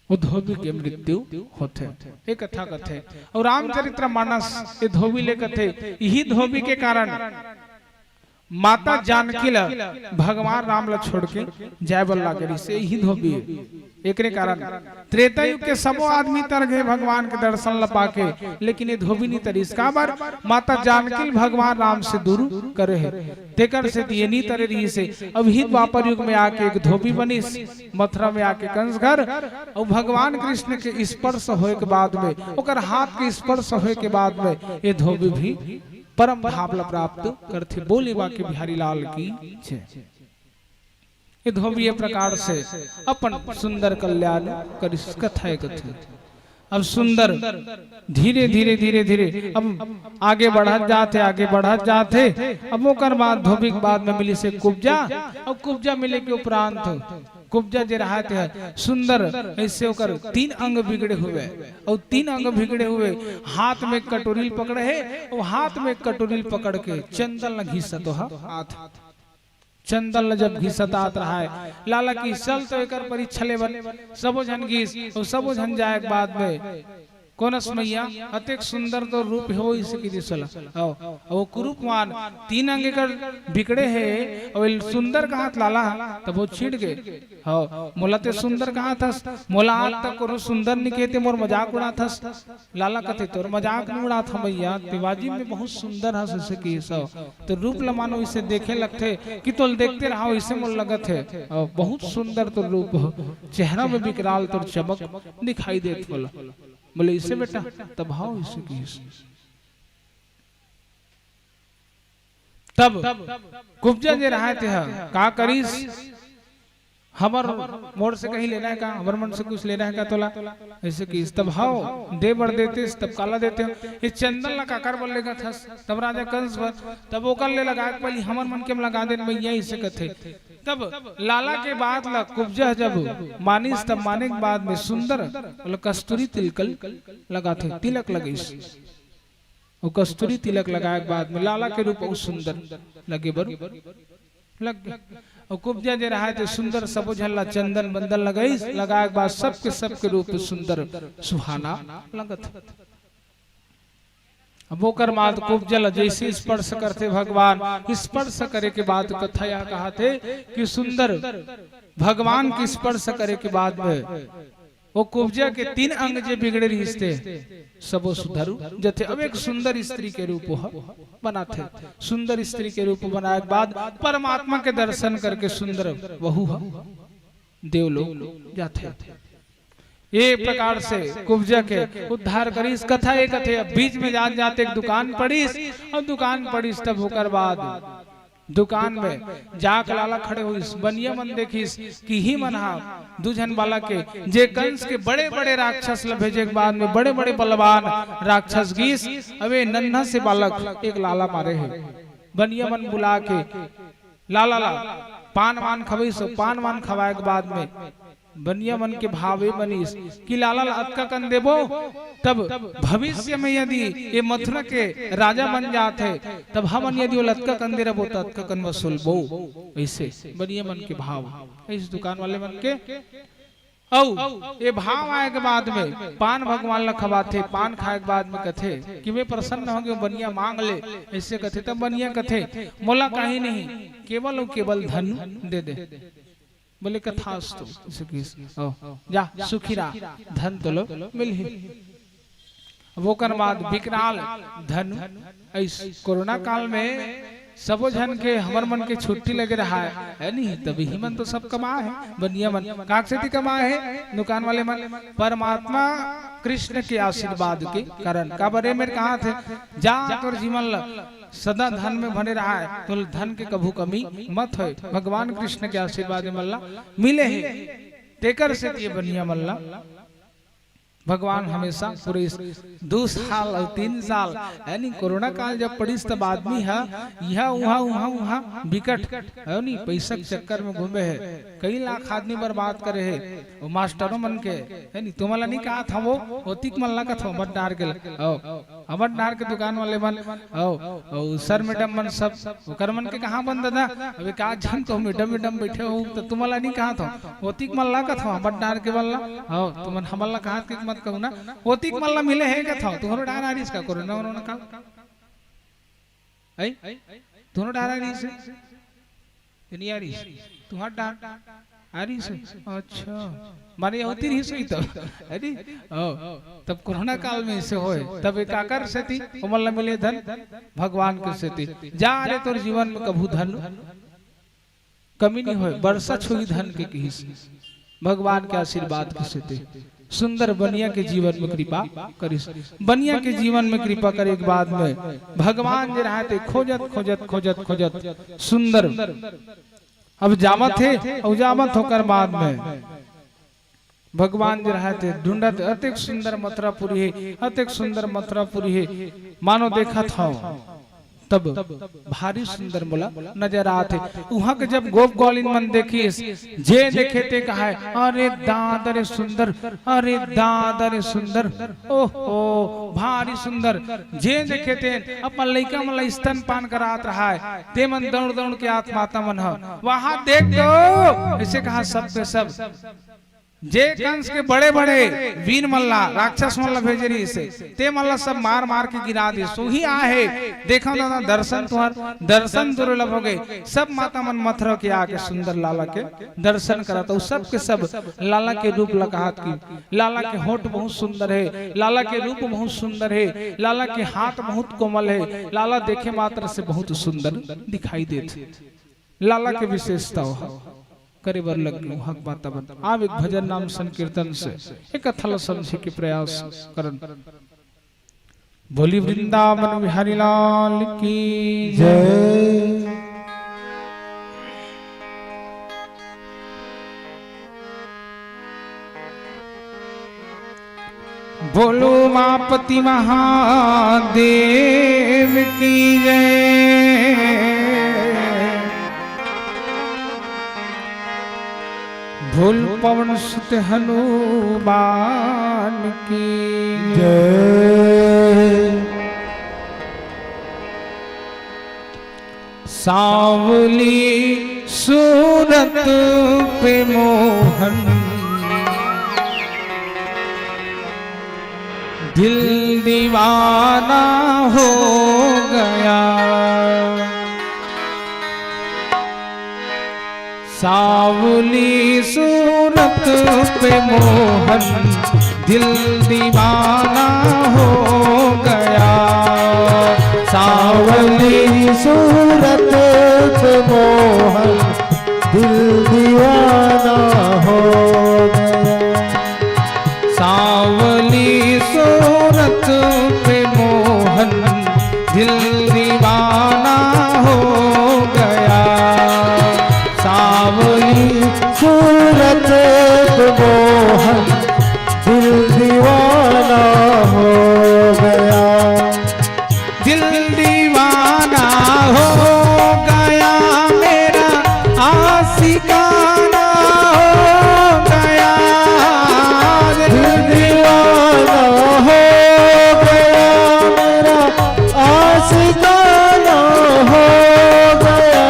वो धोबी के मृत्यु होथे। ये कथा कथे। अउ रामचरित्र मानस ये धोबी ले कथे, यही धोबी के कारण माता जानकी ला भगवान राम ला छोड़ के जाय बर लागे रहिस, यही धोबी। एकरे कारण त्रेता युग के सबो आदमी तर गे भगवान के दर्शन ल पाके, लेकिन ये धोबी नी तरिस। काबर? माता जानकी ल भगवान राम से दूर करे हे, तेकर से ये नी तरे रहिस हे। अब ही द्वापर युग में आके एक धोबी बनिस, मथुरा में आके कंस घर, अउ भगवान कृष्ण के स्पर्श होए के बाद में, ओकर हाथ के स्पर्श होए के बाद में ये धोबी भी परम धाम ल प्राप्त करथे। बोले बांके बिहारी लाल की जय। ये धोबी ये प्रकार से अपन सुंदर कल्याण करिस। कथा हे कथे। अब सुंदर धीरे धीरे धीरे धीरे अब आगे बढ़त जाथे, आगे बढ़त जाथे। अब ओकर बाद धोबी के बाद में मिलिस हे कुब्जा। अब कुब्जा मिले के उपरांत कुब्जा जे रहत हे सुंदर, ऐसे ओकर तीन अंग बिगड़े हुए, अउ तीन अंग बिगड़े हुए, हाथ में कटोरी ल पकड़े हे, अउ हाथ में कटोरी ल पकड़ के चंदन ल घिसत हे हाथ। चंदन ल जब घिसतात रहाय, लाला किस, "चल तो एकर परीक्षा लेबन।" सबो झन गिस, अउ सबो झन जाए के बाद में, "कोन अस मइया, अतेक सुंदर तो रूप हे, वो इसे की दिसला।" अउ, अउ कुरूपवान तीन अंग एकर बिगड़े हे, अउ ए सुंदर कहत लाला, तब वो छिड़ गे। "हव, मोला ते सुंदर कहत हस, मोला आज तक कोनो सुंदर नी कहे, ते मोर मजाक उड़ात हस।" लाला कथे, "तोर मजाक नहीं उड़ात हंव भैया, ते वाजिब में बहुत सुंदर हस, ऐसे किस हव। तोर रूप ल मानो इसे देखे लगथे कि तोल देखते रहा, इसे मोर लगत हे। अउ बहुत सुंदर तोर रूप हो, चेहरा में विकराल तोर चमक दिखाई देत मोला।" बोले, "इसे बेटा, तब हव इसे किस।" तब कुब्जा जे रहय तेह का करिस, हमर, मोर से कहीं लेना है का, हमर मन से कुछ लेना है का तोला? ऐसे किहिस। तब हव, दे बर देतेस, तब काला देते हो? ये चंदन ला काकर बर लेगत हस? तब राजा कंस बर, तब ओकर ले लगा के पहिली हमर मन के म लगा देन भैया, ऐसे कथे। तब लाला के बात ला कुब्जा जब मानिस, तब माने के बाद में सुंदर, बोले, कस्तूरी तिलकल लगाथे, तिलक लगइस। अउ कस्तूरी तिलक लगाए के बाद में लाला के रूप अउ सुंदर लगे बर लग गे। अउ कुब्जा जे रहय ते सुंदर सबो झन ला चंदन बंदन लगइस, लगाए के बाद सबके सबके रूप सुंदर सुहाना लगत। अब ओकर बाद कुब्जा ला जैसे स्पर्श करथे भगवान, स्पर्श करे के बाद कथा यह कहथे कि सुंदर भगवान के स्पर्श करे के बाद में वो कुब्जा के तीन अंग जे बिगड़े रिहिस ते, सबो सुधर जथे। अब एक सुंदर स्त्री के रूप ओह बनाथे, सुंदर स्त्री के रूप बनाए के बाद परमात्मा के दर्शन करके सुंदर वहू ह देवलोक जाथे। ये प्रकार से कुब्जा के उद्धार करिस। कथा ये कथे, अब बीच में जात जात एक दुकान पड़िस, अउ दुकान पड़िस, तब ओकर बाद दुकान में जाके लाला खड़े होइस, बनिया मन देखिस कि इही मन हा दू झन बालक हे, जे कंस के बड़े-बड़े राक्षस ल भेजे के बाद में बड़े-बड़े बलवान राक्षस गिस, अउ ए नन्हा से बालक एक लाला मारे हे। बनिया मन बुला के लाला ला पान वान खवइस, अउ पान वान खवाए के बाद में बनिया मन के भाव ए बनिस कि लाला ला अतका कन देबो, तब भविष्य में यदि ये मथुरा के राजा बन जात हे, तब हमन यदि ओला अतका कन दे रबो, त अतका कन वसूलबो। ऐसे बनिया मन के भाव, इस दुकान वाले मन के। अउ ये भाव आए के बाद में पान भगवान ला खवाथे, पान खाए के बाद में कथे कि मैं प्रसन्न हो गयो, बनिया मांग ले, ऐसे कथे। तब बनिया कथे, मोला कहीं नहीं, केवल अउ केवल धन दे दे। बोले, "कथास्तु।" जैसे कि, "ओ, जा, सुखी रहा, धन तोला मिलही।" अब ओकर बाद विकराल धन, इस कोरोना काल में सबो झन के, हमर मन के छुट्टी लगे रहा है, है नहीं? तब इही मन तो सब कमाए है, बनिया मन। काक सेती कमाए है दुकान वाले मन? परमात्मा कृष्ण के आशीर्वाद के कारण। काबर ए मेर कहाथे, जा तोर जीवन ल सदा धन में भरे रहा है, तो धन के कभू कमी मत होए। भगवान कृष्ण के आशीर्वाद ए मन ला मिले हे, तेकर सेती ए बनिया मन ला भगवान हमेशा पूरे इस दू साल अउ तीन साल, यानी कोरोना काल जब पड़िस, तब आदमी ह इहा उहा, उहा उहा बिकट, है नी, पैसा के चक्कर में घूमे हे, कई लाख आदमी बर्बाद करे हे। वो मास्टरों मन के, है नी, तुमन ला नहीं कहा था वो, ओतिक मन ला कथो, मत डार के, ओ, हमर डार के दुकान वाले मन, अउ, अउ सर मैडम मन सब, ओकर मन के कहाँ बन दादा? अबे का झन तो मैडम, मैडम बैठे हो, तो तुमन ला नहीं कहा था, ओतिक मन ला कथो, हमर डार के मन ला, अउ तुमन हमन ला कहा के मत कहू ना, ओतिक मन ला मिले हे कथो, तुहरो डार आ रहिस का कोरोना, कोरोना का? आई? तुहरो डार आ रहिस हे? नहीं आ रहिस? तुहर डार आ रहिस हे? अच्छा, माने होती रहिस होही तब, है नी? ओ, तब कोरोना काल में इसे होए, तब एकाकर सेती ओमन ला मिले धन भगवान के सेती। जा रे, तोर जीवन में कभू धन कमी नहीं होए, बरसा छुई धन के किहिस, भगवान के आशीर्वाद के सेती। सुंदर बनिया के जीवन में कृपा करिस। बनिया के जीवन में कृपा करे के बाद में भगवान जे रहा थे खोजत, खोजत, खोजत, खोजत सुंदर अब जावत हे, अउ जावत होकर बाद में भगवान जे रहा थे ढूंढत, अतेक सुंदर मथुरापुरी हे, अतेक सुंदर मथुरापुरी हे, मानो देखत हव तब भारी सुंदर मोला नजर आत हे। उहाँ के जब गोप ग्वालिन मन देखिस, जे देखे ते कहाय, "अरे दादा रे सुंदर, अरे दादा रे सुंदर।" ओहो, भारी सुंदर। जे देखे ते अपन लइका मन ला स्तनपान करात रहाय, ते मन दौड़ दौड़ के आत माता मन ह, "वहाँ देख तो," ऐसे कहा सब के सब। जे कंस के बड़े-बड़े वीर मन ला, राक्षस मन ला भेजे रहिस हे, ते मन ला सब मार-मार के गिरा दिस। उही आहे, देखव दादा, दर्शन तुहर, दर्शन दुर्लभ हो गए। सब माता मन मथुरा के आके सुंदर लाला के दर्शन करत, अउ सब के सब लाला के रूप ला कहत कि लाला के होठ बहुत सुंदर हे, लाला के रूप बहुत सुंदर हे, लाला के हाथ बहुत कोमल हे, लाला देखे मात्र से बहुत सुंदर दिखाई देत हे। लाला के विशेषता ह। करे बर लग गेंव हक बात बन। आव एक भजन नाम संकीर्तन से एक कथा ल समझे के प्रयास करन। बोली वृंदावन बिहारी लाल की जय। बोलो उमापति महादेव की जय। बोल पवन सुत हनुमान की जय। सांवली सूरत पे मोहन दिल दीवाना हो गया। सांवली सूरत पे मोहन दिल दीवाना हो गया। सांवली सूरत पे मोहन दिल दीवाना हो गया। सांवली सूरत पे मोहन दिल दीवाना हो गया। सांवली सूरत पे मोहन दिल दीवाना हो गया। दिल दीवाना हो गया मेरा, आशिकाना हो गया। दिल दीवाना हो गया मेरा, आशिकाना हो गया।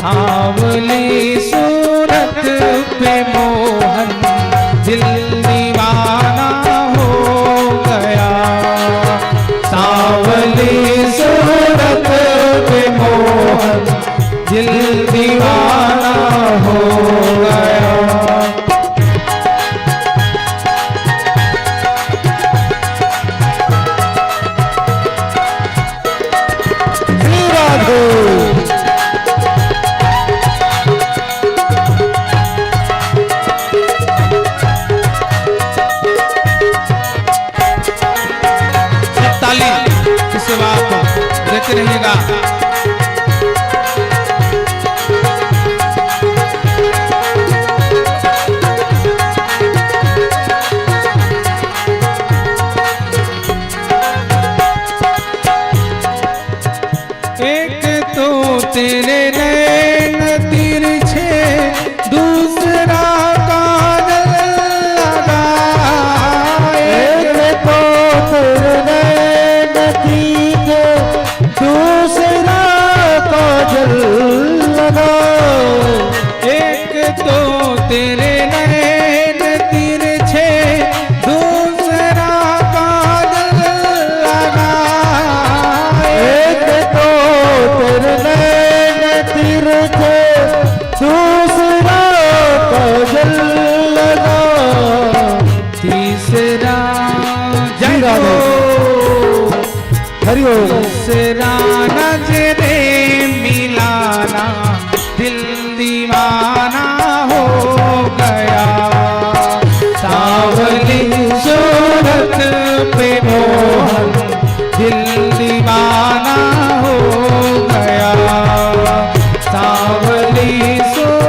सांवली सूरत पे मोहन दिल दीवाना हो गया। सांवली सूरत पे मोहन दिल दीवाना हो गया। श्री राधे। सब ताली की सेवा आप देते रहिएगा। एक तो तेरे नैन तिरछे, दूसरा काजल लगा। एक तो तेरे नैन तिरछे, दूसरा काजल लगा। एक तो तेरे नैन तिरछे, दूसरा काजल लगा। एक तो तेरे नैन तिरछे, दूसरा काजल लगा। तीसरा जय हो। हरि ओम। तीसरा नजरे मिलाना, दिल दीवाना हो गया। सांवली सूरत पे मोहन दिल दीवाना हो गया। सांवली सूरत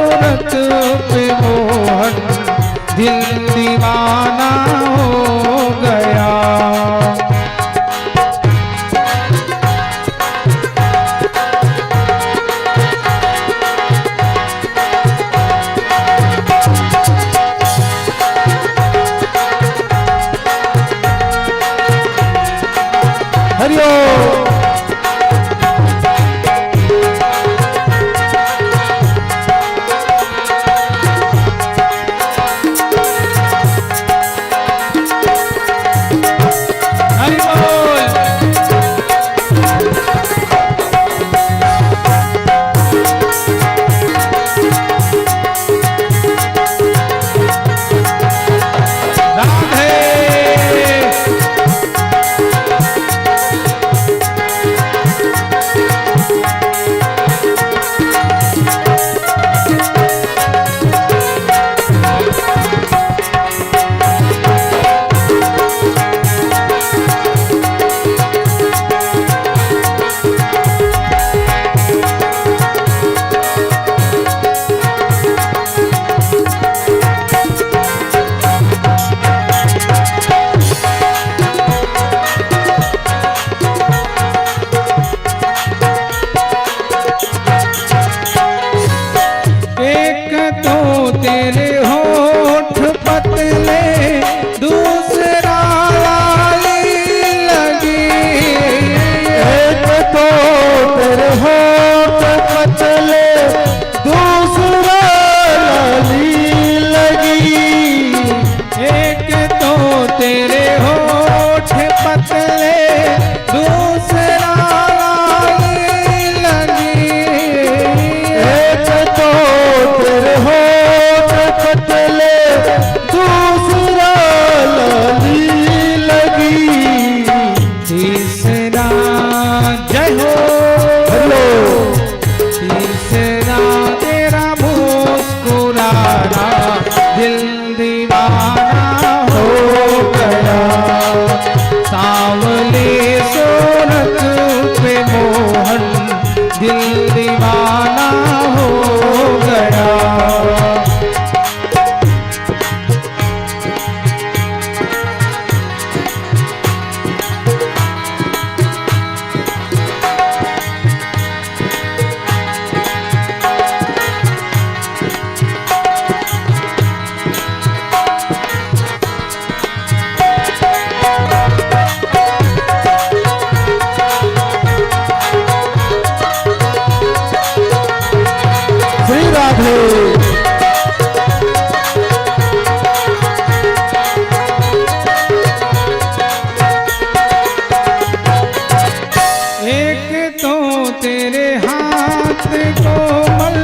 तेरे हाथ कोमल,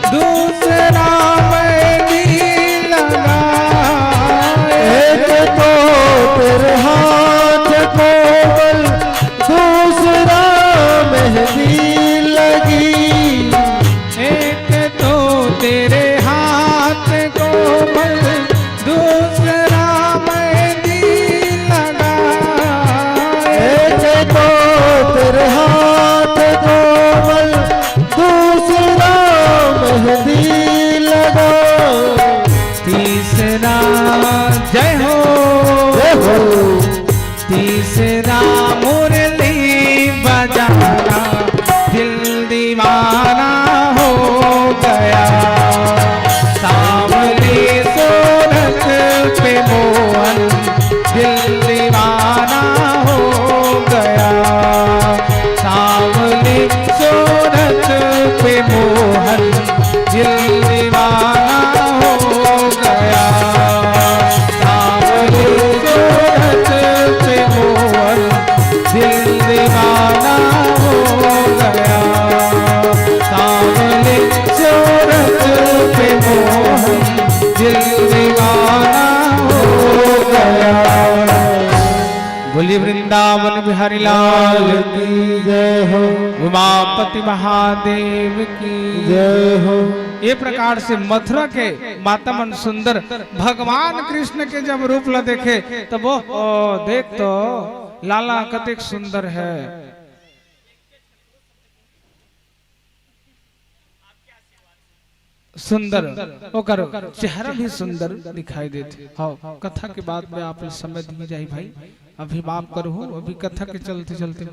दूसरा मैं भी लगा। एक तो तेरे हाथ कोमल, दूसरा मेहंदी लगी। एक तो तेरे हाथ कोमल, दूसरा मेहंदी लगा। एक तो तेरे हाथ कोमल, दूसरा मेहंदी लगा। तीसरा, जय हो। जय हो। तीसरा मुरली बजाना, दिल दीवाना हो गया। सांवली सूरत पे मोहन, दिल दीवाना हो गया। सांवली सूरत पे मोहन, दिल दीवाना हो गया। सांवली सूरत पे मोहन, दिल दीवाना हो गया। सांवली सूरत पे मोहन, दिल दीवाना हो गया। बोलिए वृंदावन बिहारी लाल की जय हो। उमापति महादेव की जय हो। ये प्रकार से मथुरा के माता मन सुंदर भगवान कृष्ण के जब रूप ला देखे, तब वो, ओ, देख तो लाला कतेक सुंदर है। सुंदर, ओकर चेहरा भी सुंदर दिखाई देथे। हाँ, कथा के बाद में आप समय दिए जाही भाई, अभी माफ करहू, अभी कथा के चलते चलते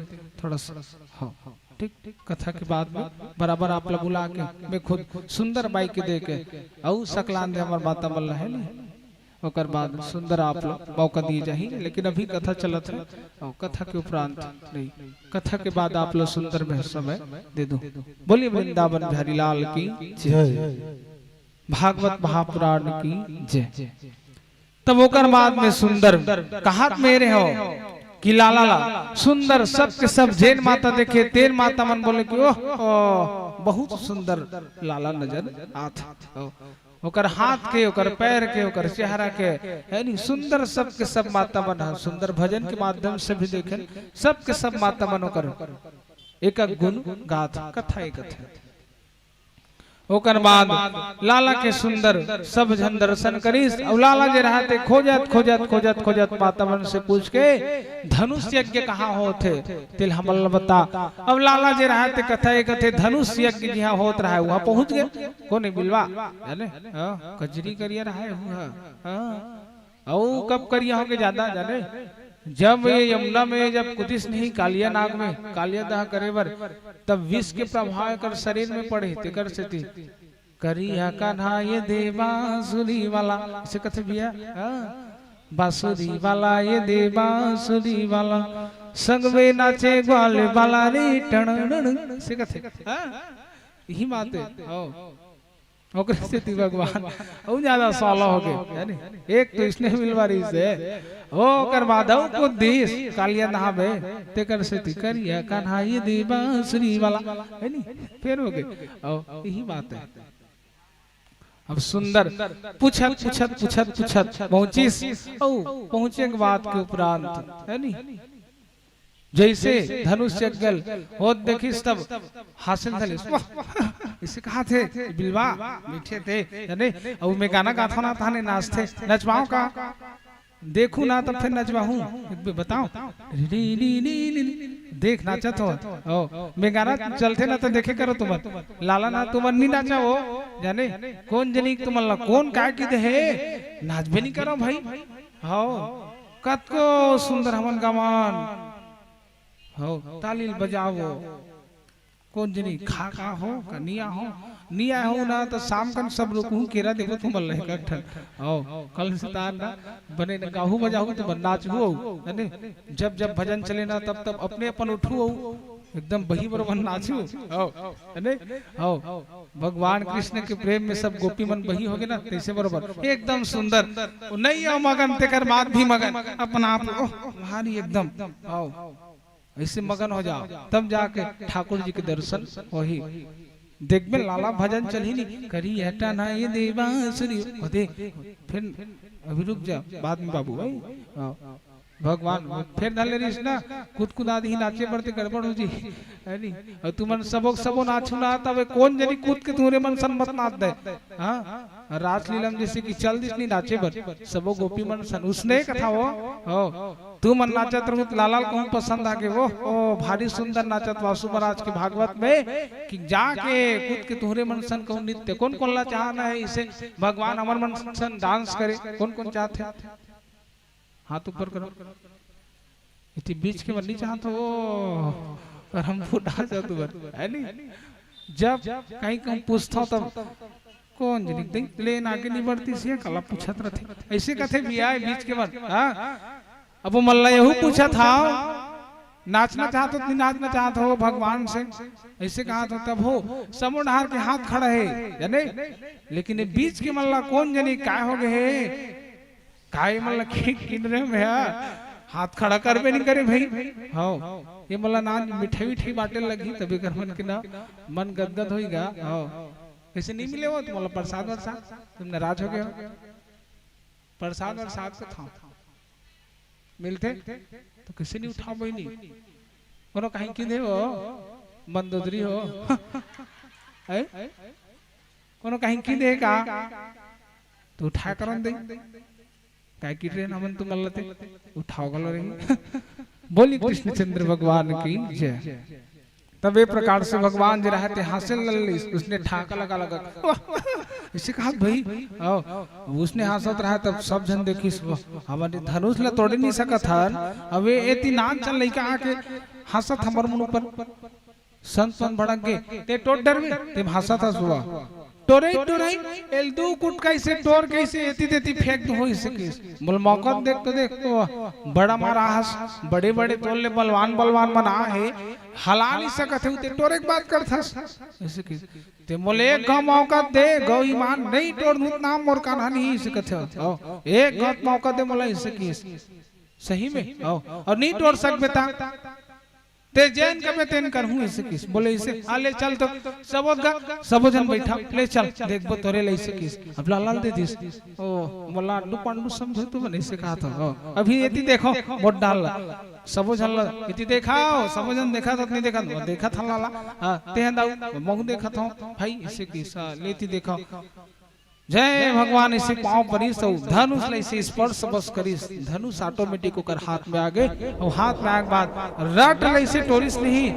थोड़ा सा, हाँ, ठीक, ठीक, कथा के बाद में बराबर आप ला बुला के मैं खुद सुंदर बाई के दे के अउ सकलान दे हमर माता मन ला, है नी? ओकर बाद सुंदर आप ला मौका दिए जाही, लेकिन अभी कथा चलत है, अउ कथा के उपरांत नहीं, कथा के बाद आप ला सुंदर में समय दे दूं। बोलिए वृंदावन बिहारी लाल की जय। जय। भागवत महापुराण की जय। तब ओकर बाद में सुंदर कहात मेरे हो कि लाला ला सुंदर सबके सब जेन माता देखे, तेन माता मन बोले कि ओह, ओह, बहुत सुंदर लाला नजर आत। ओकर हाथ के, ओकर पैर के, ओकर चेहरा के, है नी, सुंदर सबके सब माता मन ह सुंदर भजन के माध्यम से भी देखेन, सबके सब माता मन ओकर एक एक गुण गात, कथा एक कथा। ओकर बाद लाला के सुंदर सब झन दर्शन करिस, अउ लाला जे रहते खोजत, खोजत, खोजत, खोजत माता मन से पूछ के धनुष यज्ञ कहाँ होथे, तेल हमन ल बता। अब लाला जे रहते कथा एक कथे धनुष यज्ञ जिहाँ होत रहा, वहाँ पहुँच गए। कोने बिलवा, जाने? हाँ, कजरी करिया रहा है, हुआ। हाँ। अउ कब करिया होगे ज्यादा, जाने? जब ये यमुना में जब कुदिस नहीं कालिया नाग में, कालिया दाह करे बर, तब विष के प्रभाव एकर शरीर में पड़े, तेकर सेती करिया कान्हा ये दे बांसुरी वाला, इसे कथे भैया, हाँ? बांसुरी वाला ये दे बांसुरी वाला, संग में नाचे ग्वाल वाला रे, टण, टण, इसे कथे, हाँ? यही बात है। हाँ। ओकरे सेती भगवान अउ ज्यादा साला हो गए, है नी? एक तो इसने मिलवा रही से, ओ, ओकर बाद अउ कुदिस कालिया नहावे, तेकर सेती करिया कान्हा ये दे बांसुरी वाला, है नी? फेर हो गए। ओ, यही बात है। अब सुंदर पूछत, पूछत, पूछत, पूछत पहुंचिस, ओ, पहुंचे के बाद के उपरांत, है नी? जैसे धनुष यज्ञ होत देखिस तब हासिल धलिस। वाह! इसे कहा थे बिलवा, मीठे थे, जाने? अउ मैं गाना गाथों ना, ताने नाचथे, नचवाओ का? देखू ना तब फिर नचवाहूँ, एक बार बताओ। री, री, री, री, री। देख नाचत हो। ओ, मैं गाना चलथे ना तो देखे करो तुमन। लाला ना तुमन नहीं नाचा हो, जाने? कौन जनी तुमन ला, कौन काय की दे हे? नाचबे नहीं करो भाई। हाँ। कतको सुंदर हमन गवन। हो, ताली ल बजावो। कोन जनी खा का हो, का निया हो, निया हो ना तो शाम कन सब रुकहू केरा देबो तुमन ल एक ठन। हो, कल से तार ना बने न गाहू बजाहू तो बन नाचहू, है ने? जब जब भजन चले ना तब तब अपने अपन उठू हो, एकदम बही बरोबर नाचू। हो, है ने? हो, भगवान कृष्ण के प्रेम में सब गोपी मन बही होगे ना, तैसे बरोबर एकदम सुंदर। ओ नहीं हो मगन तेकर बाद भी मगन अपना आप, ओह, भारी एकदम। हो। ऐसे मगन हो जाओ, तब जाके ठाकुर जी के दर्शन होही। देखबे लाला भजन चलही नी, करी हटा ना ये देवा सुनी, ओ दे, फिर अभी रुक जा, बाद में बाबू भाई। हाँ। भगवान फिर धले रहिस ना, कुदकुदा दिही नाचे बर ते गड़बड़ हो जी, है नी? अउ तुमन सबो सबो नाचू ना, तबे कोन जनी कूद के तुंहरे मन सन मत नाच दे। हाँ, रासलीला में जैसे कि चल दिस नी नाचे बर, सबो गोपी मन सन उसने कथा हो। हो, तुमन नाचत रहू त लाला ल कहूँ पसंद आगे, वो ओ भारी सुंदर नाचत वासु महाराज के भागवत में, कि जाके कूद के तुंहरे मन सन कहूँ नृत्य। कोन कोन ला चाहना है इसे भगवान हमर मन सन डांस करे, कोन कोन चाहत है? हाथ ऊपर करो। इति बीच के मन नहीं चाहत हो, और हम फुटा जात बर, है नी? जब कहीं कहूँ पूछता हूँ तब कोन जनी देख लेन आगे नहीं बढ़ती, से काला पूछत रहते, ऐसे कथे भी आए बीच के मन। हाँ, अब वो मल्ला यहू पूछत हव, नाचना चाहत हो कि नहीं नाचना चाहत हो भगवान से, ऐसे कहा तो तब हो समूह हार के हाथ खड़ा है, जाने? लेकिन ये बीच के मल्ला कोन जनी काय हो गए है, काय मन ल खींच किन रहे हो भैया? हाथ खड़ा करबे नहीं करे भाई। हाँ, ये मन ल ना मिठाई विठाई बांटे लगही, तभी कर मन के ना मन गदगद होई गा। हाँ, कैसे नहीं मिले हो तुम लोग प्रसाद वरसाद? तुम नाराज हो गए हो? प्रसाद वरसाद को था मिलते तो किसी नहीं उठाओ बहिनी। कोनो कहीं की दे हो, मंदोदरी हो, है? कोनो कहीं की दे का? तो उठा करन दे। काय की ट्रेन हमन तो मल्लते उठाओ गलो रही। बोली कृष्णचंद्र भगवान की जय। तब ए प्रकार से भगवान जी रहते हासिल लल्लीस, उसने ठाका लगा लगा। वाह! इसे कहा भाई, आओ, उसने हंसत रहा तब सब जन देखिस, "वाह, हमन धनुष ला तोड़े नहीं सकत हन, अब ए एती नान चल लइका आके हंसत हमर मुंह पर।" संत मन भड़क गे, "ते टोर डरबे, ते भाषा था सुआ। टोरई, टोरई, एल दू कुट कइसे टोर कइसे एती तेती फेंक दो हो इसे किस।" बोल, "मौका देख तो देख तो, बड़ा मारा हस, बड़े बड़े तोल ले बलवान बलवान मन आ हे, हला नहीं सकत हे, ते टोरे के बात करथस।" इसे किस। "ते मोले एक घाव मौका दे, गौ ईमान नहीं टोर दूत नाम मोर कान्हा नहीं इसे कथे हो। एक घाव मौका दे मोला इसे किस।" सही में? आओ। और नहीं टोर सकबे ता? ते जेन कबे तेन करहूं इसे किस। बोले इसे, "आ ले चल तो, सबो गा, सबो जन बैठा, ले चल, देखबो तोरे ले इसे किस।" अब लाला ल दे दिस। ओ, मोला अड्डू पांडू समझो तो बने इसे कहा था। ओ, अभी एती देखो, मोट डाल ला। सबो जन ला, एती देखाओ, सबो जन देखा तो नहीं देखा, देखा था लाला। हाँ, ते हैं दाऊ, महू देखा था, भाई इसे किस, हाँ, लेती देखो। जय भगवान, इसे पांव परिस अउ धनुष ल इसे स्पर्श बस करिस, धनुष ऑटोमेटिक ओकर हाथ में आ गे। अउ हाथ में आए के बाद रट ल इसे टोरिस नहीं।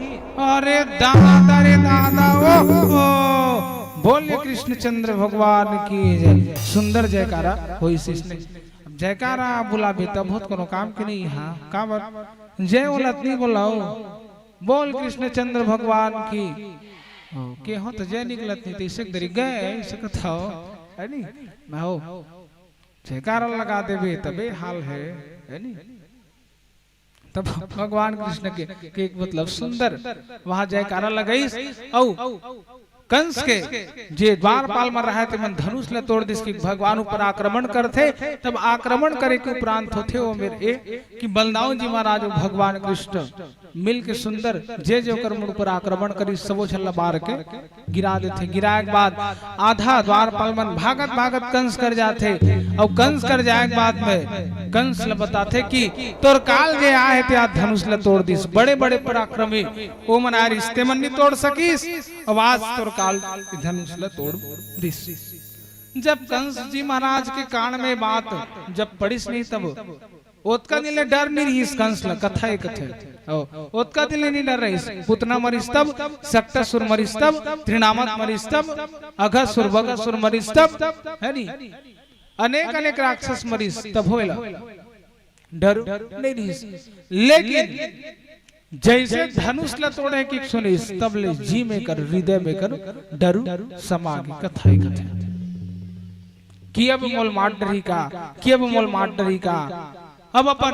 अरे दादा रे दादा, ओ, ओ। बोले कृष्णचंद्र भगवान की जय। सुंदर जयकारा होइस इसने। अब जयकारा बुलाबे तब होत कोनो काम के नहीं। हाँ, काबर जय ओलत नहीं बोलाओ। बोल कृष्णचंद्र भगवान की। ओ, के हो तो जय निकलत नहीं, तो इसे दरी गए, इसे कथाओ, है नी? ना हो, जयकारा लगा देबे, तबे हाल है, है नी? तब भगवान कृष्ण के, के एक मतलब सुंदर वहां जयकारा लगाइस, औ कंस के जे द्वारपाल मन रहे ते मन धनुष ल तोड़ दिस कि भगवान ऊपर आक्रमण करथे, तब आक्रमण करे के उपरांत होथे ओ मेर ए कि बलदाऊ जी महाराज अउ भगवान कृष्ण मिल के सुंदर जे जे ओकर मुड़ पर आक्रमण करी सबो झन ल मार के गिरा देथे। गिराए के बाद आधा द्वारपाल मन भागत भागत कंस कर जाथे, अउ कंस कर जाए के बाद में कंस ल बताथे कि तोर काल जे आए हे ते आज धनुष ल तोड़ दिस, बड़े बड़े पराक्रमी ओ मन आए रिस ते मन नहीं तोड़ सकिस। अब आज तोर काल धनुष ल तोड़ दिस। जब कंस जी महाराज के कान में बात जब पड़िस नहीं, तब ओतका दिन ले डर नहीं रहिस कंस ल, कथा ए कथे। ओ, ओतका दिन ले नहीं डर रहिस। पुतना मरिस तब, सक्टासुर मरिस तब, त्रिनामत मरिस तब, अघासुर बघासुर मरिस तब, है नी? अनेक अनेक राक्षस मरिस तब होएला। डर नहीं रहिस। लेकिन जैसे धनुष ल तोड़े कि सुनिस, तब ले जी में कर, हृदय में कर डर समा गे। कथा ए कथे कि अब मोल मार डरही का, कि अब मोल मार डरही का। अब अपन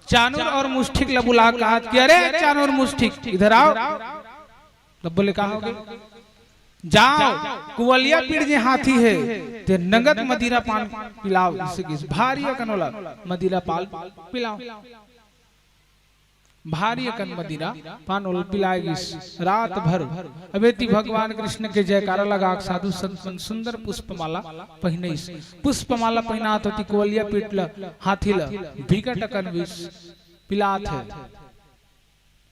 चानुर और मुष्टिक ल बुला कहा कि अरे चानुर मुष्टिक इधर आओ। तब बोले, "का हो गे?" "जाओ, कुवलिया पीड़ जे हाथी हे, ते नंगत मदिरा पान पिलाओ, इसे किस भारी अकन ओला मदिरा पान पिलाओ।" भारी अकन मदिरा पान ओला पिलाय गिस। रात भर अबेती भगवान कृष्ण के जयकारा लगा के साधु संत मन सुंदर पुष्पमाला पहिनइस। पुष्पमाला पहिनात होती कोवलिया पीठ ल, हाथी ल बिकट अकन विष पिलात हे,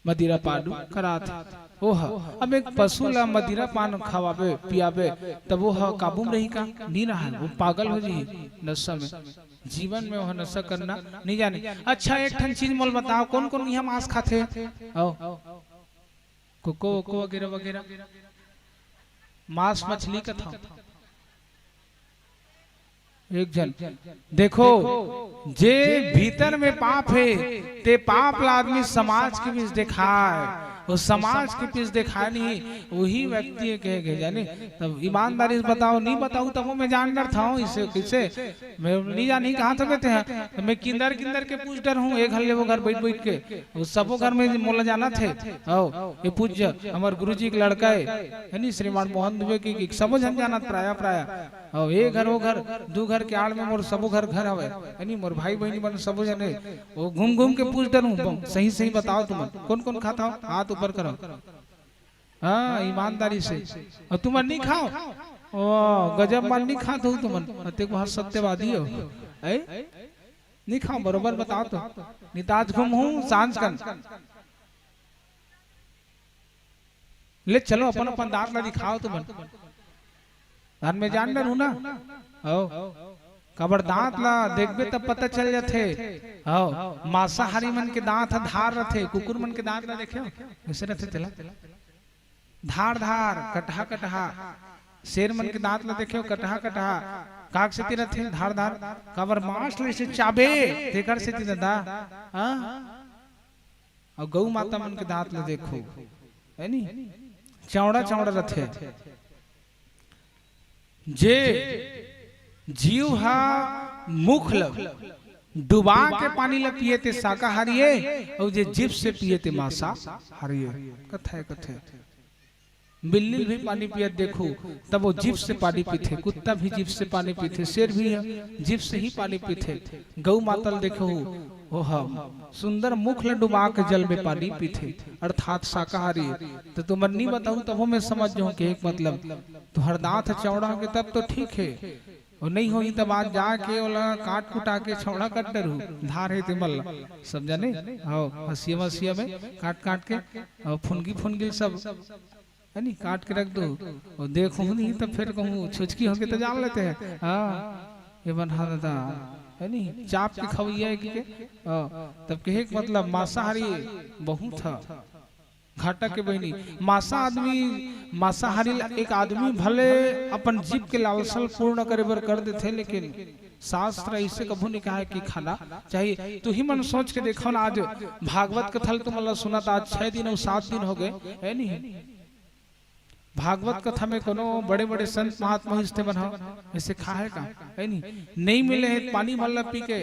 मदिरा पान करात हे। ओह, अब एक पशु ल मदिरा पान खवाबे, पियाबे, तब ओह काबू में रही का? नी रहय, वो पागल हो जाही नशा में। जीवन में ओह नशा करना नहीं जाने। अच्छा, एक ठन चीज मोल बताओ, कौन कौन यहाँ मांस खाथे? आओ, कुक्को उक्को वगैरह वगैरह, मांस मछली कथा। एक झन देखो, जे भीतर में पाप हे, ते पाप ला आदमी समाज के बीच देखाय, वो समाज के बीच देखाय नहीं, वही व्यक्ति के, के जाने। तब ईमानदारी से बताओ, नहीं बताऊ तब मैं जान डरथंव, इसे कैसे मैं नहीं जानी कहाँ से देते हैं। तो मैं किंदर किंदर के पूछ डरहूँ, एक घर ले वो घर बैठ बैठ के, वो सबो घर में मोला जाना थे। आओ, ये पूज्य हमार गुरुजी के लड़का है, है नी, श्रीमान मोहन दुबे के, के सबो झन जानत प्राय प्राय। आओ, ये घर वो घर, दू घर के आड़ में मोर सबो घर घर हवे, है नी, मोर भाई बहनी मन सबो जन है। वो घूम घूम के पूछ डरहूँ, सही सही बताओ तुमन, कौन कौन खाता हो, हाथ ऊपर करो। हाँ, ईमानदारी से। और तुमन नहीं खाओ? ओ, गजब मन नहीं खात हो तुमन। अतेक बहुत सत्यवादी हो। ऐ? नहीं खाओ, बरोबर बताओ तो। नहीं तो आज घूम हूँ, सांझ कन। ले चलो, अपन अपन दांत ला दिखाओ तुमन। धान में जान डरहूँ ना? हो। काबर दांत ला देखबे तब पता चल जाथे। हो। मांसाहारी मन के दांत ह धार रथे, कुकुर मन के दांत ला देखे हो? कैसे रथे तेला? धार धार, कटहा कटहा। शेर मन के दांत ला देखे हो, कटहा कटहा। काक सेती रथे धार धार? काबर मांस ला इसे चाबे, तेकर सेती दादा। हाँ? अउ गऊ माता मन के दांत ल देखो, है नी, चौड़ा चौड़ा रथे। जे जीव हा मुख ल डुबा के पानी ल पिए ते शाकाहारी ए, अउ जे जीभ से पिए ते मांसाहारी ए। कथे कथे बिल्ली भी पानी पियत देखो, तब वो जीभ से पानी पीथे। कुत्ता भी जीभ से पानी पीथे, शेर भी ह, जीभ से ही पानी पीथे। गऊ माता ल देखो, वो ह सुंदर मुख ल डुबा के जल में पानी पीथे, अर्थात शाकाहारी। तो तुमन नहीं बताऊ, तभो मैं समझ जाऊं कि एक मतलब तुहर दांत ह चौड़ा होगे तब तो ठीक है, और नहीं होही तब आज जाके ओला काट कुटा के चौड़ा कर डरू, धार है ते मल्ला, सब जाने। हाँ, हंसिया मसिया में काट काट के और फुनगी फुनगी सब, है नी, काट के रख दो। और देखो नहीं तो फिर कहूँ छुचकी होके तो जान लेते हैं। हाँ, ये बना दादा, है नी, चाप के खवैया है कि के? हाँ, तब कहे के मतलब मांसाहारी बहुत था। घाटा के बहिनी, मांसा आदमी, मांसाहारी ला एक आदमी भले अपन जीभ के लालसा ल पूर्ण करे बर कर देथे, लेकिन शास्त्र ऐसे कभू नहीं कहा है कि खाना चाहिए। तू ही मन सोच के देखो ना, आज भागवत कथा ल तुमन ला सुनत आज छह दिन और सात दिन हो गए, है नहीं? भागवत कथा में कोनो बड़े-बड़े संत महात्मा होइस ते मन ह ऐसे खाहे का? है नी? नहीं मिले हे पानी मन ल पी के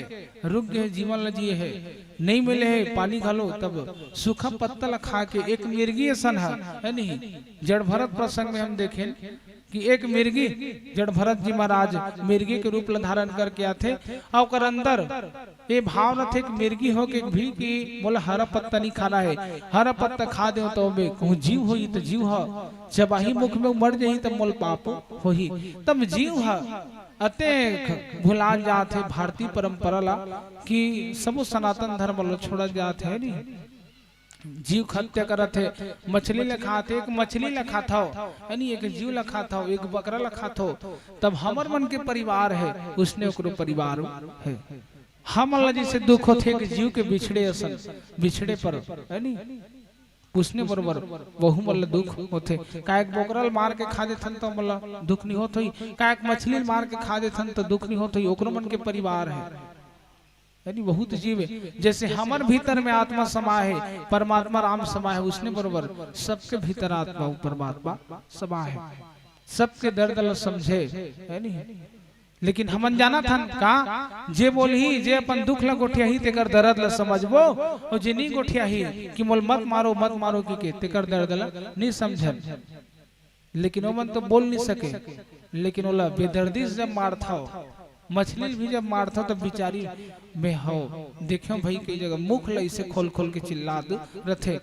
रुक गए, जीवन ल जिए हे। नहीं मिले हे पानी घलो, तब सूखा पत्ता ल खा के एक मिर्गी असन ह, है नी? जड़ भरत प्रसंग में हम देखेन कि एक मिर्गी, जड़ भरत जी महाराज मिर्गी के रूप ल धारण करके आथे, अउ ओकर अंदर ये भाव रथे कि मिर्गी हो के भी कि मोला हरा पत्ता नहीं खाना है, हरा पत्ता खा देव तो मैं कहूँ जीव होई तो जीव हो, चबाही मुख में मर जाही तो मोल पाप होही। तब जीव ह अतेक भुलान जात है भारतीय परंपरा ला कि सबो सनातन धर्म ला छोड़ा जात है नी। जीव हत्या करत है, मछली ला खात है, एक मछली ला खात हो, यानी एक जीव ला खात हो, एक बकरा ला खात हो, तब हमर मन के परिवार है, उसने ओकरो परिवार है। हमन ला जैसे दुख होथे एक जीव के बिछड़े असन, बिछड़े पर, है नी? उसने बरोबर वहू मन ला दुख होथे। का एक बोकरा ल मार के खा देथन त हमन ला दुख नहीं होत होई? का एक मछली ल मार के खा देथन त दुख नहीं होत होई? ओकरो मन के परिवार है, यानी बहुत जीव है। जैसे हमर भीतर में आत्मा समा है, परमात्मा राम समा है, उसने बरोबर सबके भीतर आत्मा अउ परमात्मा समा है, सबके दर्द ला समझे, है नी? लेकिन हमन जानत हन का, जे बोलही, जे अपन दुख ला गोठियाही, तेकर दर्द ला समझबो, अउ जे नी गोठियाही कि मोल मत मारो, मत मारो कि के, तेकर दर्द ला नी समझन। लेकिन ओमन तो बोल नी सके, लेकिन ओला बेदर्दी से जब मारथव, मछली भी जब मारथव तब बिचारी में हो, देखेव भाई, कई जगह मुख ल अइसे खोल खोल के चिल्लात रथे।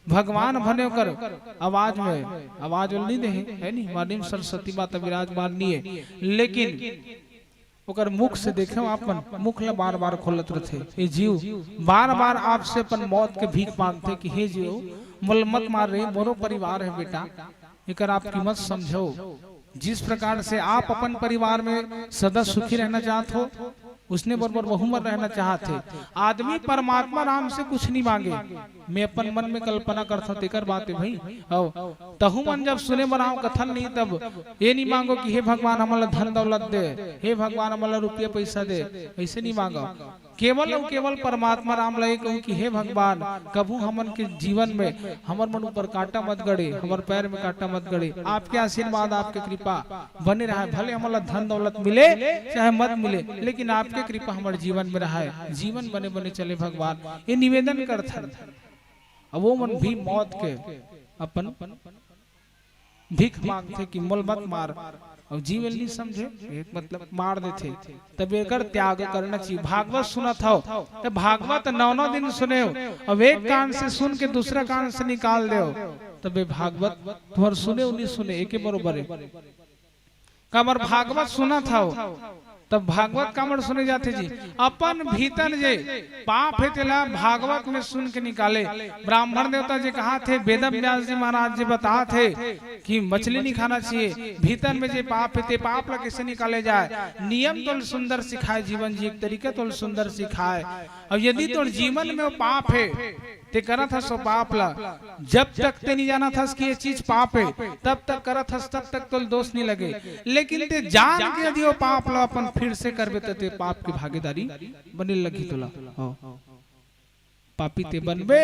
भगवान भने ओकर आवाज में, आवाज ओला नइ देहे, हे नी, मानिम सरस्वती माता विराजमान नइ हे, लेकिन ओकर मुख से देखेव, अपन मुख ल बार बार खोलत रथे। ये जीव बार बार आपसे अपन मौत के भीख मांगथे कि हे जीव, मोला मत मार रे, मोरो परिवार हे बेटा, एकर आप कीमत समझव। जिस प्रकार से आप अपन परिवार में सदा सुखी रहना चाहत हो, उसने बरोबर वहू मन रहना चाहत हे। आदमी परमात्मा राम से कुछ नइ मांगे, मैं अपन मन में कल्पना करथव, तेकर बात हे भाई। अउ तहू मन जब सुने बर आव कथन नहीं, तब ये नइ मांगव कि हे भगवान, हमन ला धन दौलत दे, हे भगवान, हमन ला रुपया पैसा दे, अइसे नइ मांगव। केवल अउ केवल परमात्मा राम ला ये कहव कि हे भगवान, कभू हमन के जीवन में हमर मन ऊपर कांटा मत गड़े, हमर पैर में कांटा मत गड़े, आपके आशीर्वाद, आपके कृपा बने रहय, भले हमन ला धन दौलत मिले चाहे मत मिले, लेकिन आपके कृपा हमर जीवन में रहय, जीवन बने बने चले भगवान, ये निवेदन करथन। अब वो मन भी मौत के अपन भीख मांगथे कि मोला मत मार, अउ जीव ल नइ समझे, एक मतलब मार देथे। तब एकर त्याग करना चाहिए। भागवत सुनत हव, त भागवत नौ नौ दिन सुनेव, अब एक कान से सुन के दूसरा कान से निकाल देव, तब ये भागवत तुम्हर सुने अउ नइ सुने, एके बरोबर हे। काबर भागवत सुनत हव, तब भागवत काबर सुने जाथे जी? अपन भीतर जे पाप हे, तेला भागवत में सुन के निकाले। ब्राह्मण देवता जी कहाथे, वेद व्यास जी महाराज जी बताथे कि मछली नहीं खाना चाहिए। भीतर में जे पाप हे, ते पाप ला कैसे निकाले जाए? नियम तोल सुंदर सिखाए, जीवन जी एक तरीका तोल सुंदर सिखाए। अब यदि तोर जीवन में वो पाप हे, ते करत हस वो पाप ला, जब तक ते नहीं जानत हस कि ये चीज पाप हे, तब तक करत हस, तब तक तोल दोष नहीं लगे। लेकिन ते जान के यदि वो पाप ला अपन फिर से करबे, त ते पाप के भागीदारी बने लगही तोला। हाँ। पापी ते बनबे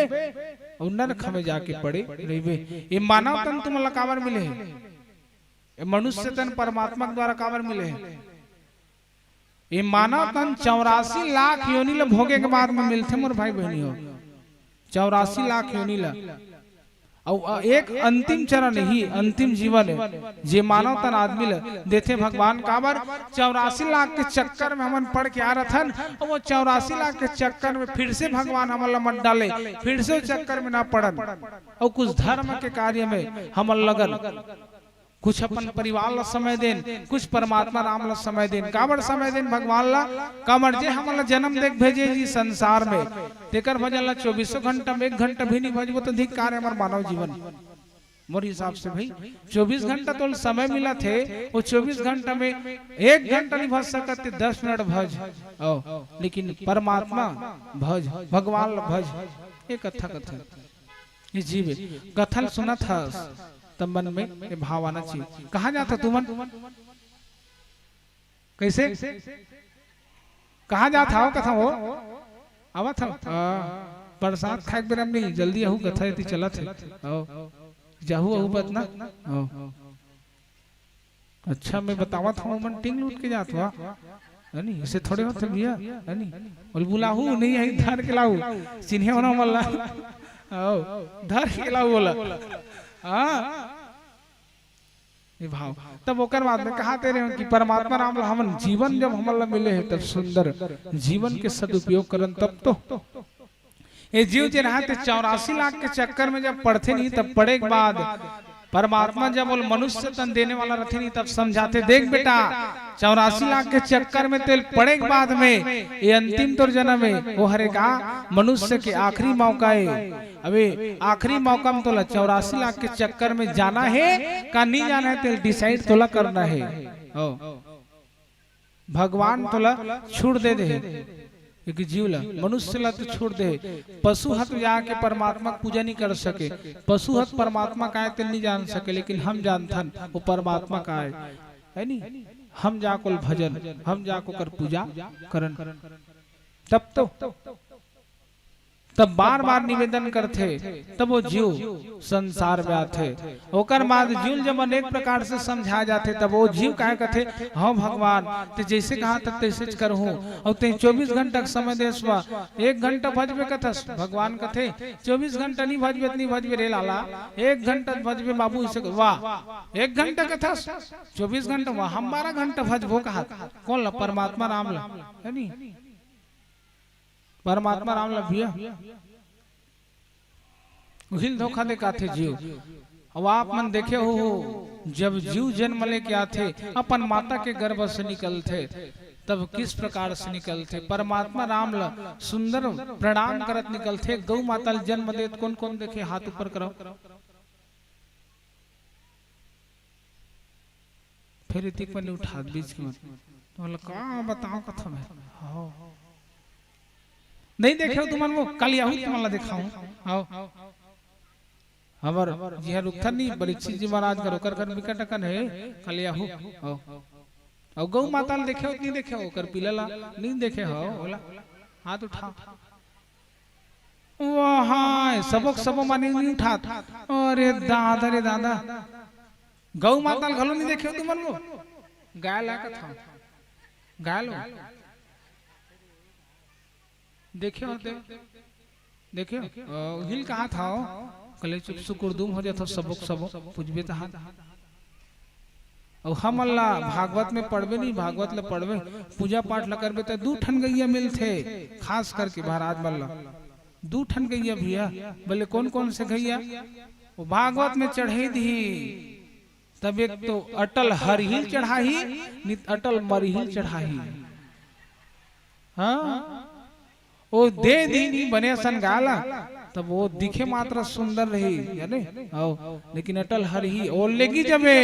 अउ नरक में जाके पड़े रहिबे। ये मानव तन तुमन ला काबर मिले हे? ये मनुष्य तन परमात्मा के द्वारा काबर मिले हे? ये मानव तन चौरासी लाख योनि ल भोगे के बाद में मिलथे, मोर भाई बहिनी हो। चौरासी लाख योनि ल। अउ एक अंतिम चरण ही, अंतिम जीवन हे, जे मानव तन आदमी ल देथे भगवान। काबर? चौरासी लाख के चक्कर में हमन पड़ के आ रथन, अउ वो चौरासी लाख के चक्कर में फिर से भगवान हमन ल मत डाले, फिर से चक्कर में ना पड़न, अउ कुछ धर्म के कार्य में हमन लगन। कुछ अपन परिवार ला समय देन, कुछ परमात्मा राम ला समय देन। काबर समय देन भगवान ला? काबर जे हमन ला जन्म देख भेजे जी संसार में, तेकर भजन ला चौबीसों घंटा में एक घंटा भी नहीं भजबो त धिक्कार हे हमर मानव जीवन। मोर हिसाब से भाई, चौबीस घंटा तोल समय मिलत हे, वो चौबीस घंटा में एक घंटा नहीं भज सकत ते दस मिनट भज, अउ लेकिन परमात्मा भज, भगवान ला भज, ये कथा कथा। ये जीव हे, कथा ल सुनत हस, त मन में ये भाव आना चाहिए। कहाँ जात हव तुमन? कैसे? कहाँ जात हव? कथा हो? आवत हव? हाँ, प्रसाद खाए के बेरा में नहीं, जल्दी आहू, कथा एती चलत हे। आओ, जाहू आहू बत ना? आओ। अच्छा, मैं बतावत हूँ, मन टिंग लूट के जात हुआ। है नी? इसे थोड़े होथे भैया, है नी? बोल, बुलाहू नहीं, यही धर के लाऊ। चिन्हे होना वाला। आओ, धर के लाऊ बोला। हाँ। ये भाव। तब ओकर बाद में कहा तेरे कि परमात्मा राम ला हमन जीवन जब हमन ला मिले हे, तब सुंदर जीवन के सदुपयोग करन, तब तो ये जीव जे रहा ते चौरासी लाख के चक्कर में जब पड़थे नहीं, तब पड़े के बाद परमात्मा जब बोल मनुष्य तन देने वाला रथे नहीं, तब समझाते, देख बेटा, चौरासी लाख के चक्कर में तेल पड़े के बाद में ये अंतिम तोर जन्म हे, वो हरे का मनुष्य के आखिरी मौका हे। अबे आखिरी मौका में तोला चौरासी लाख के चक्कर में जाना हे का नहीं जाना हे, तेल decide तोला करना हे। हो। भगवान तोला छूट दे दे हे, एक जीव ला, मनुष्य ला तो छूट दे हे, पशु ह तो जाके परमात्मा के पूजा नहीं कर सके, पशु ह तो परमात्मा का हे तेल नहीं जान सके, लेकिन हम जानथन वो परमात्मा का हे, है नी? हम जाके ओल भजन, हम जाके ओकर पूजा करन, तब तो तब बार बार निवेदन करथे, तब वो जीव संसार में आथे। ओकर बाद जीव जब अनेक प्रकार से समझाए जाथे, तब वो जीव काय कथे, "हव भगवान, ते जैसे कहा त तैसे च करहूँ, अउ ते चौबीस घंटा के समय देस वा, एक घंटा भजबे कथस।" भगवान कथे, "चौबीस घंटा नहीं भजबे, नहीं भजबे रे लाला, एक घंटा भजबे बाबू।" इसे वाह, एक घंटा कथस, चौबीस घंटा वाह, हम बारह घंटा भजबो कहा, कौन ला? परमात्मा राम ला, है नी? परमात्मा राम ला भैया, उहिल धोखा दे काथे जीव। अब आप मन देखे हो, जब जीव जन्म लेके आथे, अपन माता के गर्भ से निकलथे, तब किस प्रकार से निकलथे? परमात्मा राम ला सुंदर प्रणाम करत निकलथे। गौ माता ला जन्म देत कौन कौन देखे, हाथ ऊपर करो। फिर इतिक मन उठात बीच के मन, तो बोला, "का बताओ कथा में?" हो, नहीं देखे हो तुमन वो, कल यहू तुमन ला देखाऊं। आओ, हमर जिहां रुकथन नहीं, परीक्षित जी महाराज कर, ओकर घर बिकट अकन है, कल यहू। आओ, और गौ माता ला देखे हो कि नहीं देखे हो? ओकर पीला ला नहीं देखे हो, बोला, हाथ उठा। वो हाय, सबक सबो माने नहीं उठात। अरे दादा रे दादा, गौ माता ला घलो नहीं देखे हो तुमन वो? गाय ला कथा, गाय लो देखे हो ते? देखे हो? अ, हिल कहा था वो? कले चुप सुकुरदुम हो जाता सबक सबो, पूछबे तहां। अउ हमन ला भागवत में पढ़बे नहीं, भागवत ला पढ़बे, पूजा पाठ ला करबे, त दू ठन गैया मिलथे, खास करके महाराज मन ला। दू ठन गैया भैया, बोले, "कौन कौन से गैया?" वो भागवत में चढ़े दी, तब एक तो अटल हरहिल चढ़ाही, नित अटल मरहिल चढ़ाही। हाँ, वो दे दी नहीं बने असन गाला, तब वो दिखे मात्र सुंदर रही, है ने? आओ, लेकिन अटल हरही और लेगी जबे,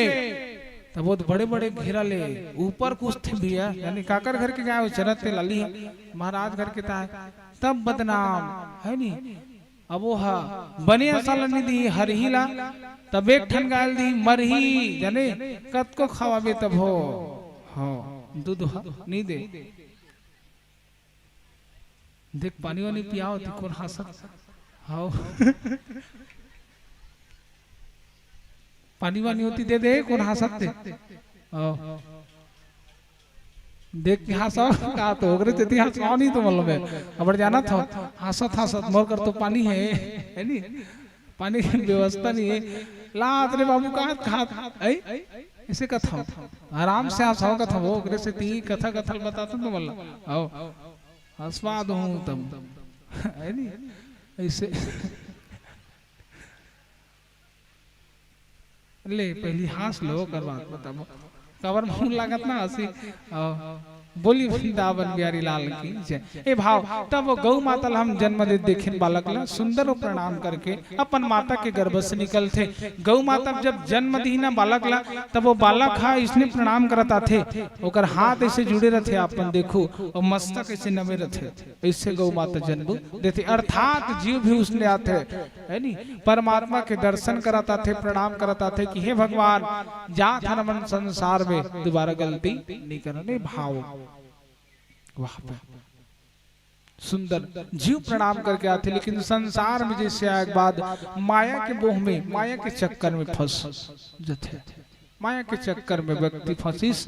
तब वो तो बड़े बड़े घेरा ले, ऊपर कुछ थे भैया, यानी काकर घर के गाय वो चरत ते लाली है, महाराज घर के ताय, तब बदनाम, है नी? अब वो हा बने असन ला नहीं दी हरही ला, तब एक ठन गाय ला दी मरही, जाने, कतको खवाबे तब हो, हाँ, दूध हा, नहीं दे। देख, पानी वानी पियावत हे, कोन हांसत? हाव। पानी वानी होती दे दे, कोन हांसत ते? हाव। देख के हांसव, का तो ओकरे तेती हांसव नहीं तो मतलब है। अबर जाना था, हांसत हांसत मोर कर तो पानी है, है नी? पानी के व्यवस्था नहीं है। लात रे बाबू, का खात, आई? ऐसे कथा। आराम से हांसव कथा, वो ओकरे सेती कथा कथा ल बताता तो बोला। आओ। आस्वाद हूँ तब। है नी? ऐसे। ले, पहली हांस लो, ओकर बाद बताबो। काबर मुंह लागत ना हंसी। आओ। बोली वृंदावन बिहारी लाल की जय। ए भाव, तब वो गौ माता ला हम जन्म दे देखेन बालक ला, सुंदर वो प्रणाम करके अपन माता के गर्भ से निकलथे। गौ माता जब जन्म दीही ना बालक ला, तब वो बालक हा इसने प्रणाम करत आथे, ओकर हाथ ऐसे जुड़े रथे, आप मन देखो, और मस्तक ऐसे नमे रथे, ऐसे गौ माता जन्म देथे। अर्थात जीव भी उसने आथे, है नी, परमात्मा के दर्शन करत आथे, प्रणाम करत आथे कि हे भगवान, जात हन हमन संसार में, दोबारा गलती नहीं करन। ए भाव, वाह, वाह। सुंदर जीव प्रणाम करके आथे, लेकिन संसार में जैसे आए के बाद माया के मोह में, माया के चक्कर में फंस जथे। माया के चक्कर में व्यक्ति फंसिस,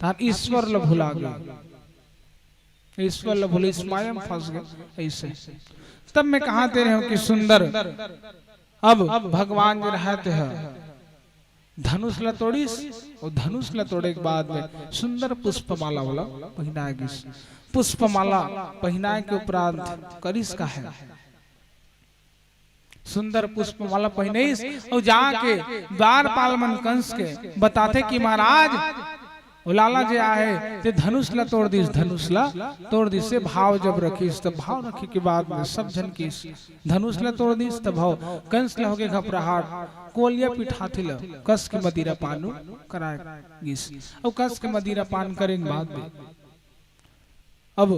तहां ईश्वर ल भुला गए। ईश्वर ल भुलिस, माया में फंस गए। ऐसे तब मैं कहा दे रहे हूं कि सुंदर, अब भगवान जो रहते हैं, धनुष ला तोड़िस, और धनुष ला तोड़े के बाद में सुंदर पुष्पमाला वाला पहिना गिस। पुष्पमाला पहिनाए के उपरांत करिस का है, सुंदर पुष्पमाला पहिनाइस, और जाके द्वारपाल मन कंस के बताथे कि महाराज, ओ लाला जे आहे, ते धनुष ला तोड़ दिस, धनुष ला तोड़ दिस। से भाव जब रखिस, तब भाव रखे के बाद में सब झन किस धनुष ला तोड़ दिस, तब भाव कंस ला होगे घबराहट, कोलिया पिठाथी ला कस के मदिरा पान कराए गिस। अउ कस के मदिरा पान करे के बाद में अब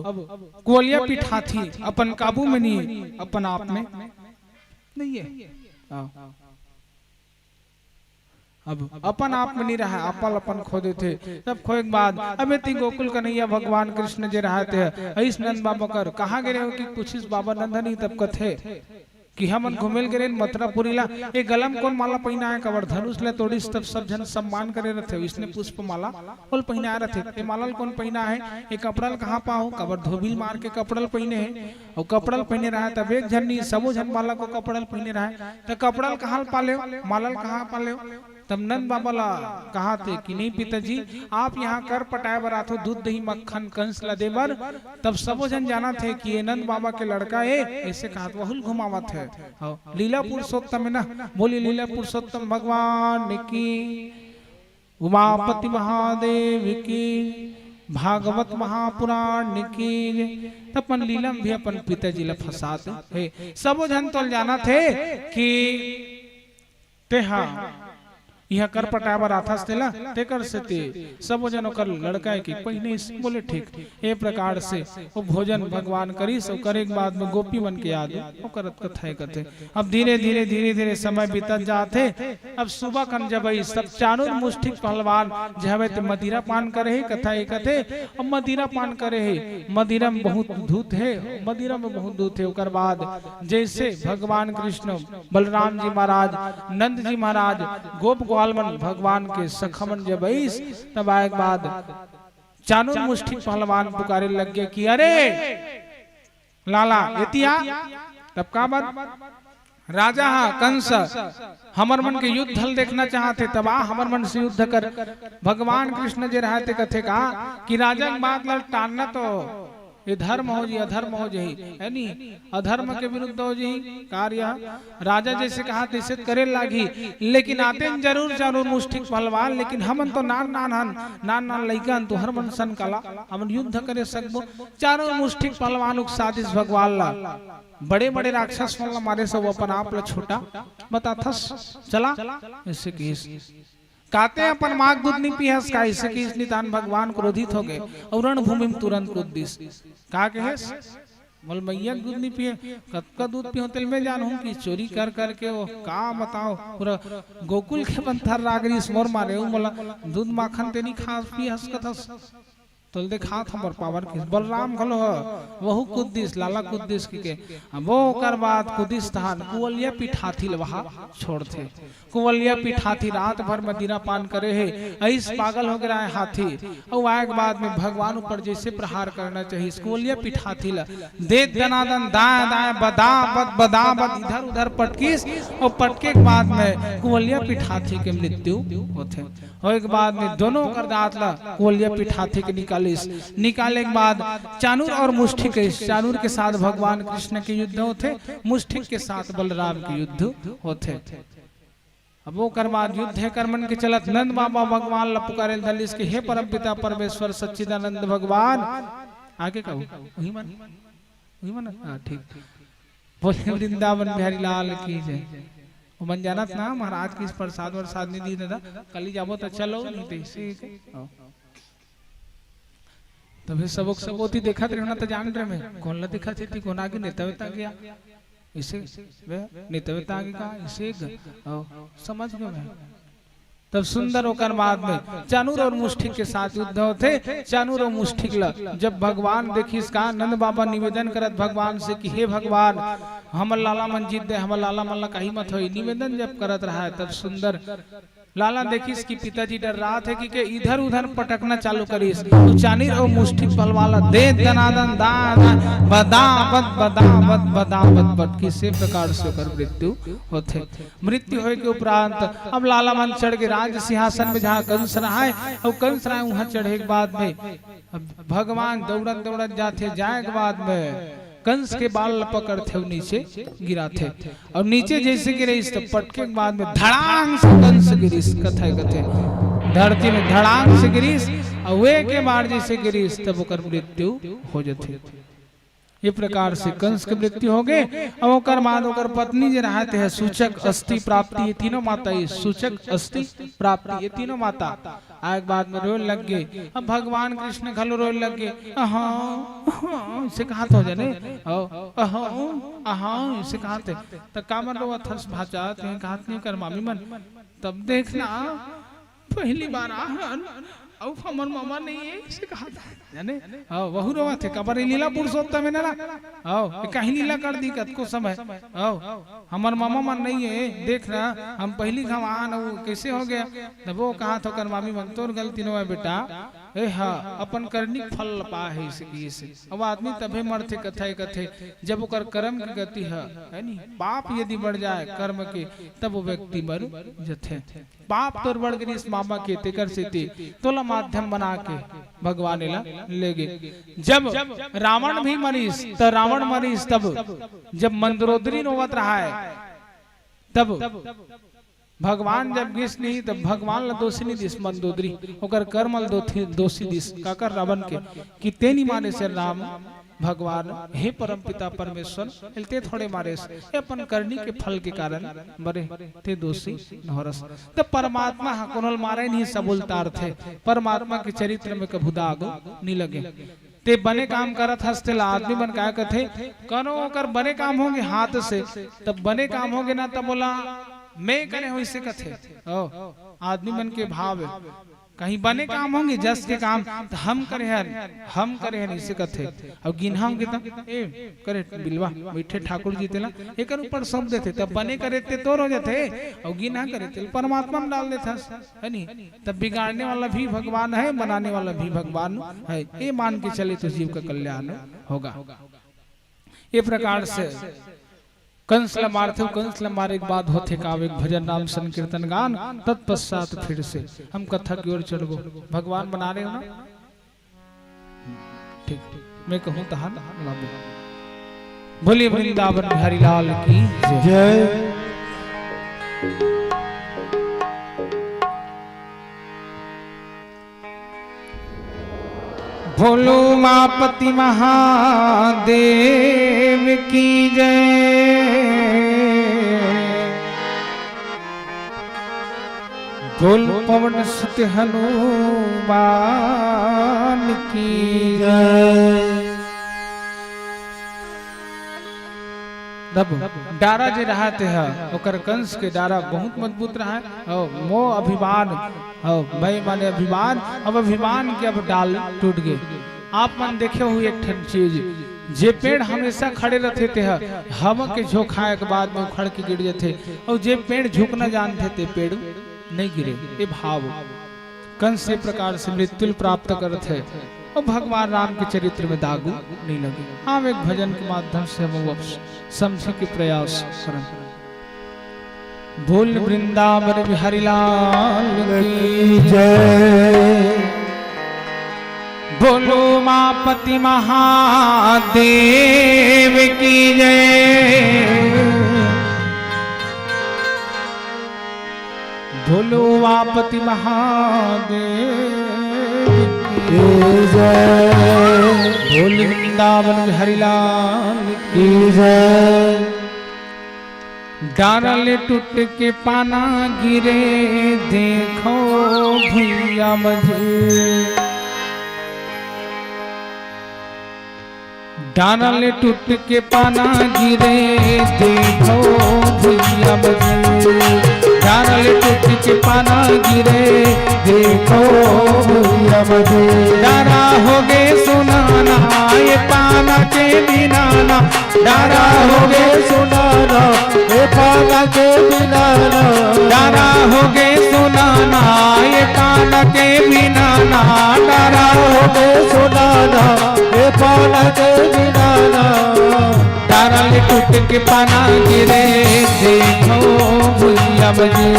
कोलिया पिठाथी अपन काबू में नहीं, अपन आप में नहीं है। हाँ। अब अपन आप में नहीं रहा, अपन अपन खो देथे। तब खोए के बाद अब एती गोकुल कन्हैया भगवान कृष्ण जे रहा थे, अइस नंद बाबा कर कहाँ गे रहे हो कि पूछिस बाबा नंद नहीं, तब कथे कि हमन घूमेल गे रहेन मथुरापुरी ला। ए गला म कोन माला पहिना है? काबर धनुष ला तोड़िस, तब सब झन सम्मान करे रथे, इसने पुष्प माला ओल पहिनाए रथे। ए माला ल कोन पहिना है? ए कपड़ा ल कहाँ पाहूँ? काबर धोबिल मार के कपड़ा ल पहिने है। अउ कपड़ा ल पहिने रहा तब एक झन नहीं, सबो झन माला को कपड़ा ल पहिने रहा। त कपड़ा ल कहाँ ल पाले हो? माला ल कहाँ पाले हो? तब नंद बाबा ला कहा थे कि नहीं पिताजी, आप यहाँ कर पटाए बर आथो, दूध दही मक्खन कंस ला दे बर। तब सबो झन जाना थे कि ये नंद बाबा के लड़का है, ऐसे कहा वहुल घुमावत है। हाँ, लीला पुरुषोत्तम है ना, बोलिए लीला पुरुषोत्तम भगवान की, उमापति महादेव की, भागवत महापुराण की। तब अपन लीला में भी अपन पिताजी ला फंसात है। सबो झन तो जाना थे कि तेहा इहाँ कर पटाए बर आथस तेला, तेकर सेती सबो झन ओकर लड़का के पहिने इस बोले ठीक। ए प्रकार से वो भोजन भगवान करिस, अउ करे के बाद में गोपी मन के याद में ओकर कथा हे कथे। अब धीरे धीरे धीरे धीरे समय बीतत जाथे। अब सुबह कन जब अइस तब चानूर मुष्ठिक पहलवान जे हवे ते मदिरा पान करे हे, कथा हे कथे। अब मदिरा पान करे हे, मदिरा में बहुत धूत हे, मदिरा में बहुत धूत हे। ओकर बाद जैसे भगवान कृष्ण, बलराम जी महाराज, नंद जी महाराज, गोप ग्वाल मन भगवान के सखा मन जब अइस, तब आए के बाद चानूर मुष्ठिक पहलवान पुकारे लग गे कि अरे लाला, एती आ। तब का बात? राजा हा कंस हमर मन के युद्ध ल देखना चाहत हे, तब आ हमर मन से युद्ध कर। भगवान कृष्ण जे रहा ते कथे का कि राजा के बात ल टालना तो ये धर्म हो जी, अधर्म हो जाही, है नी? अधर्म के विरुद्ध हो जाही कार्य। राजा जैसे कहा तैसे करे लागी, लेकिन आते न जरूर चानूर मुष्ठिक पहलवान, लेकिन हमन तो नान नान हन, नान नान लइका हन, तुहर मन सन काला हमन युद्ध करे सकबो। चानूर मुष्ठिक पहलवान उकसादिस भगवान ला। बड़े बड़े राक्षस मन ला मारे सब अपन आप ला छोटा बताथस, चला। ऐसे किस काते अपन माँ के दूध नहीं पिहस का, ऐसे किस नितान भगवान क्रोधित हो गए और रणभूमि में तुरंत कूद दिस। का कहेस? मोल मैया के दूध नहीं पिए, कतका दूध पियो तेल में जानहूँ कि चोरी कर करके वो का बताओ, पूरा गोकुल के पंथर राग रिस मोर मारे, उ मोला दूध माखन ते नहीं खा पिहस कथस। तोल देखात हमर पावर किस बलराम घलो ह, वहू कूद दिस, लाला कूद दिस कि के। अब वो ओकर बाद कूदिस तहान कुवलिया पीठ हाथी ल वहा छोड़थे। कुवलिया पीठ हाथी रात भर मदिरा पान करे हे, अइस पागल हो गे रहा है हाथी। अउ आए के बाद में भगवान ऊपर जैसे प्रहार करना चाहिए, कुवलिया पीठ हाथी ला दे दनादन दाएं दाएं बदा बद बदा बद इधर उधर पटकिस, अउ पटके के बाद में कुवलिया पीठ हाथी के मृत्यु होथे। होए के बाद में दोनों ओकर दांत ला कुवलिया पीठ हाथी के निकालिस। निकाले के बाद चानूर और मुष्ठिक, चानूर के साथ भगवान कृष्ण के युद्ध होथे, मुष्ठिक के साथ बलराम के युद्ध होथे। अब ओकर बाद युद्ध हे कर मन के चलत नंद बाबा भगवान ला पुकारे धलिस के हे परमपिता परमेश्वर सच्चिदानंद भगवान। आगे कहू वही मन, वही मन। हाँ, ठीक। बोले वृंदावन बिहारी लाल की जय। वो मन जानत ना महाराज की प्रसाद वरसाद नहीं दी दादा, कल ही जाबो तो चलो नहीं तो इसे आओ। तभी सबक सब ओती देखत रहे ना तो जान रहे मैं कौन ला देखत थी, कौन आगे नेता वेता गया। इसे वे नेता वेता आगे का इसे ग-, आओ, समझ गए मैं। तब सुंदर ओकर बाद में चानूर और मुष्ठिक के साथ युद्ध होथे। चानूर और मुष्ठिक ला जब भगवान देखिस का, नंद बाबा निवेदन करत भगवान से कि हे भगवान, हमर लाला मन जीत दे, हमर लाला मन ला कहीं मत होई। निवेदन जब करत रहा है तब सुंदर लाला देखिस कि पिताजी डर्रात हे कि के इधर उधर पटकना चालू करिस। तो चानूर और मुष्ठिक पहलवान ला दे दनादन दा दा बदा बद बदा बद बदा बद बद किसे प्रकार से ओकर मृत्यु होथे। मृत्यु होए के उपरांत अब लाला मन चढ़ के राज सिंहासन में जहाँ कंस रहाय, अउ कंस रहाय वहाँ चढ़े के बाद में अब भगवान दौड़त दौड़त जाथे, जाए के बाद में कंस के बाल ल पकड़थे अउ नीचे गिराथे। अउ नीचे जैसे गिरिस त पटके के बाद में धड़ांग से कंस गिरिस, कथे कथे धरती में धड़ांग से गिरिस, अउ वे के बार जैसे गिरिस तब ओकर मृत्यु हो जथे। ये प्रकार से कंस के मृत्यु हो गए। अब ओकर बाद ओकर पत्नी जे रहा, ते ह सूचक अस्थि प्राप्ति, ये तीनों माता, ये सूचक अस्थि प्राप्ति, ये तीनों माता आए के बाद में रोए लग गए। अब भगवान कृष्ण घलो रोए लग गए। अहाँ, अहाँ, इसे कहा तो जने, अहो, अहो, अहाँ, इसे कहा थे। त कामन रोवत हस भाचा, ते कहा नहीं कर मामी मन। तब देखना, पहली बार आहन, अउ हमर मामा नहीं है, इसे कहा था। जाने? हाँ, वहू रोवा थे, काबर ये लीला पुरुषोत्तम है ना? हाँ, ये कहीं लीला कर दी कतको समय। हाँ, हमर मामा मन नहीं है, देख ना, हम पहली घाव आन, वो कैसे हो गया? तब वो कहा था, कर मामी मन तोर गलती नोय बेटा। ए हा, अपन करनी के फल पा है इसे, इसे। अब आदमी तभे मरथे, कथे, कथे, जब ओकर कर्म की गति है, है नी? पाप यदि बढ़ जाए कर्म के, तब वो व्यक्ति मर जथे। पाप तोर बढ़ गिस मामा के, तेकर सेती तोला माध्यम बना के भगवान एला ले गे। जब रावण भी मरिस, त रावण मरिस तब जब मंदोदरी रोवत रहा है, तब भगवान जब गिस नहीं, तब भगवान ला दोषी नहीं दिस मंदोदरी, ओकर कर्म ला दोथी-, दोषी दिस, काकर रावण के, कि तेनी माने से राम भगवान, हे परमपिता परमेश्वर, एलते थोड़े मारेस, ये अपन करनी के फल के कारण मरे, ते दोषी नोहरस। त परमात्मा ह कोनो ल मारे नहीं, सबो ल तारथे। परमात्मा के चरित्र में कभू दाग नहीं लगे। ते बने काम करत हस, तेला आदमी मन काय कथे, कनो ओकर बने काम होगे हाथ से, तब बने काम होगे ना, तब बोला, मैं करे हो, इसे कथे। ओ, आदमी मन के भाव है। कहीं बने काम होंगे, जस के काम, त हम करे हन, हम करे हन, इसे कथे। अउ गिनहा होंगे त, ए, करे बिलवा, बैठे ठाकुर जी तेला, एकर ऊपर सौंप देथे, तब बने करे ते तोर हो जाथे, अउ गिनहा करे ते परमात्मा में डाल देथस, है नी? तब बिगाड़ने वाला भी भगवान है, बनाने वाला भी भगवान है। ये मान के चले तो जीव का कल्याण होगा। ये प्रकार से कंस ल मारथे, कंस ल मारे के बाद होथे का, एक भजन नाम संकीर्तन गान, तत्पश्चात फिर से हम कथा की ओर चलबो। भगवान बना रहे हो ना? ठीक, मैं कहूँ तहान लाबो। बोलिए वृंदावन बिहारी लाल की जय। जय। बोलो उमापति महादेव की जय। बोल पवन सुत हनुमान की जय। तब डारा जे रहा ते ह, ओकर कंस के डारा बहुत मजबूत रहा है। और मोह अभिमान, और मैं माने अभिमान, अब अभिमान के अब डाल टूट गए। आप मन देखे हो एक ठन चीज, जे पेड़ हमेशा खड़े रहते ते ह, हवा के झोंकाए के बाद में उखड़ के गिर जाते, और जे पेड़ झुकना जानते ते पेड़ नहीं गिरे। ये भाव कंस से प्रकार से मृत्यु प्राप्त करत है। और भगवान राम के चरित्र में दागू नहीं लगे। हम एक भजन के माध्यम से हम वो समझे के प्रयास करन। बोल वृंदावन बिहारी लाल की जय। बोलो उमापति महादेव की जय। बोलो उमापति महादेव की जय। बोल वृंदावन बिहारी लाल की जय। डारा ले टूट के पाना गिरे, देखो भुइया मजे। डारा ले टूट के पाना गिरे, देखो भुइया मजे। डारा ले टूट के पाना गिरे, देखो भुइया मजे। डारा हो गे सुनाना, ये पाना के बिनाना। डारा हो गे सुनाना, ये पाना के बिनाना। डारा हो गे सुनाना, ये पाना के बिनाना। डारा हो गे सुनाना, ये पाना के बिनाना। डारा ले टूट के पाना गिरे, देखो भुइया मजे।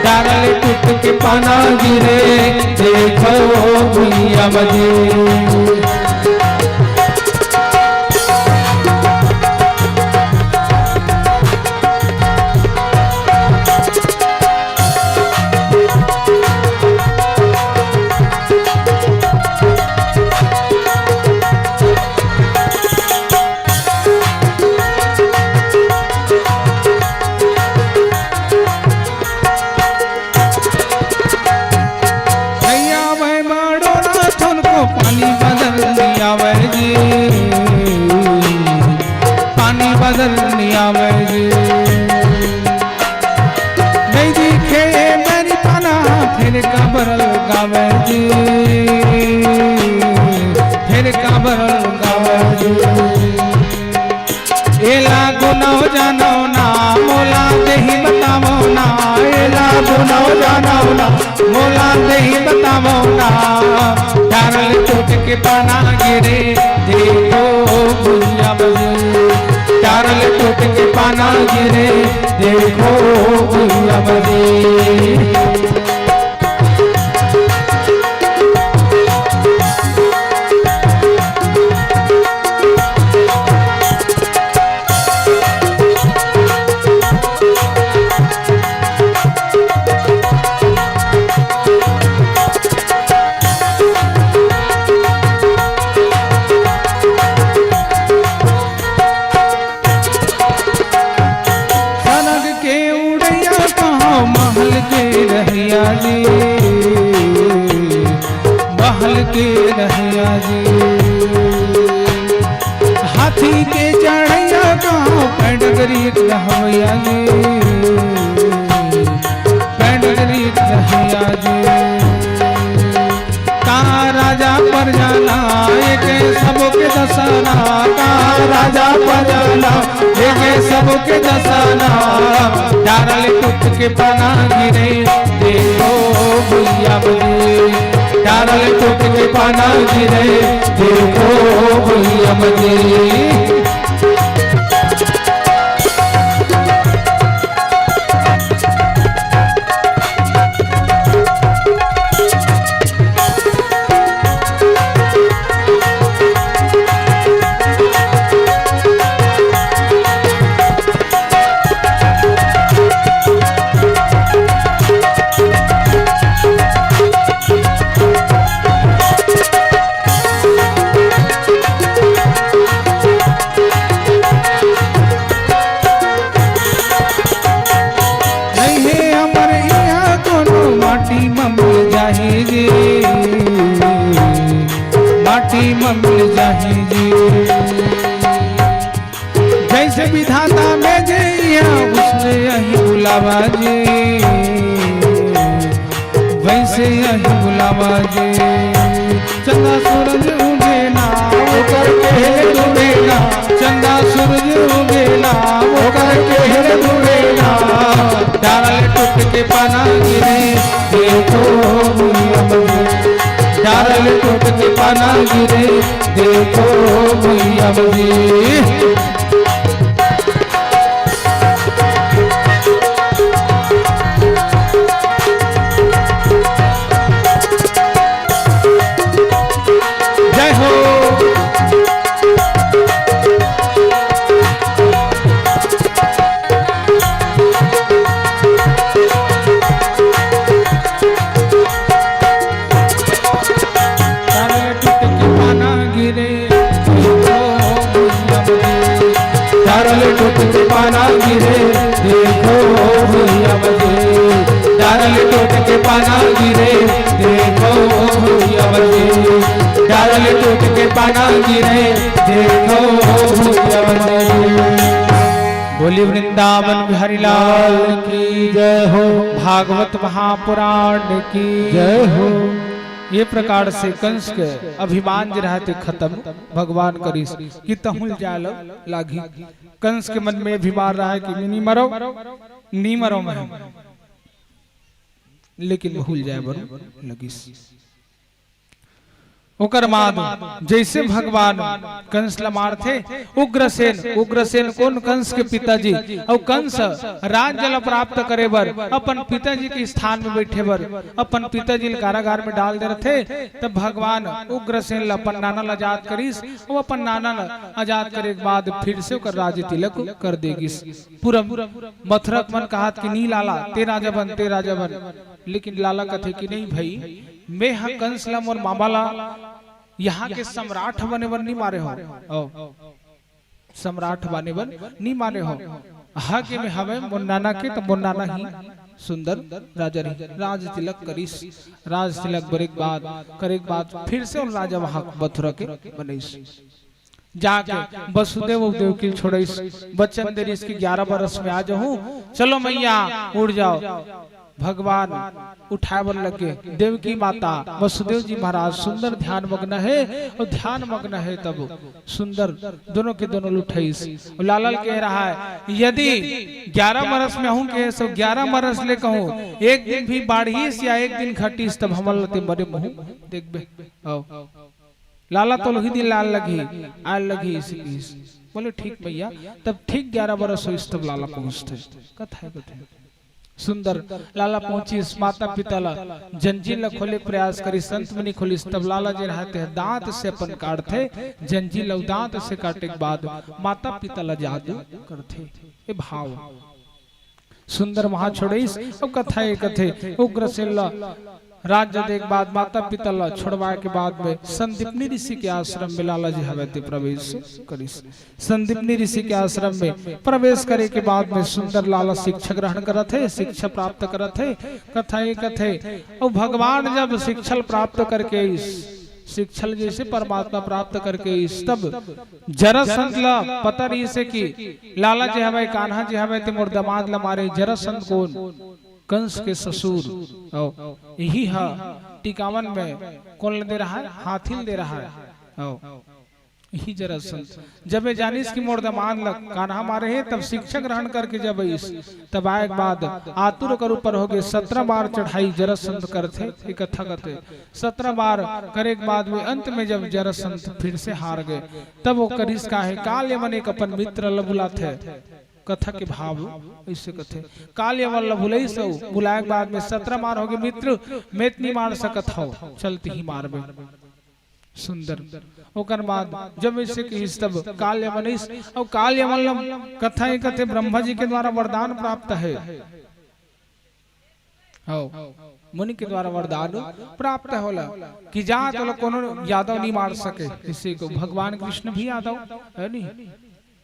डारा ले टूट के पाना गिरे, देखो भुइया मजे। काबर लगावे जी, फेर काबर लगावे जी। एला गुनव जानव ना, मोला देही बतावव ना। एला गुनव जानव ना, मोला देही बतावव ना। डारल टूट के पाना गिरे, देखो भुइया बजे। डारल टूट के पाना गिरे, देखो भुइया बजे। सरग के उड़ैया कहाँ महल के रहैया जी, महल के रहैया जी। हाथी के चढ़ैया कहाँ पैडगरी रहैया जी, पैडगरी रहैया जी। का राजा परजाना, एके सबके दसाना। का राजा परजाना, एके सबके दसाना। डारल टूट के पाना गिरे, देखो भुइया बजे। डारल टूट के पाना गिरे, देखो भुइया बजे। नहीं हे हमर इहाँ कोनो माटी म मिल जाही जी, माटी म मिल जाही जी। जैसे विधाता में जे इहाँ उसने अही बुलावा जी, वैसे अही बुलावा जी। चंदा सूरज उगे ना, ओकर केहर डूबे ना। चंदा सूरज उगे ना, ओकर केहर डूबे ना। डारल टूट के पाना गिरे, देखो भुइया बजे। डारल टूट के पाना गिरे, देखो भुइया बजे। जय हो। डारल टूट के पाना गिरे, डारल टूट के पाना गिरे, देखो भुइया बजे। डारल टूट के पाना गिरे, देखो भुइया बजे। डारल टूट के पाना गिरे, देखो भुइया बजे। बोलिए वृंदावन बिहारी लाल की जय हो। भागवत महापुराण की जय हो। ये प्रकार से कंस के अभिमान जे रहते खत्म भगवान करिस कि तहुल जाय ल लागी। कंस के मन में अभिमान रहा कि नी मरो, नी मरो मैं, लेकिन भूल जाय बर लगिस। ओकर बाद जैसे भगवान कंस ला मारथे, उग्रसेन, उग्रसेन कोन? कंस के पिताजी। अउ कंस राज्य ला प्राप्त करे बर, अपन पिताजी के स्थान में बैठे बर, अपन पिताजी ला कारागार में डाल दे रथे। तब भगवान उग्रसेन ला, अपन नाना ला आजाद करिस। अउ अपन नाना ला आजाद करे के बाद फिर से ओकर राज तिलक कर दे गिस। पूरा मथुरा के मन कहत कि नी लाला, ते राजा बन, ते राजा बन। लेकिन लाला कथे कि नहीं भाई, मैं ह कंस ला, मोर मामा ला, यहाँ के सम्राट बने बर नी मारे हो। ओ, सम्राट बने बर नी मारे हो। हाँ के में हवे मोर नाना के, त मोर नाना ही सुंदर राजा रही। राज तिलक करिस। राज तिलक बरे के बाद, करे के बाद फिर से ओला राजा वहाँ मथुरा के बनइस। जाके वसुदेव अउ देवकी छोड़इस, वचन दे रिस कि ग्यारह बरस में आ जाहूं, चलो मैया उड़ जाओ। भगवान उठाए बर लगे। देवकी माता, वसुदेव जी महाराज सुंदर ध्यान मग्न हे, अउ ध्यान मग्न हे तब सुंदर दोनों के दोनों ल उठाइस। अउ लाला ल कहे रहा हे, यदि ग्यारह बरस में हूँ कहे सो ग्यारह बरस ले कहूँ, एक दिन भी बाढ़िस या एक दिन घटिस तब हमन ल ते मरे मुँह देखबे। आओ। लाला तो लोही दिन लाल लगही, आल लगही इसे किस। बोले ठीक भैया, तब ठीक ग्यारह बरस होइस तब लाला पहुँचथे। कथा हे, कथा हे। सुंदर लाला पहुँचिस, माता पिता ला जंजीर ला खोले के प्रयास करिस, अंत में नइ खोलिस। तब लाला जे रहा ते दांत से अपन काटथे, जंजीर ला दांत से काटे के बाद माता पिता ला आजाद करथे। ए भाव सुंदर वहां छोड़िस। अब कथा ए कथे उग्रसेन ला राज्य दे के बाद माता पिता ला छोड़वाए के बाद में संदीपनी ऋषि के आश्रम में लाला जे हवे ते प्रवेश करिस। संदीपनी ऋषि के आश्रम में प्रवेश करे के बाद में सुंदर लाला शिक्षा ग्रहण करत हे, शिक्षा प्राप्त करत हे। कथा ए कथे, अउ भगवान जब शिक्षा प्राप्त करके इस शिक्षा जैसे परमात्मा प्राप्त करके इस तब जरासंध ला पता रहिसे कि लाला जे हवे, कान्हा जे हवे ते मोर दमाद ला मारे। जरासंध कोन? कंस के ससुर। अउ इही हा टिकावन में कोन ल दे रहा हे? हाथी ल दे रहा हे। अउ इही जरासंध जब ए जानिस कि मोर दमाद ल कान्हा मारे हे, तब शिक्षा ग्रहण करके जब आइस, तब आए के बाद आतुर ओकर ऊपर होगे। सतरा बार चढ़ाई जरासंध करथे, ए कथा कथे। सतरा बार करे के बाद में अंत में जब जरासंध फिर से हार गे, तब ओ करिस का हे, काल यमन एक अपन मित्र ल बुलाथे। कथा के भाव अइसे कथे, काल यमन ल बुलाइस अउ बुलाए के बाद में सतरा बार होगे, मित्र, मैं त नइ मार सकत हव, चल तिही मारबे। सुंदर। ओकर बाद जब अइसे कहिस तब काल यमन आइस, अउ काल यमन ल कथा ए कथे ब्रह्मा जी के द्वारा वरदान प्राप्त हे। हव, मुनि के द्वारा वरदान प्राप्त हे ओला कि जा तोला कोनो यादव नइ मार सके। किसी को भगवान कृष्ण भी यादव हे नी।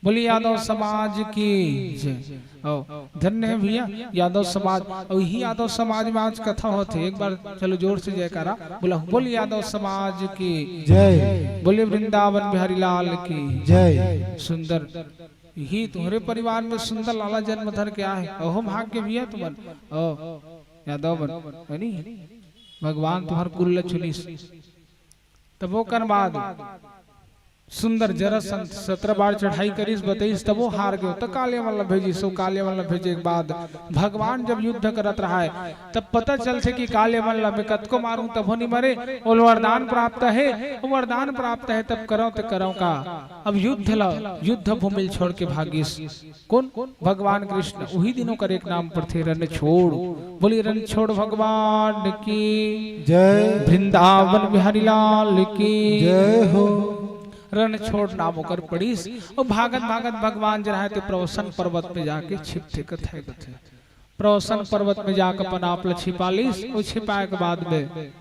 बोलिए यादव समाज की जय। हव, धन्य हे भैया यादव समाज। अउ इही यादव समाज में आज कथा होथे। एक बार चलो जोर से जयकारा बोला, बोलिए यादव समाज की जय। बोलिए वृंदावन बिहारी लाल की जय। सुंदर, इही तुम्हरे परिवार में सुंदर लाला जन्म धर के आए। अहो भाग्य भैया तुमन। ओ यादव मन, हे नी? भगवान तुम्हर कुल ल चुनिस। तब ओकर बाद सुंदर जरासंध सतरा बार चढ़ाई करिस, बतइस, तब ओ हार गे। त काल यमन ल भेजिस, अउ काल यमन ल भेजे के बाद भगवान जब युद्ध करत रहा हे, तब पता चलथे कि काल यमन ल मैं कतको मारूं तभो नइ मरे, ओला वरदान प्राप्त हे, वरदान प्राप्त हे, तब करंव त करंव का। अब युद्ध ल, युद्ध भूमि ल छोड़ के भागिस। कोन? भगवान कृष्ण। उही दिन ओकर एक नाम पड़थे रणछोड़। बोलिए रणछोड़ भगवान की जय। वृंदावन बिहारी लाल की जय हो। रणछोड़ नाम ओकर पड़िस। अउ भागत भागत भगवान जे रहा हे ते प्रवसन पर्वत में जाके छिपथे, कथा ए कथे। प्रवसन पर्वत में जाके अपन आप ल छिपा लिस। अउ छिपाए के बाद में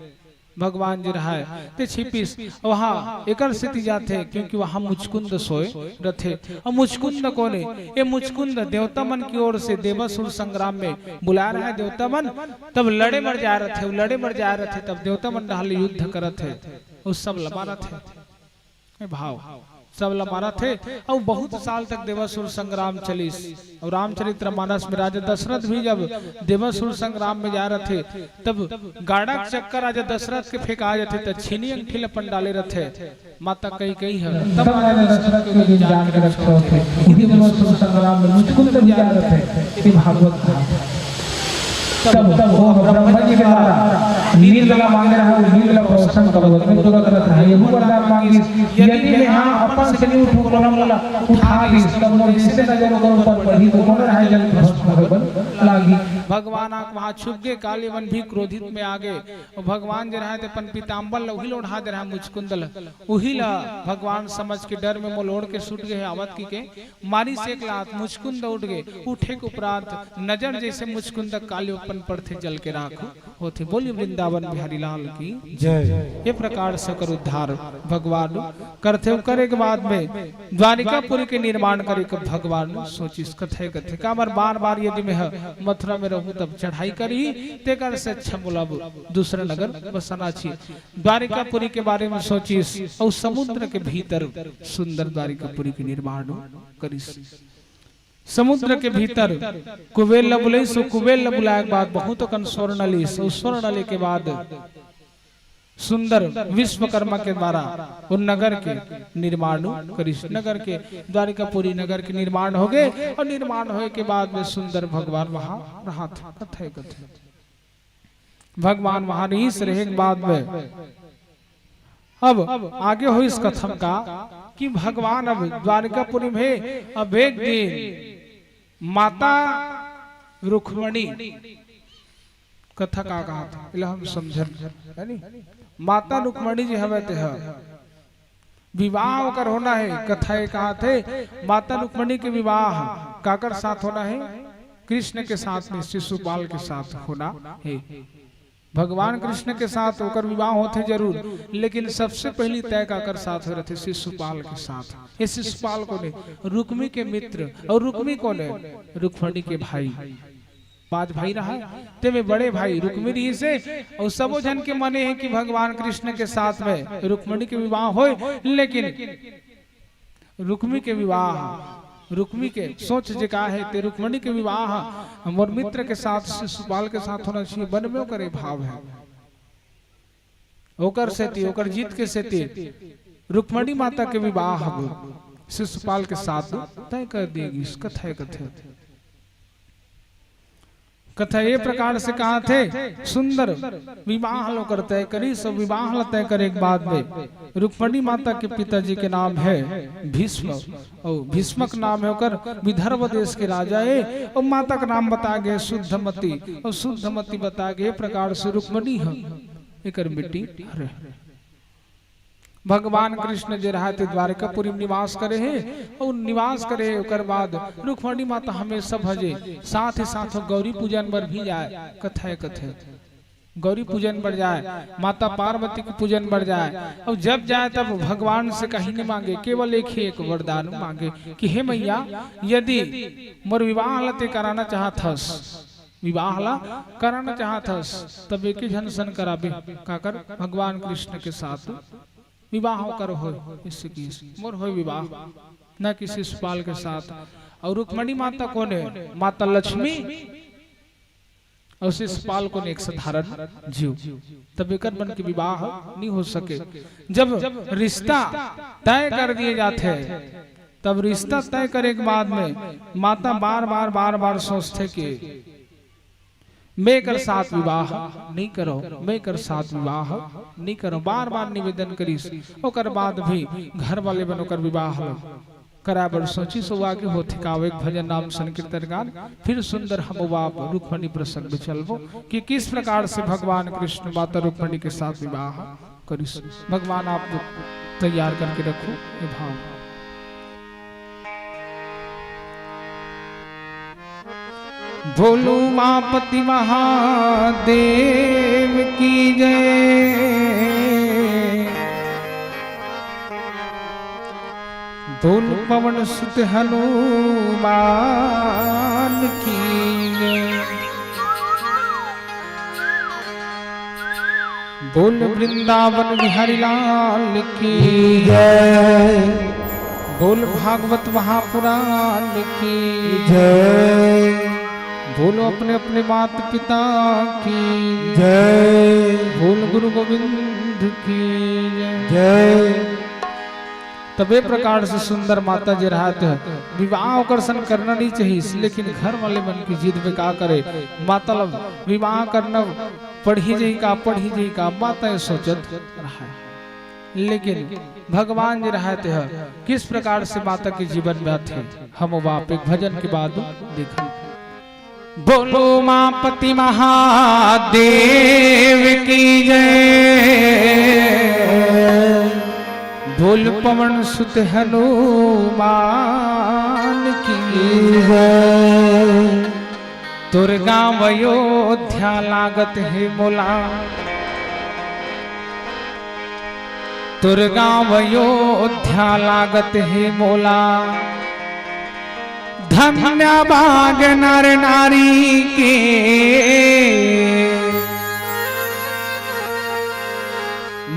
भगवान जे रहा हे ते छिपिस। वहां एकर सेती जाथे क्योंकि वहां मुचकुंद सोए रथे। अउ मुचकुंद कोन ए? ए मुचकुंद देवता मन की ओर से देवासुर संग्राम में बुलाए रहा हे देवता मन, तब लड़े बर जाए रथे, अउ लड़े बर जाए रथे, तब देवता मन डहर ले युद्ध करत हे, अउ सब ल मारत हे। ए भाव, सब ल मारत हे। अउ बहुत साल तक देवासुर संग्राम चलिस। अउ रामचरित्र मानस में राजा दशरथ भी जब देवासुर संग्राम में जाए रथे, तब गाड़ा के चक्कर राजा दशरथ के फेंका जाथे, त छीनी अंगठी ल अपन डाले रथे माता कैकेयी ह। तब राजा दशरथ के जान के रक्षा होथे। उही देवासुर संग्राम में मुचकुंद भी जाए रथे। ए भागवत कथा। तब, तब वो ब्रह्मा जी के द्वारा नील ला मांगे रहा, वो नील ला प्रवसन करवत में तुरंत रथ रहा। यहू वरदान मांगिस, यदि मैं हा अपन से नहीं उठूं, कोनो मोला उठा दिस, तब मोर जैसे नजर ओकर ऊपर पड़ही, तो कोनो रहा जल भस्म होवे बर लागी। भगवान आंख वहां छुप गे, काल यमन भी क्रोधित में आ गे। अउ भगवान जे रहा ते अपन पीताम्बर ला उही ला ओढ़ा दे रहा मुचकुंद ला। उही ला भगवान समझ के डर में मोला ओढ़ के सुट गे हे आवत कहिके मारिस एक लात, मुचकुंद उठ गे। उठे के उपरांत नजर जैसे मुचकुंद काल यमन पड़थे जल के राख होथे। बोलिए वृंदावन बिहारी लाल की जय। ये प्रकार से ओकर उद्धार भगवान करथे। करे के बाद में द्वारिकापुरी के निर्माण करे के भगवान सोचिस। कथे कथे काबर बार बार यदि मैं ह मथुरा में रहूं तब चढ़ाई करही, तेकर से अच्छा मोला अब दूसरा नगर बसाना चाहिए। द्वारिकापुरी के बारे में सोचिस अउ समुद्र के भीतर सुंदर द्वारिकापुरी के निर्माण करिस। समुद्र के भीतर कुबेर ल बुलाइस, अउ कुबेर ल बुलाए के बाद बहुत अकन स्वर्ण लिस, अउ स्वर्ण ले के बाद सुंदर विश्वकर्मा के द्वारा वो नगर के निर्माण करिस। नगर के, द्वारिकापुरी नगर के निर्माण होगे, अउ निर्माण होए के बाद में सुंदर भगवान वहां रहत हे, कथा हे, कथा हे। भगवान वहां रहिस, रहे के बाद में अब आगे होइस कथन का कि भगवान अब द्वारिकापुरी में हे, अब एक दिन माता रुक्मणी, कथा का कहा था, एला हम समझन, है नी? माता रुक्मणी जी हवे ते ह विवाह ओकर होना हे। कथा ये कहा थे, माता रुक्मणी के विवाह काकर साथ होना हे? कृष्ण के साथ में, शिशुपाल के साथ होना हे। भगवान कृष्ण के साथ ओकर विवाह होथे जरूर, लेकिन सबसे पहली तय काकर साथ हो रथे? शिशुपाल के साथ। ये शिशुपाल कोन हे? रुक्मी के मित्र। अउ रुक्मी कोन हे? रुक्मणी के भाई। पांच भाई रहा, तेमे बड़े भाई रुक्मी रहिस हे, अउ सबो झन के मने हे कि भगवान कृष्ण के साथ में रुक्मणी के विवाह होय, लेकिन रुक्मी के विवाह, रुक्मी के सोच जे का हे, ते रुक्मणी के विवाह मोर मित्र के साथ, शिशुपाल के साथ होना चाहिए, मन में ओकर ये भाव हे। ओकर सेती, ओकर जिद के सेती रुक्मणी माता के विवाह अब शिशुपाल के साथ तय कर दिए गिस। कथा हे, कथा हे। कथा ये प्रकार से कहा थे, सुंदर विवाह ल ओकर तय करिस, सब विवाह ल तय करे के बाद में रुक्मणी माता के पिताजी के नाम हे भीष्म, अउ भीष्म के नाम हे ओकर, विदर्भ देश के राजा हे, अउ माता के नाम बता गे शुद्धमती, अउ शुद्धमती बता गे प्रकार से रुक्मणी ह एकर बेटी हरे। भगवान कृष्ण जे रहा ते द्वारिकापुरी में निवास करे हे, अउ निवास करे हे, ओकर बाद रुक्मणी माता हमेशा भजे, साथ ही साथ गौरी पूजन बर भी जाए, कथा हे, कथा हे। गौरी पूजन बर जाए, माता पार्वती के पूजन बर जाए, अउ जब जाए तब भगवान से कहीं नहीं मांगे, केवल एक ही एक वरदान मांगे कि हे मैया, यदि मोर विवाह ल ते कराना चाहत हस, विवाह ला कराना चाहत हस, तब एके झन सन कराबे, काकर? भगवान कृष्ण के साथ विवाह ओकर होय, इससे कि मोर होय विवाह, न कि शिशुपाल के साथ। अउ रुक्मणी माता कोन हे? माता लक्ष्मी। अउ शिशुपाल कोन हे? एक साधारण जीव। तब एकर मन के विवाह नहीं हो सके। जब रिश्ता तय कर दिए जाथे, तब रिश्ता तय करे के बाद में माता बार बार, बार बार सोचथे कि मैं एकर साथ विवाह नहीं करो, मैं एकर साथ विवाह नहीं करो, बार बार निवेदन करिस। ओकर बाद भी घर वाले मन ओकर विवाह ल कराए बर सोचिस। अउ आगे होथे का, एक भजन नाम संकीर्तन गान, फिर सुंदर हम आप रुक्मणी प्रसंग में चलबो कि किस प्रकार से भगवान कृष्ण माता रुक्मणी के साथ विवाह करिस। भगवान आप तैयार करके रखो ये भाव। बोलो उमापति महादेव की जय। बोल पवन सुत हनुमान की जय। बोल वृंदावन बिहारी लाल की जय। बोल भागवत महापुराण की जय। बोलो अपने अपने माता पिता की जय। बोल गुरु गोविंद की जय। जय। तब ए प्रकार से सुंदर माता जे रहत हे, विवाह ओकर सन करना नहीं चाहिए, लेकिन घर वाले मन की जिद में का करे, माता ल विवाह करना पड़ही जही का, पड़ही जही का, माता ये सोचत रहा। लेकिन भगवान जे रहत हे, किस प्रकार से माता के जीवन में आथे, हम वापे भजन के बाद देखन। बोलो उमापति महादेव की जय। बोल पवन सुत हनुमान की जय। तोर गाँव अयोध्या लागत हे मोला, तोर गाँव अयोध्या लागत हे मोला। धन्य भाग नर नारी के,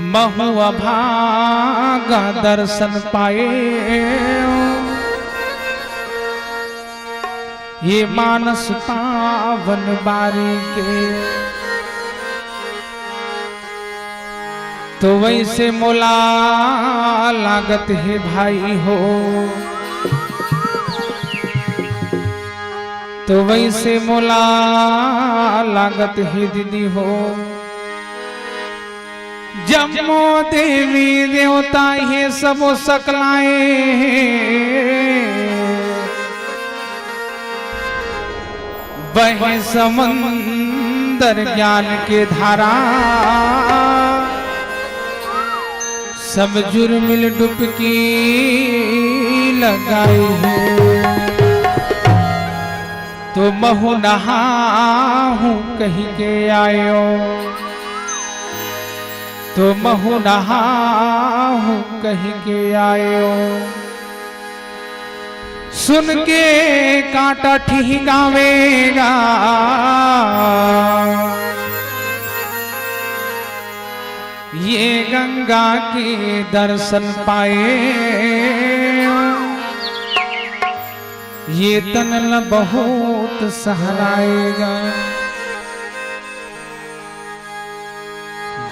महु अभागा दर्शन पाए। ये मानस पावन बारी के, तो वैसे मोला लागत हे भाई हो, तो वैसे मोला लागत हे दीदी हो। जम्मो देवी देवता हे सबो सकलाए हे, बहे समंदर ज्ञान के धारा, सब जुर मिल डुबकी लगाए हे। तो महू नहाहूँ कहि के आयो, तो महू नहाहूँ कहि के आयो। सुन के कांटा ठिहिकावेगा, ये गंगा के दर्शन पाए, ये तन ल बहुत सहराएगा।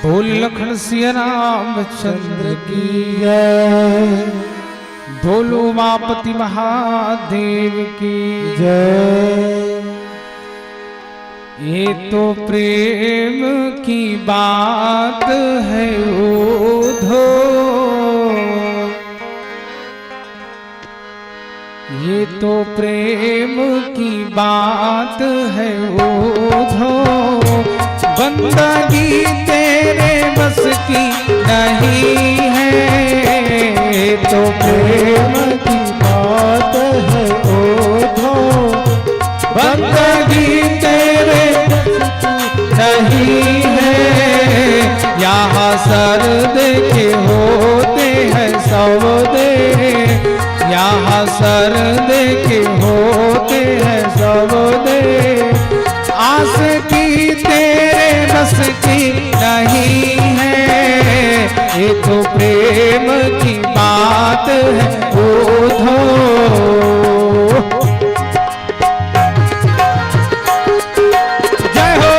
बोल लखन सिया रामचंद्र की जय, बोल उमापति महादेव की जय। ये तो प्रेम की बात है उधो, ये तो प्रेम की बात है उधो, बंदगी तेरे बस की नहीं है। ये तो प्रेम की बात है उधो, बंदगी तेरे बस की नहीं है। यहाँ सर देखे होते हैं सौदे, यहाँ सर देखे होते हैं सौदे। आशिकी तेरे बस की नहीं है, ये तो प्रेम की बात है उधो। जय हो।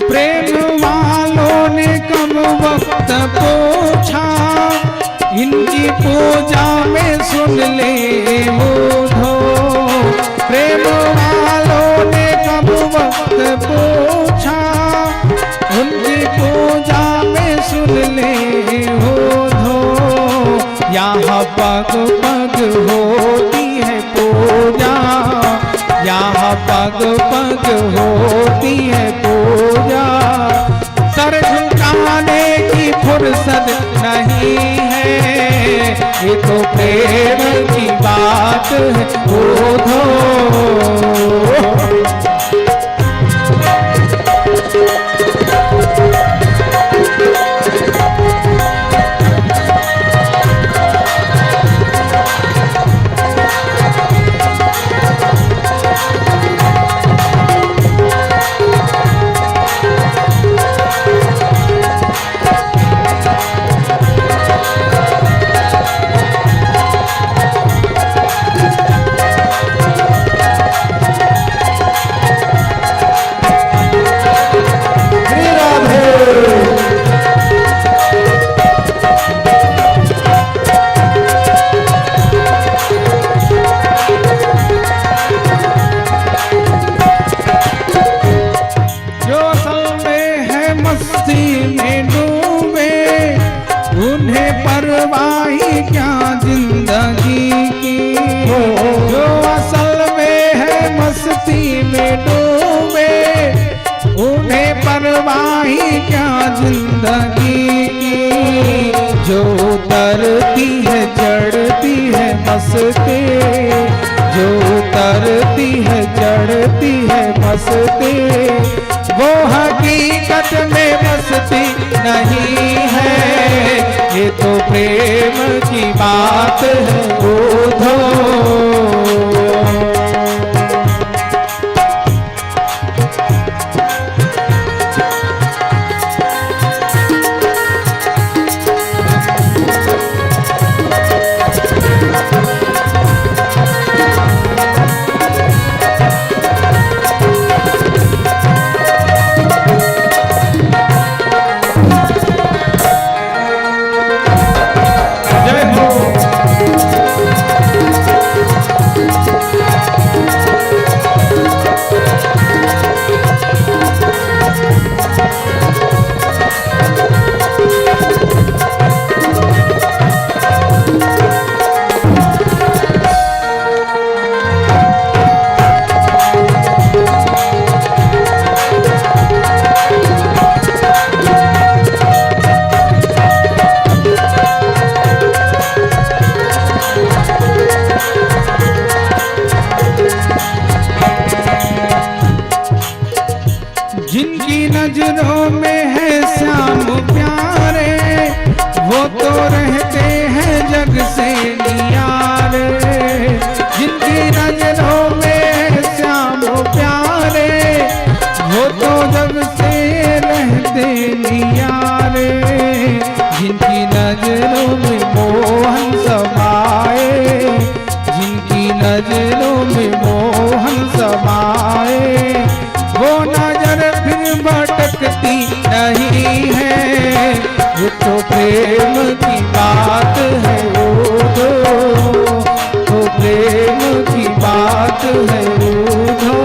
प्रेम वालों ने कम वक्त पूछा, इनकी पूजा में सुन ले उधो। प्रेम वालों ने कम वक्त पूछा, उनकी पूजा में सुन ले उधो। यहाँ पग पग होती है पूजा, यहाँ पग पग होती है पूजा। सर झुकाने की फुर्सत नहीं है, ये तो प्रेम की बात है उधो। जो असल में है मस्ती में डूबे, उन्हें परवाही क्या जिंदगी की। जो असल में है मस्ती में डूबे, उन्हें परवाही क्या जिंदगी की। जो उतरती है जड़ मस्ती, जो उतरती है, चढ़ती है मस्ती, वो हकीकत में मस्ती नहीं है। ये तो प्रेम की बात है, ऊधो। जिनकी नजरों में है श्याम प्यारे, वो तो रहते हैं जग से नियारे। जिनकी नजरों में है श्याम प्यारे, वो तो जग से रहते नियारे। जिनकी नजरों में मोहन समाए, जिनकी नजरों में मोहन समाए, वो नजर फिर भटकती नहीं है। ये तो प्रेम की बात है, ऊधो। तो प्रेम की बात है, ऊधो।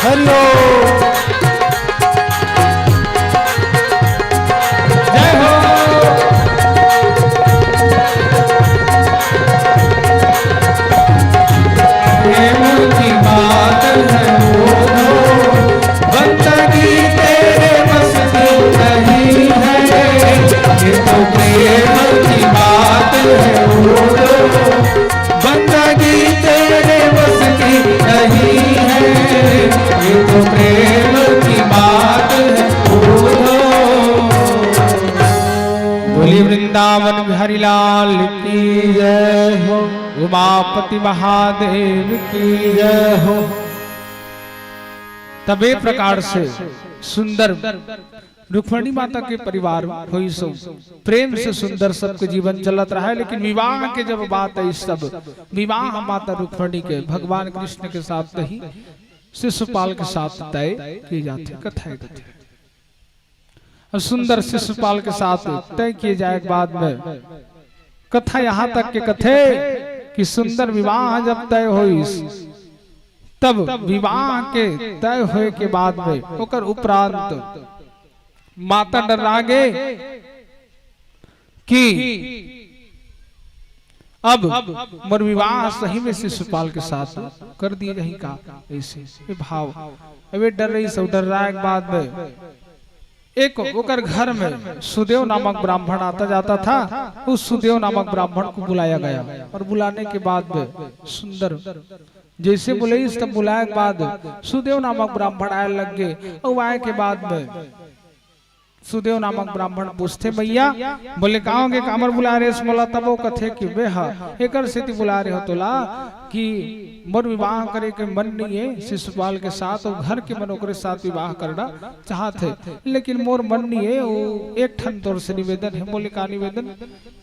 हरि ओम। जय हो। प्रेम की बात है, ऊधो। बंदगी तेरे बस की नहीं है, ये तो प्रेम की बात है, ऊधो। बंदगी तेरे बस की नहीं है, ये तो प्रेम की बात है, ऊधो। बोलिए वृंदावन बिहारी लाल की जय हो, उमापति महादेव की जय हो। तबे प्रकार से सुंदर रुक्मणी माता के परिवार होइस। प्रेम से सुंदर सबके जीवन चलत रहे, लेकिन विवाह के जब बात आई, तब विवाह माता रुक्मणी के भगवान कृष्ण के साथ ही शिशुपाल के साथ तय किए जाथे। कथा है, कथा। अब सुंदर शिशुपाल के साथ तय किए जाए के बाद में कथा यहाँ तक के कथे कि सुंदर विवाह जब तय होइस, तब विवाह के तय होए के बाद में ओकर उपरांत माता डर्रा गे कि अब मोर विवाह सही में शिशुपाल के साथ कर दिए जाही का? ऐसे ये भाव। अब ये डर्रइस, सब डर्राए के बाद में एक ओकर घर में सुदेव नामक ब्राह्मण आता जाता था। उस सुदेव नामक ब्राह्मण को बुलाया गया और बुलाने के बाद में सुंदर जैसे बुलाइस, तब बुलाए के बाद सुदेव नामक ब्राह्मण आए लग गे। अउ आए के बाद में सुदेव नामक ब्राह्मण पूछथे, "भैया," बोले, "का होगे, कामर बुलाए रेहेस मोला?" तब वो कथे कि, "बे हा, एकर सेती बुलाए रेहेंव तोला कि मोर विवाह करे के मन नइ हे शिशुपाल के साथ, अउ घर के मन ओकरे साथ विवाह करना चाहत हे, लेकिन मोर मन नइ हे। वो एक ठन तोर से निवेदन हे।" बोले, "का निवेदन?"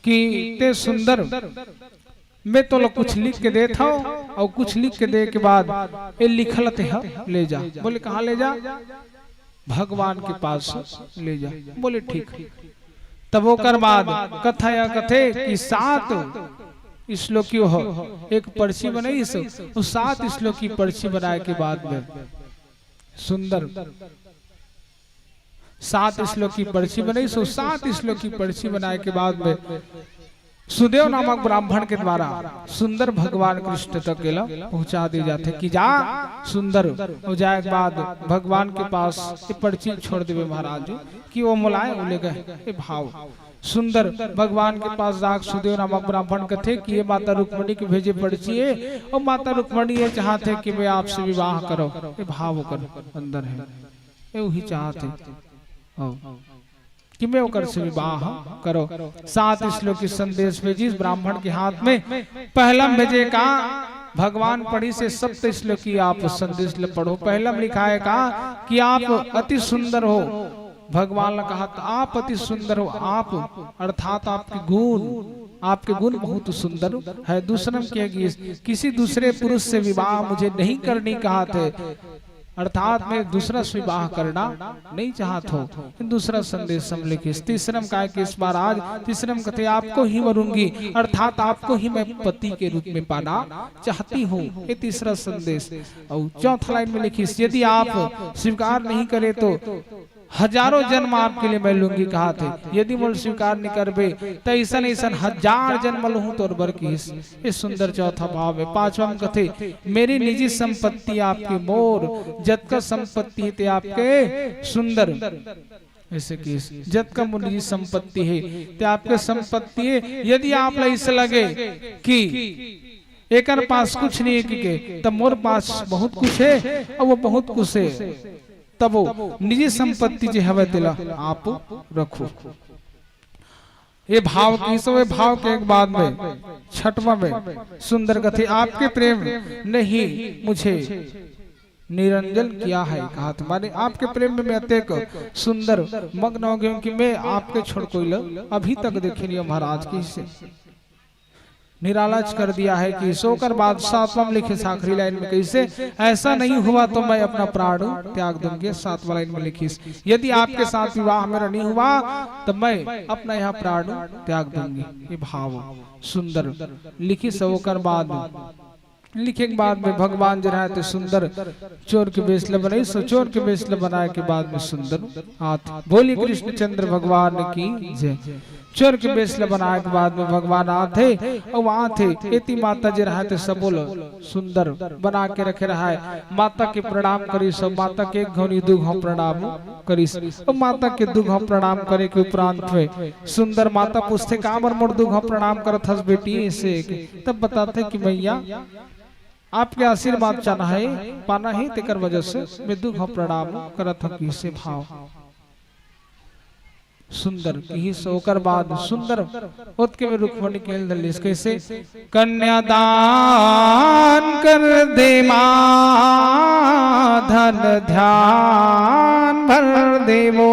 कि ते सुंदर, मैं तोला कुछ लिख के देत हंव, अउ कुछ लिख के दे के बाद ये लिखल तेहा ले जा। बोले, "कहाँ ले जा?" "भगवान के पास ले जा।" बोले, "ठीक।" तब ओकर बाद कथा या कथे कि सात श्लोकी हो, एक पर्ची बनाइस, वो सात श्लोकी पर्ची बनाए के बाद में सुंदर सात श्लोकी पर्ची बनाइस, वो सात श्लोकी पर्ची बनाए के बाद में सुदेव नामक ब्राह्मण के द्वारा सुंदर भगवान कृष्ण तक एला पहुंचा दे जाथे कि जा सुंदर, हो जाए के बाद भगवान के पास ये पर्ची छोड़ देवे महाराज जी कि वो मोलाए, वो ले गए। ये भाव सुंदर भगवान के पास जाके सुदेव नामक ब्राह्मण कथे कि ये माता रुक्मणी के भेजे पर्ची है, और माता रुक्मणी ये चाहते कि मैं आपसे विवाह करो। ये भाव ओकर अंदर है, ये वही चाहते। हाँ। कि मैं ओकर से विवाह करो। सात श्लोकी संदेश भेजिस ब्राह्मण के हाथ में। पहला में भेजे का भगवान पढ़िस हे सप्त श्लोकी आप संदेश ल पढ़ो। पहला में लिखाय का कि आप अति सुंदर हो। भगवान ने कहा, "तो आप अति सुंदर हो, आप अर्थात आपके गुण, आपके गुण बहुत सुंदर है।" दूसरा में कहे कि किसी दूसरे पुरुष से विवाह मुझे नहीं करनी कहा थे, अर्थात मैं दूसरा से विवाह करना नहीं चाहत हो। दूसरा संदेश हम लिखिस। तीसरम काय के इस बार आज तीसरम कथे, "आपको ही वरूंगी, अर्थात आपको ही मैं पति के रूप में पाना चाहती हूँ।" ये तीसरा संदेश। और चौथा लाइन में लिखिस, "यदि आप स्वीकार नहीं करे तो हजारों जन्म आपके लिए मैं लूंगी" कहा थे। "यदि मोल स्वीकार नहीं करबे तो ऐसा ऐसा हजार जन्म लूहूं तोर बर" किहिस। ये सुंदर चौथा भाव है। पांचवा में कथे, "मेरी निजी संपत्ति आपकी मोर, जतका संपत्ति है ते आपके" सुंदर। ऐसे कि जतका मोर निजी संपत्ति है ते आपके संपत्ति है। यदि आप ला ऐसे लगे कि एकर पास कुछ नहीं है कि के, तब मोर पास बहुत कुछ है और वो बहुत कुछ है, तब वो निजी संपत्ति जे हवे तेला आप रखो। ये भाव की सो, ये भाव के एक बाद में छठवा में सुंदर कथे, "आपके प्रेम ने ही मुझे निरंजन किया है" कहा था। माने आपके प्रेम में मैं अतेक सुंदर मग्न हो गया हूँ कि मैं आपके छोड़ कोई ल अभी तक देखे नहीं हूँ महाराज। किसे निरालाज कर दिया है कि सो कर बाद सातवां में लिखिस आखिरी लाइन में कैसे, "ऐसा नहीं हुआ तो मैं अपना प्राण त्याग दूंगी।" सातवां लाइन में लिखिस, "यदि आपके साथ विवाह मेरा नहीं हुआ तो मैं अपना यहाँ प्राण त्याग दूंगी।" ये भाव सुंदर लिखिस। ओकर बाद लिखे के बाद में भगवान जो है तो सुंदर चोर के बेस ल बनाइस, सो चोर के बेस ल बनाए के बाद में सुंदर आत। बोली कृष्णचंद्र भगवान की जय। चोर के बेस ल बनाए के बाद में भगवान आथे, अउ आथे एती माता जे रहा थे सबो ल सुंदर बना के रखे रहा है। माता के प्रणाम करिस, अउ माता के एक घौनी दू घौं प्रणाम करिस, अउ माता के दू घौं प्रणाम करे के उपरांत में सुंदर माता पूछथे, "काबर मोर दू घौं प्रणाम करत हस बेटी?" ऐसे के तब बताथे कि मैया, आपके आशीर्वाद चाहना है, पाना है, तेकर वजह से मैं दू घौं प्रणाम करत हूँ। किसे भाव सुंदर किहिस। ओकर बाद सुंदर ओतके में रुक्मणी के धलिस कैसे, "कन्यादान कर दे माँ, धन ध्यान भर देवो।"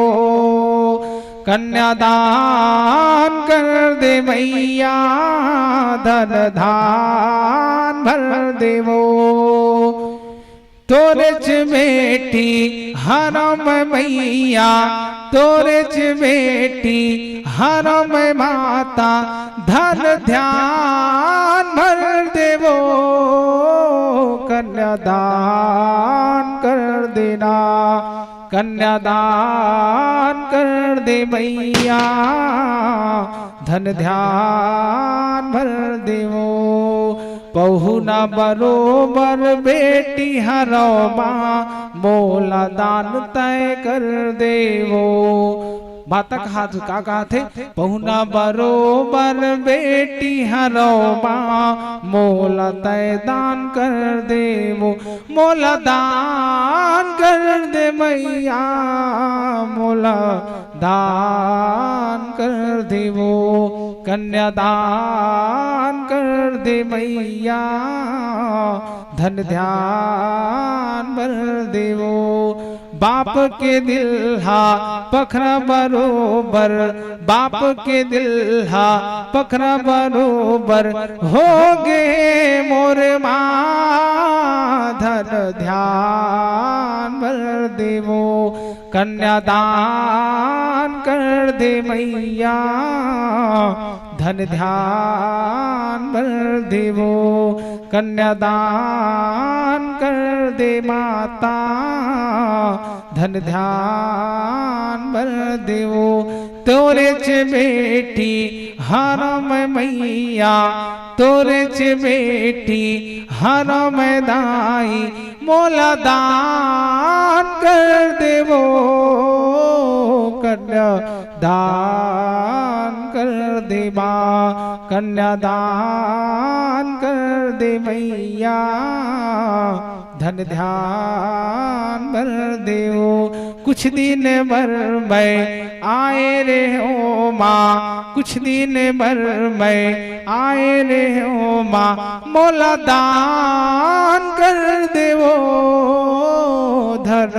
कन्यादान कर दे मैया, धन धान भर देवो। तोरेच बेटी हरम मैया, तोरेच बेटी हरम माता, धन ध्यान भर देवो। कन्यादान कर देना, कन्यादान कर दे मैया, धन ध्यान भर देवो। पहुना बरोबर बेटी हरव माँ, मोला दान तय कर देवो। माता कहा तो का कहा थे, पहुना बरोबर बेटी हरव माँ, मोला तय दान कर देवो। मोला दान कर दे मैया, मोला दान कर देवो। कन्यादान कर दे मैया, धन ध्यान भर देवो। बाप के दिल हा पखरा बरोबर, बाप के दिल हा पखरा बरोबर, हो गे मोर माँ, धन ध्यान भर देवो। कन्यादान कर दे मैया, धन ध्यान भर देवो। कन्यादान कर दे माता, धन ध्यान भर देवो। तोरेच बेटी हरँव मैं मइया, तोरेच बेटी हरँव मैं दाई, मोला दान कर दे वो कन्या दान कर दे माँ, कन्या दान कर दे मइया, धन ध्यान बर दे वो। कुछ दिन बर मैं आए रहेंव माँ, कुछ दिन बर मैं आए रहेंव माँ, मोला दान कर दे वो धन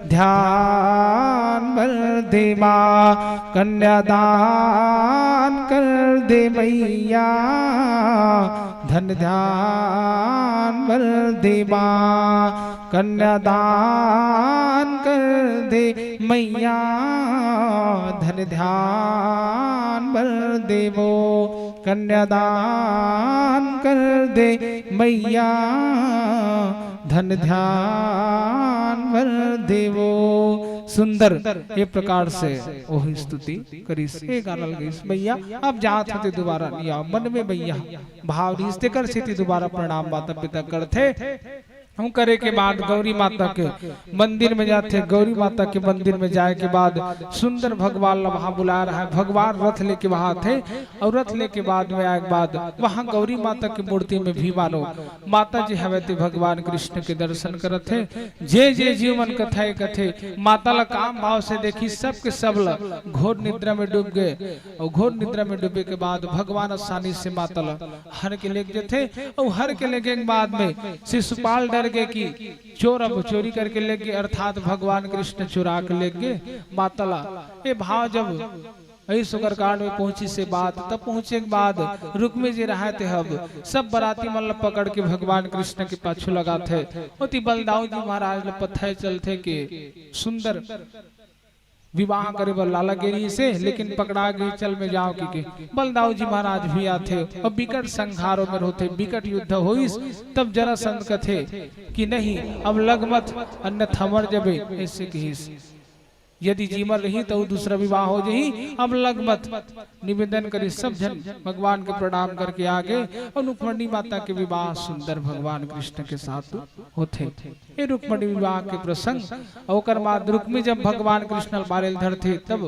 ध्यान बर दे माँ, कन्या दान कर दे मइया, धन ध्यान बर दे माँ, कन्या दान कर दे मइया, धन ध्यान बर दे वो, कन्या दान कर दे मइया, धन ध्यान बर दे वो। सुंदर ए प्रकार से ओह स्तुति करिस, ए गाना ल गइस। मइया अब जात हँव ते दुबारा नइ आँव। मन में मइया भाव रिहिस, तेकर सेती दुबारा प्रणाम माता पिता करथे। अउ करे के बाद गौरी माता के मंदिर में जाथे। गौरी माता के मंदिर में जाए के बाद सुंदर भगवान ला वहाँ बुलाए रहय। भगवान रथ लेके वहाँ आथे अउ रथ लेके बाद में आए के बाद वहाँ गौरी माता के मूर्ति में भी मानो माता जी हवय ते भगवान कृष्ण के दर्शन करत हे। जे जे जीव मन कथा कथे, माता ला काम भाव से देखिस, सबके सब ला घोर निद्रा में डूब गे। अउ घोर निद्रा में डूबे के बाद भगवान आसानी से माता ला हर के लेग जथे। अउ हर के लेगे के बाद में शिशुपाल डर गे कि चोर अब चोरी करके लेग गे, अर्थात भगवान कृष्ण चुरा के लेग गे माता ला। ए भाव जब अई सुंदरकांड में पहुंचिस बात, तब पहुंचे के बाद रुक्मी जी रहय ते हब सब बराती मन ल पकड़ के भगवान कृष्ण के पाछू लगाथे। ओती बलदाऊ जी महाराज ल पता चलथे के सुंदर विवाह करे बर लाला गे रिहिसे, लेकिन पकड़ा गे, चल में जाव कहिके बलदाऊ जी महाराज भी आथे अउ बिकट संघारो में होथे, बिकट युद्ध होइस। तब जरासंध कथे कि नहीं, अब लग मत, अन्यथा मर जबे, अइसे कहिस। यदि जीवन रही त दूसरा विवाह हो जाही, अब लग मत। निवेदन करिस, सब झन भगवान के प्रणाम करके आ गे अउ रुक्मणी माता के विवाह सुंदर भगवान कृष्ण के साथ होथे। ए रुक्मणी विवाह के प्रसंग, अउ ओकर बाद रुक्मी जब भगवान कृष्ण ल मारे ल धरथे, तब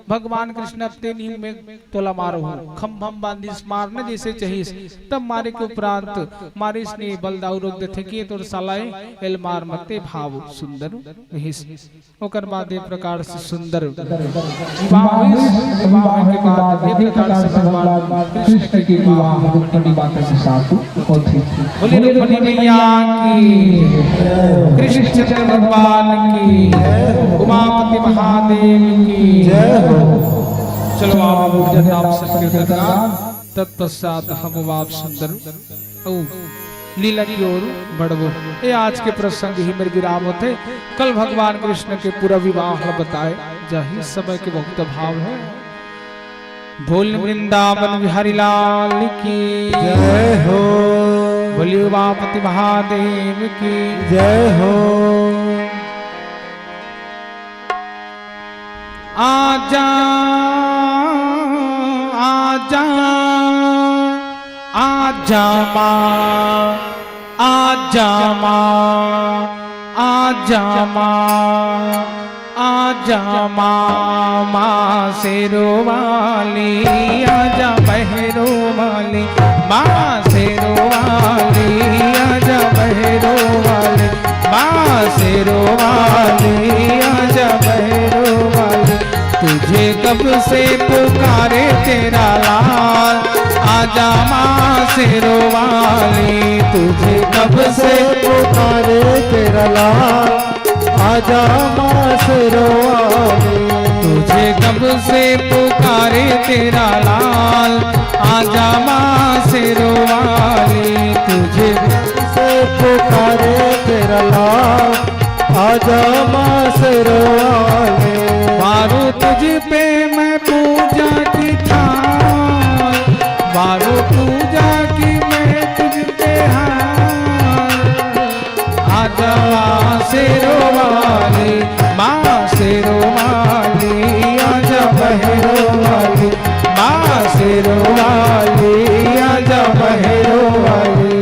भगवान कृष्ण अब तेन ही में तोला मारहूँ, खम्भा म बांधिस, मार न जइसे चहिस, तब मारे के उपरांत मारिस नहीं, बलदाऊ रोक देथे कि ए तोर साला ए, एल मार मत, ए भाव सुंदर रहिस। ओकर बाद ए प्रकार से सुंदर विवाह होइस। विवाह होए के बाद ए प्रकार से भगवान कृष्ण के विवाह रुक्मणी माता के साथ होथे। बोलिए रुक्मणी मैया की, कृष्ण चंद्र भगवान की, उमापति महादेव की जय हो। चलो आप लोग जब नाम संकीर्तन करना, तत्पश्चात हम आप सुंदर अउ लीला की ओर बढ़बो। ए आज के प्रसंग ही मेर विराम होथे। कल भगवान कृष्ण के पूरा विवाह ल बताए जाही, समय के बहुत अभाव हे। बोल वृंदावन बिहारी लाल की जय हो। बोलिए उमापति महादेव की जय हो। आजा, आजा, आजा माँ, आजा माँ, आजा माँ, आजा माँ, माँ शेरो वाली, आजा भैरो वाली, माँ शेरो वाली, आजा भैरो वाली, माँ शेरो वाली, आजा भैरो वाली। तुझे कब से पुकारे तेरा लाल, आजा माँ शेरो वाली। तुझे कब से पुकारे तेरा लाल, आजा माँ शेरो वाली। तुझे कब से पुकारे तेरा लाल, आजा माँ शेरो वाली। तुझे कब से पुकारे तेरा लाल, आजा माँ शेरो वाली। मारूँ तुझ पे मैं पूजा की थाल, मारूँ पूजा की मैं तुझ पे हार। आजा माँ शेरो वाली, माँ शेरो वाली, आजा भैरो वाली, आजा भैरो वाली।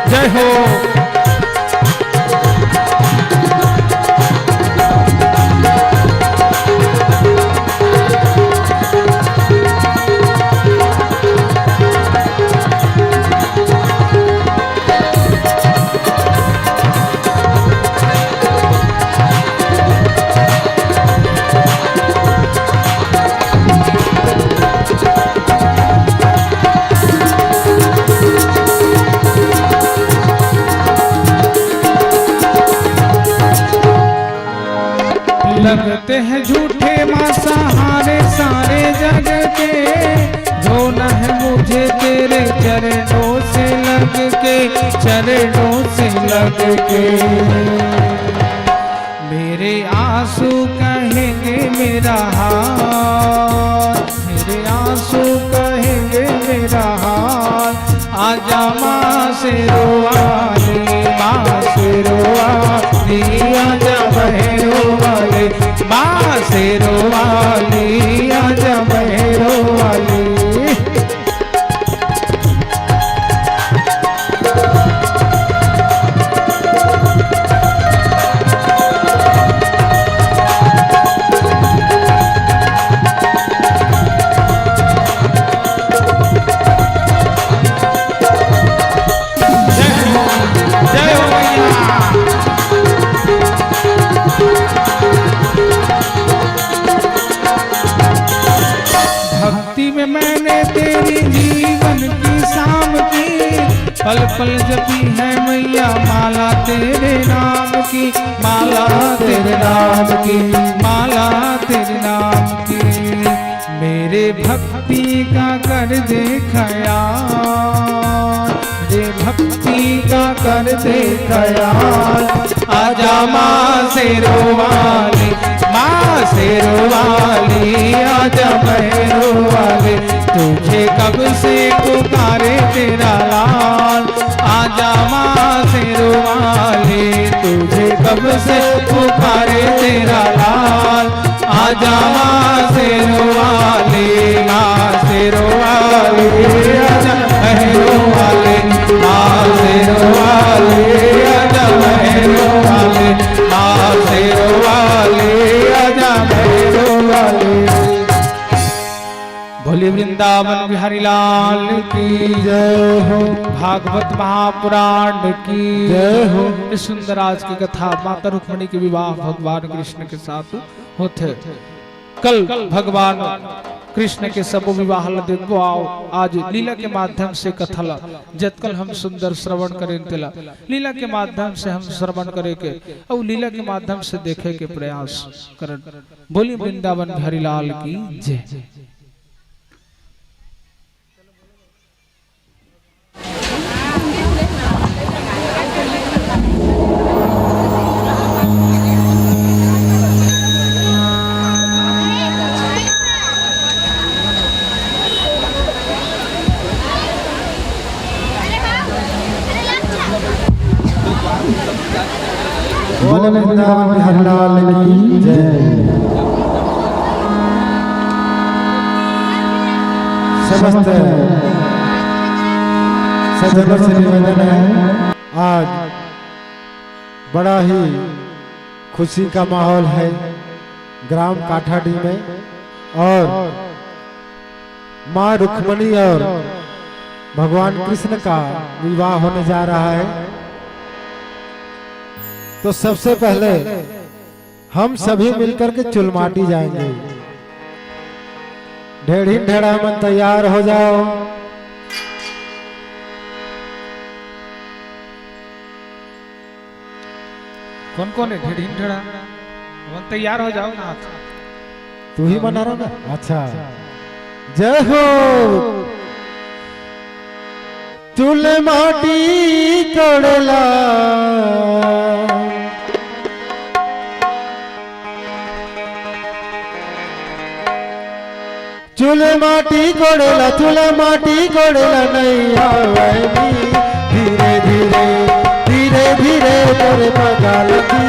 जय हो। लगते हैं झूठे माँ सहारे सारे जग के, धोना है मुझे तेरे चरणों से लग के, चरणों से लग के। मेरे आंसू कहेंगे मेरा हाल, मेरे आंसू कहेंगे मेरा हाल। आजा माँ शेरों वाली, माँ शेरों वाली, आजा भैरो वाली, माँ शेरों वाली, आजा भैरो वाली। जय हो, जय हो मैया। भक्ति में मैंने तेरी जीवन की शाम की, पल पल जपी है मैया माला तेरे नाम की, माला तेरे नाम की, माला तेरे नाम की। मेरे भक्ति का कर दे ख्याल, मेरे भक्ति का कर दे ख्याल। आजा माँ शेरों वाली, माँ शेरों वाली, आजा भैरो वाली, तुझे कब से पुकारे तेरा लाल। आजा माँ शेरों वाली, तुझे कब से पुकारे तेरा लाल। आजा माँ शेरों वाली, माँ शेरों वाली, आजा भैरो वाली, माँ शेरों वाली, आजा भैरो वाली, माँ शेरों वाली, आजा भैरो वाली। बोलिए वृंदावन बिहारी लाल की जय हो। भागवत महापुराण की जय हो। इस सुंदर आज की कथा माता रुक्मणी के विवाह भगवान कृष्ण के साथ होथे। कल भगवान कृष्ण के सबो विवाह ल देखबो। आओ, आज लीला के माध्यम से कथा ल जतकल हम सुंदर श्रवण करेन तेला लीला के माध्यम से हम श्रवण करे के अउ लीला के माध्यम से देखे के प्रयास करन। बोली वृंदावन बिहारी लाल की जय। बोले वृंदावन बिहारी लाल की जय। समस्त सज्जनों से निवेदन है, आज बड़ा ही खुशी का माहौल है ग्राम काठाडी में, और माँ रुक्मणी और भगवान कृष्ण का विवाह होने जा रहा है। तो सबसे पहले हम सभी मिलकर के चुलमाटी जाएंगे। ढेढ़िन ढेढ़ा मन तैयार हो जाओ। कौन कौन है ढेढ़िन ढेढ़ा? मन तैयार हो जाओ ना। तू ही बना रहा ना। अच्छा, जय हो। चुलमाटी कोड़ेला, चुलमाटी कोड़ेला, चुलमाटी कोड़ेला नैया वैनी। धीरे धीरे, धीरे धीरे तोरे पगाल की,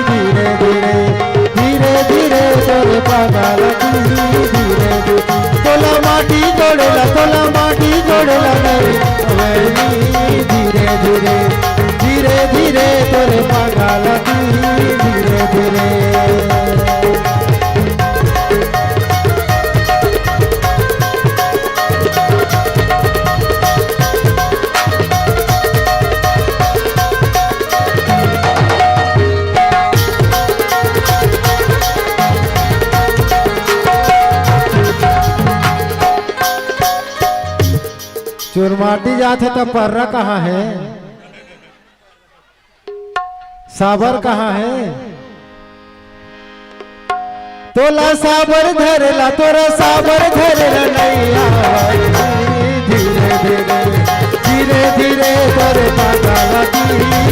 धीरे धीरे, धीरे धीरे तोरे पगाल चुरमाटी जात हे त पर्रा कहाँ हे? साबर कहाँ हे? तोला साबर धरेला, तोरा साबर धरेला नइ आवत। धीरे धीरे, धीरे धीरे तोरे पाता लगी।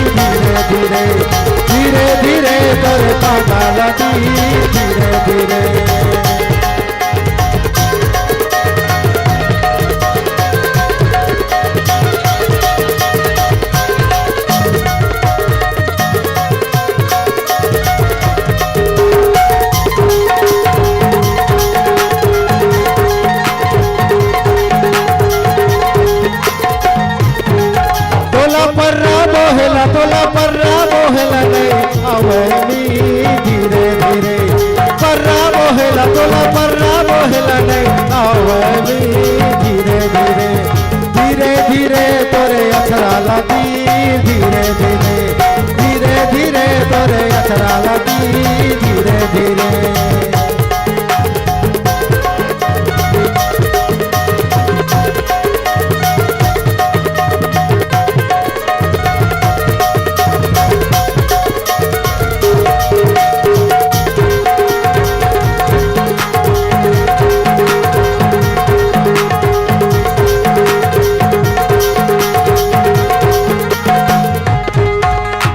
धीरे धीरे, धीरे धीरे तोरे पाता लगी। धीरे धीरे। तोला पर्रा बोहेला, तोला पर्रा बोहेला नइ आवय मी। धीरे धीरे पर्रा बोहेला, तोला पर्रा बोहेला नइ आवय मी। धीरे धीरे, धीरे धीरे तोरे अचरा लगी। धीरे धीरे, धीरे धीरे तोरे अचरा लगी। धीरे धीरे।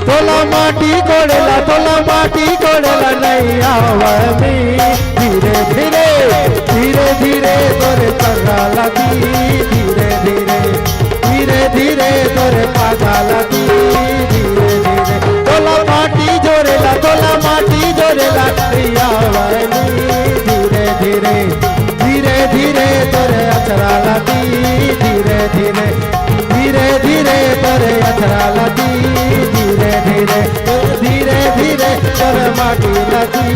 तोला माटी कोड़ेला, तोला माटी कोड़ेला नइ आवय मी। धीरे धीरे, धीरे धीरे तोरे पर्रा लगी। धीरे धीरे, धीरे धीरे तोरे पाता लगी। धीरे धीरे तोला माटी जोरेला, तोला माटी जोरेला नइ आवय मी। धीरे धीरे, धीरे धीरे तोरे अचरा लगी। धीरे धीरे, धीरे धीरे तोरे अचरा लगी। धीरे धीरे, धीरे धीरे तोरे माटी लगी।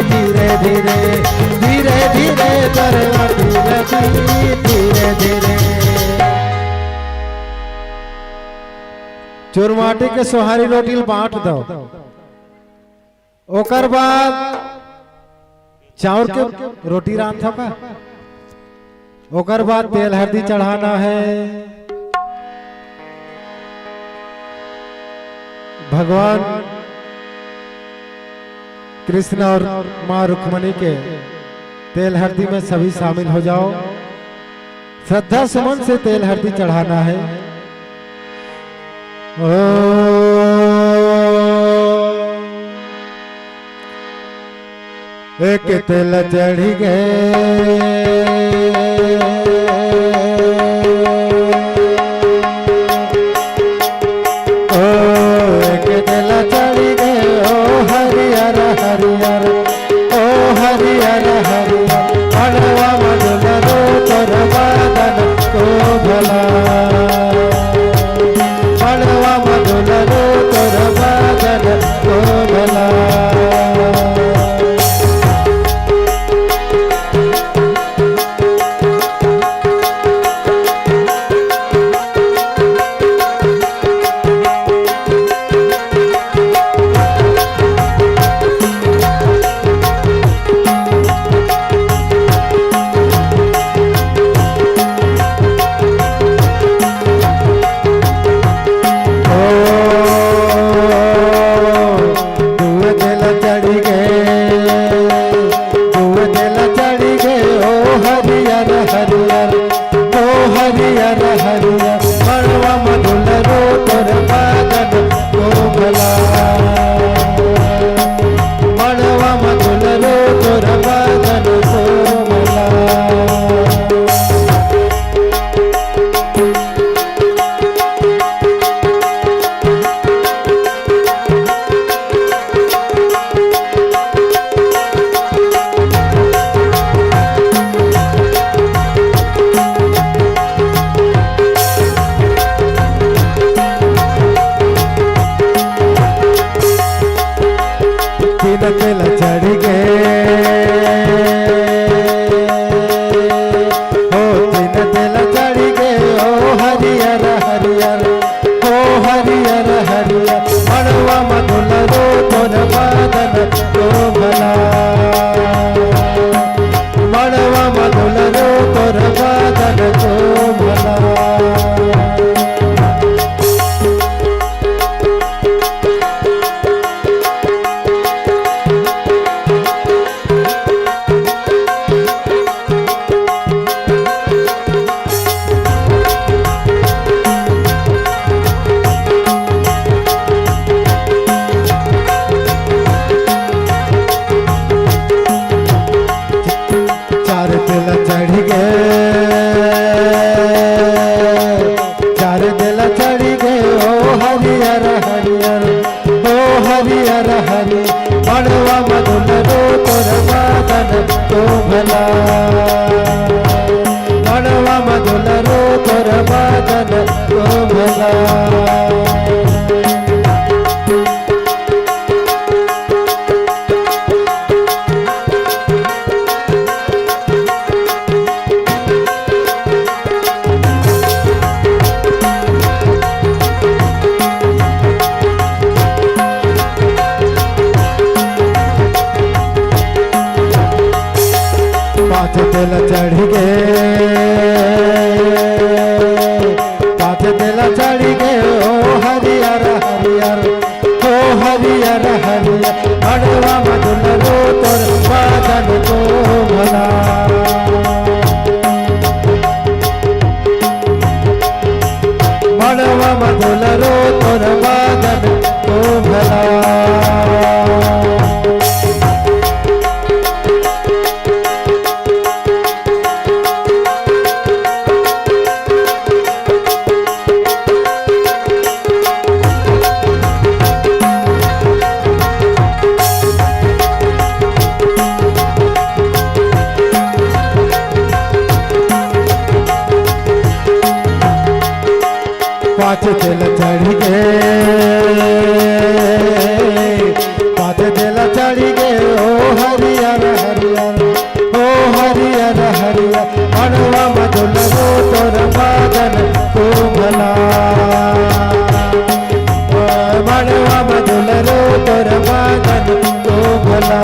धीरे धीरे, धीरे धीरे तोरे माटी लगी। धीरे धीरे। चुरमाटी के सोहारी रोटी ल बांट दव। ओकर बाद चाउर के रोटी रांधथव का? ओकर बाद तेल हरदी चढ़ाना हे। भगवान कृष्ण और माँ रुक्मणी के तेल हरदी में सभी शामिल हो जाओ। श्रद्धा सुमन से तेल हरदी चढ़ाना हे। ओ, एक तेल चढ़ी गे, ओ, एक तेल चढ़ी गे, ओ हरियर हरियर, ओ हरियर हरियर, पड़वा मधुलरो तोर बदन को भला। पड़वा मधुलरो तोर बदन को भला। भला, मड़वा म दुलरो तोर बादन को भला। पाँच तेल चढ़ गे, पाँच तेल चढ़ गे, ओ हरियर हरियर, ओ हरियर हरियर, मड़वा म दुलरो तोर बादन को भला। मड़वा म दुलरो तोर बादन को भला। पाँच तेल चढ़ गे, पाँच तेल चढ़ गे, ओ हरियर हरियर, ओ हरियर हरियर, मड़वा म दुलरो तोर बादन को भला, ओ मड़वा म दुलरो तोर बादन को भला।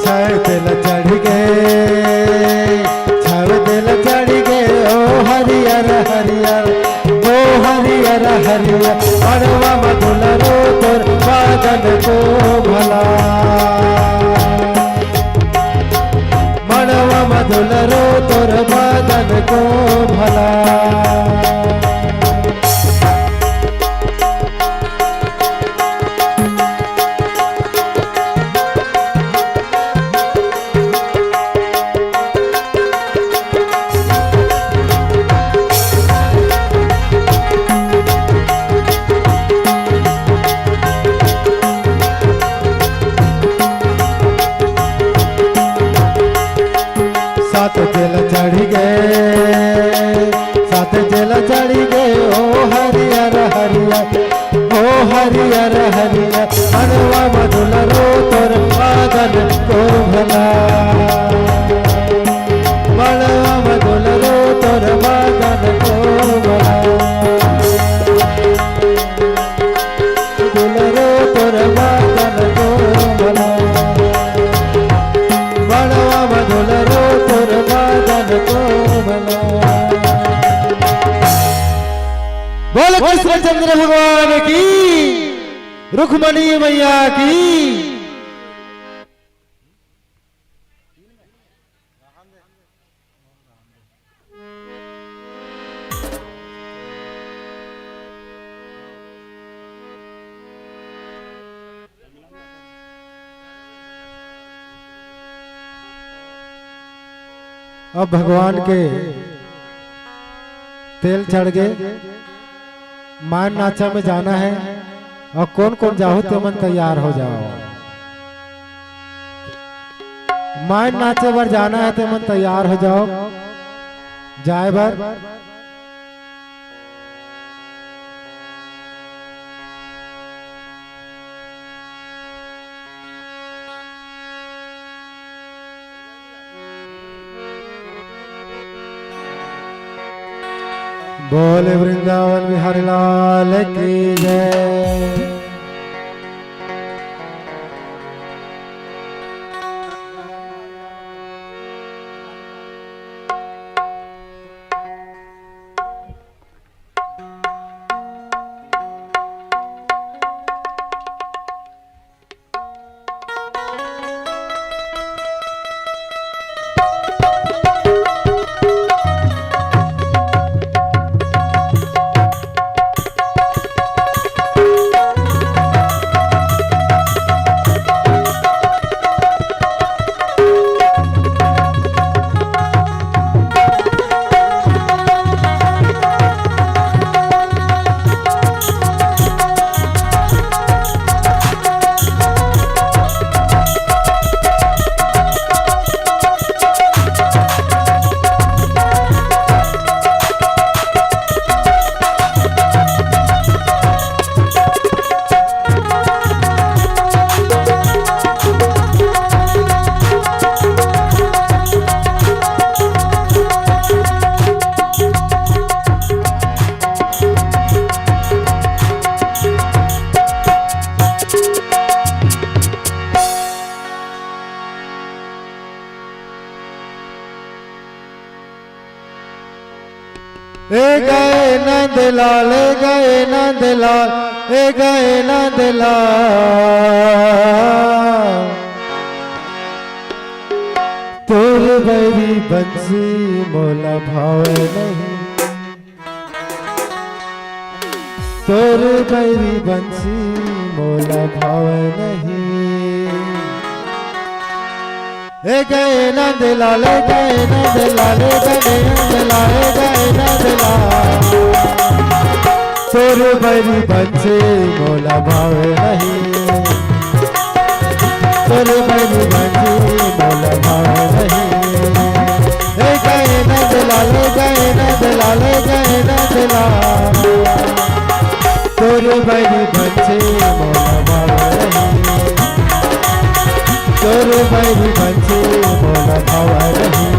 छव तेल चढ़ गे, छव तेल चढ़ गे, ओ हरियर हरियर, ओ हरियर हरियर, मड़वा म दुलरो तोर बादन को भला। मड़वा म दुलरो तोर बादन को भला। सात तेल चढ़ गे, सात तेल चढ़ गे, ओ हरियर हरियर, ओ हरियर हरियर, मड़वा म दुलरो तोर बादन को भला। मड़वा म दुलरो तोर बादन को भला। दुलरो तोर बादन को भला। मड़वा म दुलरो तोर बादन को भला। बोल कृष्णचंद्र भगवान की, रुक्मणी मैया की। अब भगवान के तेल चढ़ गे, मायन नाचा में जाना है। अउ कोन कोन जाहू तेमन तैयार हो जाव। मायन नाचे बर जाना है तेमन तैयार हो जाव जाए बर। बोले वृंदावन बिहारी लाल की जय। लाल, ए गए नंद लाल, ए गए नंद लाल। तोर बैरी बंसी मोला भावे नहीं, तोर बैरी बंसी मोला भावे नहीं। ए गए नंद लाल, ए गए नंद लाल, ए गए नंद लाल, ए गए नंद लाल। तोर बैरी बंसी मोला भावे नहीं, तोर बैरी बंसी मोला भावे नहीं। ए गए नंद लाल, ए गए नंद लाल, ए गए नंद लाल। तोर बैरी बंसी मोला भावे नहीं, तोर बैरी बंसी मोला भावे नहीं।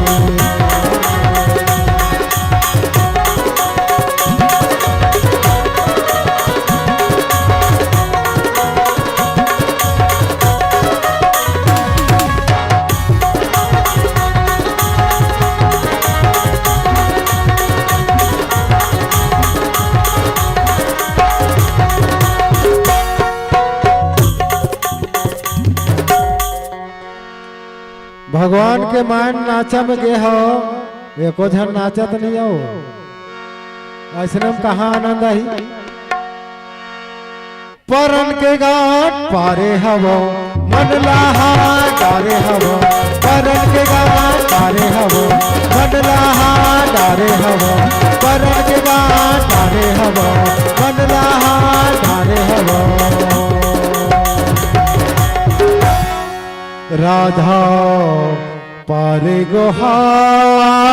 भगवान के मान नाचा में गे हव, एको झन नाचत नहीं हो। अइसने में कहाँ आनंद आही? परन के गांठ पारे हवं, मन ला हार डारे हवं। परन के गांठ पारे हवं, मन ला हार डारे हवं। परन के गांठ पारे हवं, मन ला हार डारे हवं। राधा पारे गोहार।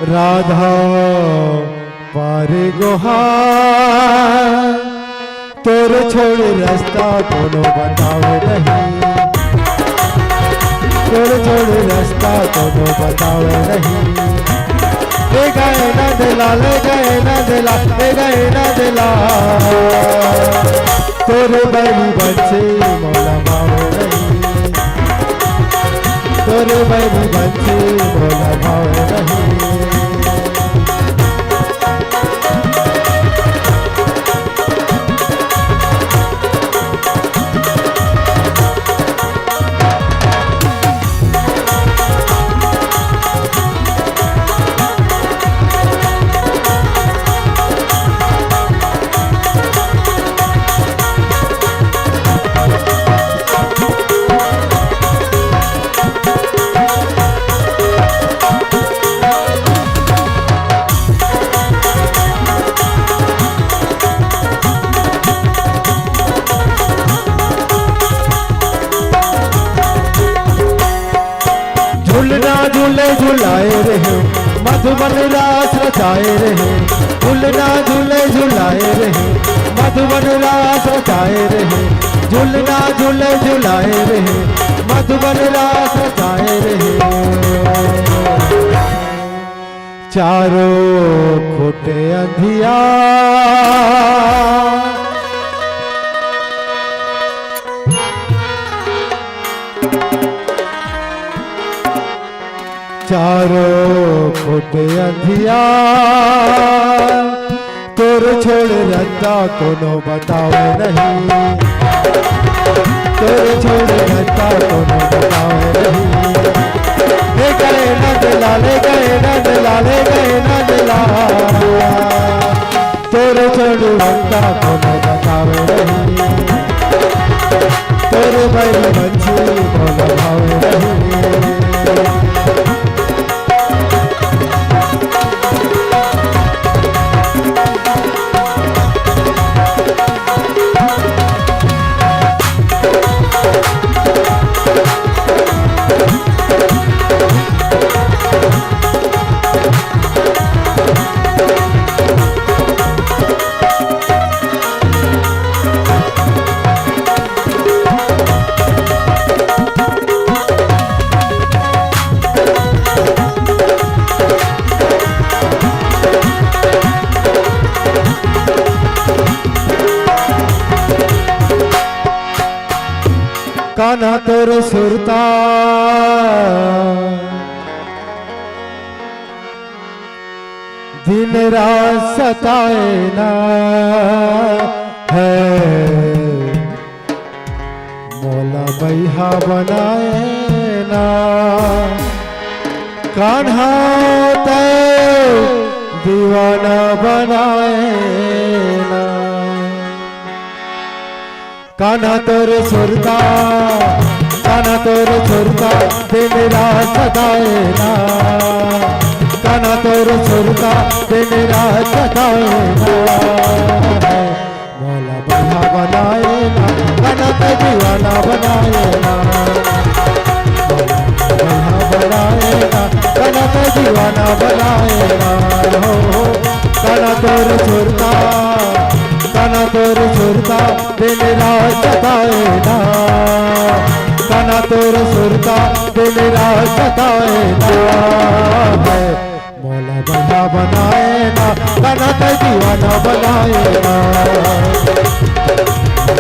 राधा पारे गोहार। तोर छोड़ रस्ता कोनो बतावे नहीं, तोर छोड़ रस्ता कोनो बतावे नहीं। ए गए नंद लाल, ए गए नंद लाल, ए गए नंद लाल। तोर बैरी बंसी मोला भावे नहीं, तोर बैरी बंसी मोला भावे नहीं। झुलना झूले झुलाए रहे, मधुबन रास रचाए रहे। झुलना झूले झुलाए रहे, मधुबन रास रचाए रहे। झुलना झूले झुलाए रहे, मधुबन रास रचाए रहे। चारों खुटे अंधिया, चारों खुटे अंधिया। तोर छोड़ रस्ता कोनो बतावे नहीं, तोर छोड़ रस्ता कोनो बतावे नहीं। ए गए नंद लाल, ए गए नंद लाल, ए गए नंद लाल। तोर छोड़ रस्ता कोनो बतावे नहीं, तोर बैरी बंसी कोनो भावे नहीं। कान्हा तोर सुरता दिन रात सताए ना है, मोला बइहा बनाए ना, कान्हा तैं दीवाना बनाए ना। कान्हा तोर सुरता, कान्हा तोर सुरता दिन रात सताए ना, कान्हा तोर सुरता दिन रात सताए ना। मोला बइहा बनाए ना, कान्हा तैं दीवाना बनाए ना। मोला बइहा बनाए ना, कान्हा तैं दीवाना बनाए ना। हो, हो, कान्हा तोर सुरता, कान्हा तोर सुरता दिन रात सताए ना, कान्हा तोर सुरता दिन रात सताए ना। मोला बइहा बनाए ना, कान्हा तैं दीवाना बनाए ना।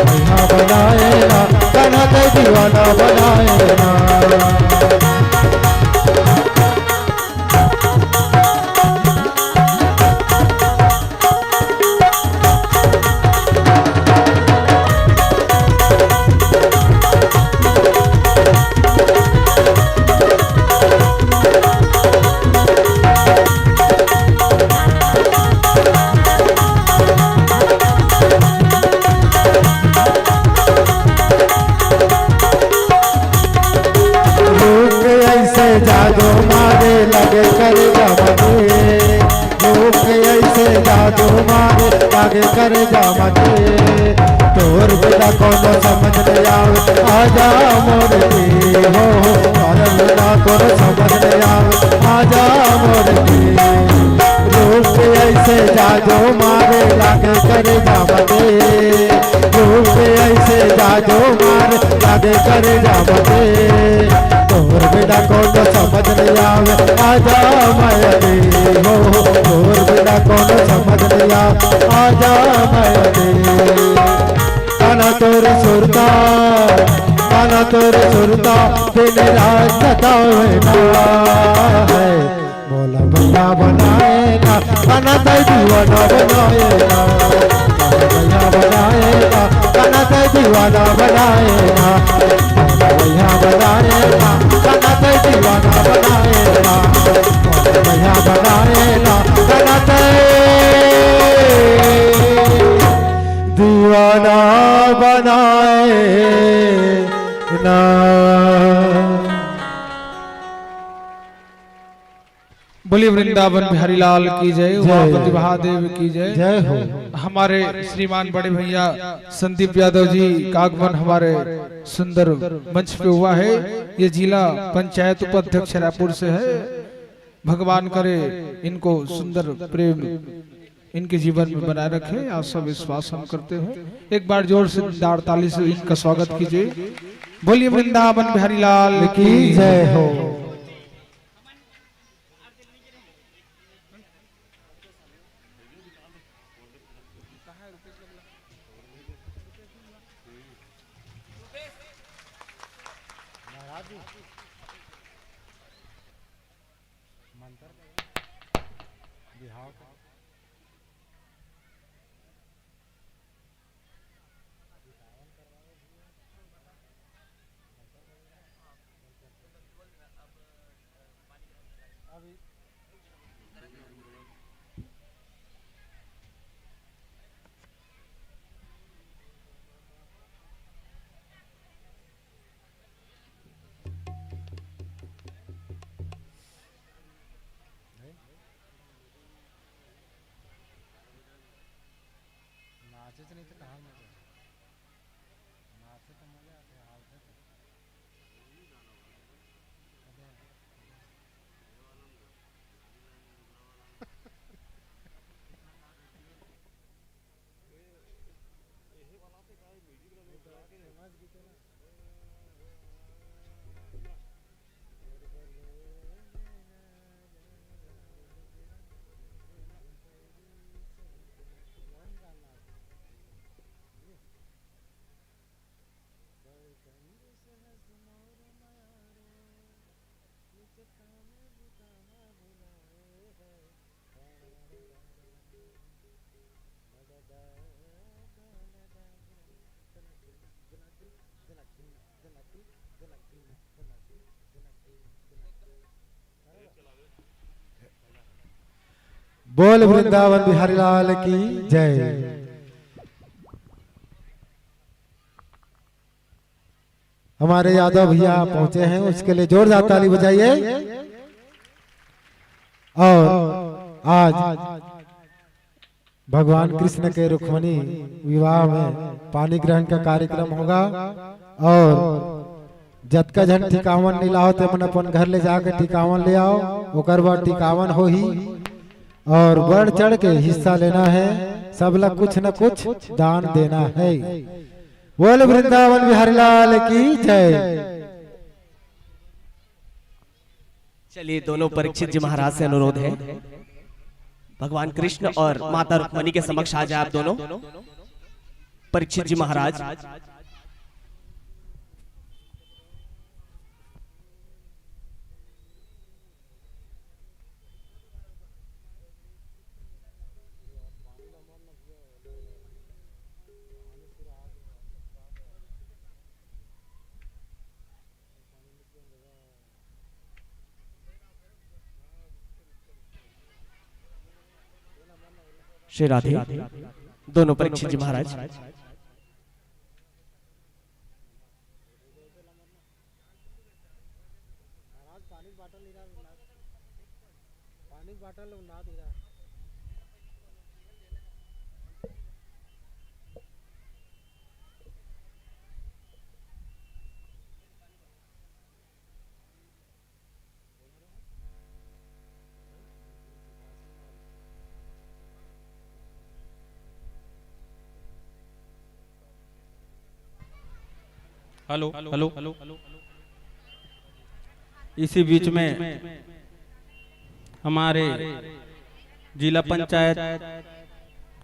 बइहा बनाए ना, कान्हा तैं दीवाना बनाए ना। रूप अइसे जादू मारे लगे करेजा म दे। रूप अइसे जादू मारे लगे करेजा म दे। तोर बिना कोनो समझ नइ आवे, आजा मोर जी हो। तोर बिना कोनो समझ नइ आवे, आजा मोर जी। रूप अइसे जादू मारे लगे करेजा म दे। रूप अइसे जादू मारे लगे करेजा म दे। तोर बिना कोनो समझ नइ आवे, आजा माया दे हो। तोर बिना कोनो समझ नइ आवे, आजा माया दे। कान्हा तोर सुरता, कान्हा तोर सुरता दिन रात सताए ना है। मोला बइहा बनाए ना, कान्हा तैं दीवाना बनाए ना। मोला बइहा बनाए ना, कान्हा तैं दीवाना बनाए ना। मोला बइहा बनाए ना, कान्हा तैं दीवाना बनाए ना। मोला बइहा बनाए ना, कान्हा तैं दीवाना बनाए ना। बोलिए वृंदावन बिहारी लाल की जय, जय। उमापति महादेव की जय। जय हो। हमारे श्रीमान बड़े भैया संदीप यादव जी का आगमन हमारे सुंदर मंच पे हुआ है। ये जिला पंचायत उपाध्यक्ष रायपुर से है। भगवान करे इनको सुंदर प्रेम इनके जीवन में बनाए रखे, आशा विश्वास हम करते हैं। एक बार जोर से जोरदार ताली से इनका स्वागत कीजिए। बोलिए वृंदावन बिहारी लाल की जय हो। नाचे तो नहीं तो कहाँ मजा? नाचे तो मजा आते, हालते तो। बोल वृंदावन बिहारी लाल की जय। हमारे यादव भैया पहुंचे हैं, उसके लिए जोरदार ताली बजाइए। और आज भगवान कृष्ण के रुक्मणी विवाह में पानी ग्रहण का कार्यक्रम होगा और जतका झन टिकावन नइ लाओ, ते मन अपन घर ले जाके टिकावन ले आओ, ओकर बाद टिकावन होही और बढ़ चढ़ के हिस्सा लेना है, सब ला कुछ न कुछ दान देना है। बोल वृंदावन बिहारी लाल की जय। चलिए, दोनों परीक्षित जी महाराज से अनुरोध है, भगवान कृष्ण और माता रुक्मणी के समक्ष आ जाए आप दोनों। परीक्षित जी महाराज। श्री राधे। दोनों परीक्षित जी महाराज। Hello, hello. इसी बीच में हमारे जिला पंचायत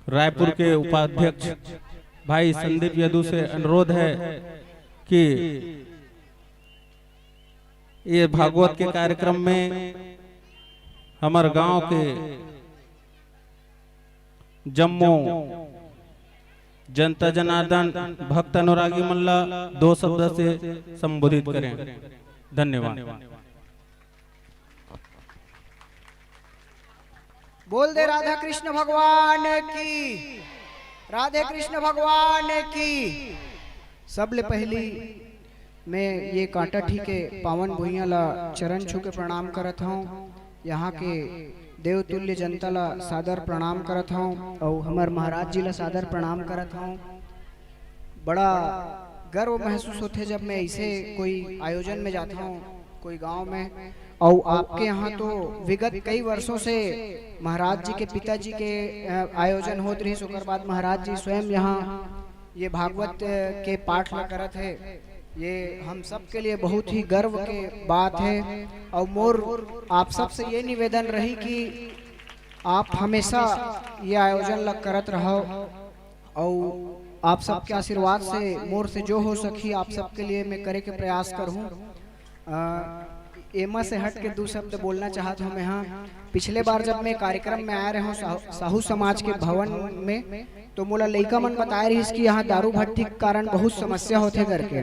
रायपुर के उपाध्यक्ष भाई संदीप यदु से अनुरोध है कि ये भागवत के कार्यक्रम में हमर गांव के जम्मो जनता जनार्दन, भक्त अनुरागी मन ला दो शब्द से संबोधित करें। धन्यवाद। बोल दे राधा कृष्ण भगवान की, राधे कृष्ण भगवान की। सबले पहली मैं ये कांटाठी के पावन भुइयां ला चरण छू के प्रणाम करत हूँ। यहाँ के देवतुल्य जनता ला सादर प्रणाम करत हूँ और हमर महाराज जी ला सादर प्रणाम करत हूँ। बड़ा गर्व महसूस होथे जब मैं ऐसे कोई आयोजन में जाता हूँ, कोई गांव में। और आपके यहाँ तो विगत कई वर्षों से महाराज जी के पिताजी के, अ, आयोजन होत रहिस, ओकर बाद महाराज जी स्वयं यहाँ ये भागवत के पाठ ला करत हे। ये हम सब के लिए बहुत ही गर्व के बात है। और मोर आप सब से ये निवेदन रही कि आप हमेशा ये आयोजन ला करत रहो। अउ आप सबके आशीर्वाद से मोर से जो हो सकी, आप सबके लिए मैं करे के प्रयास करहूँ। अ, एमा से हट के दू शब्द बोलना चाहत हूँ मैं। हाँ, पिछले बार जब मैं कार्यक्रम में आए रहे हूँ साहू, साहू समाज के भवन में, तो मोला लइका मन बताए रहिस कि यहाँ दारू भट्टी के कारण बहुत समस्या होथे करके।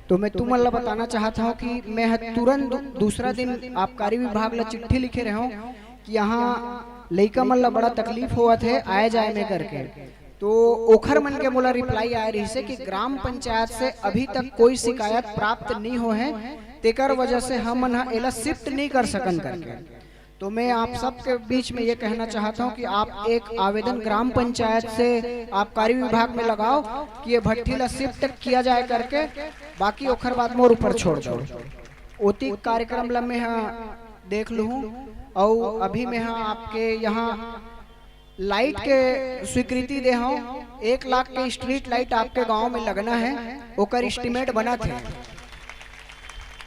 तो मैं तुमन ला बताना चाहत हूँ कि मैं ह तुरंत दू-, दूसरा दिन आबकारी विभाग ला चिट्ठी लिखे रहे हूँ कि यहाँ लइका मन ला बड़ा तकलीफ होवत है आए जाए में करके। तो ओखर मन के मोला रिप्लाई आए रहिसे कि ग्राम पंचायत से अभी तक कोई शिकायत प्राप्त नहीं हो है, तेकर वजह से हमन ह एला शिफ्ट नहीं कर सकन करके। तो मैं आप सबके बीच में ये कहना चाहता हूँ कि आप एक आवेदन ग्राम पंचायत से आबकारी विभाग में लगाओ कि ये भट्ठी ला शिफ्ट किया जाए करके, बाकी ओखर बाद मोर ऊपर छोड़ दो। ओती कार्यक्रम ला मैं ह देख लूँ। और अभी मैं ह आपके यहाँ लाइट के स्वीकृति दे हूँ। एक लाख के स्ट्रीट लाइट आपके गांव में लगना है, ओकर एस्टिमेट बनत है।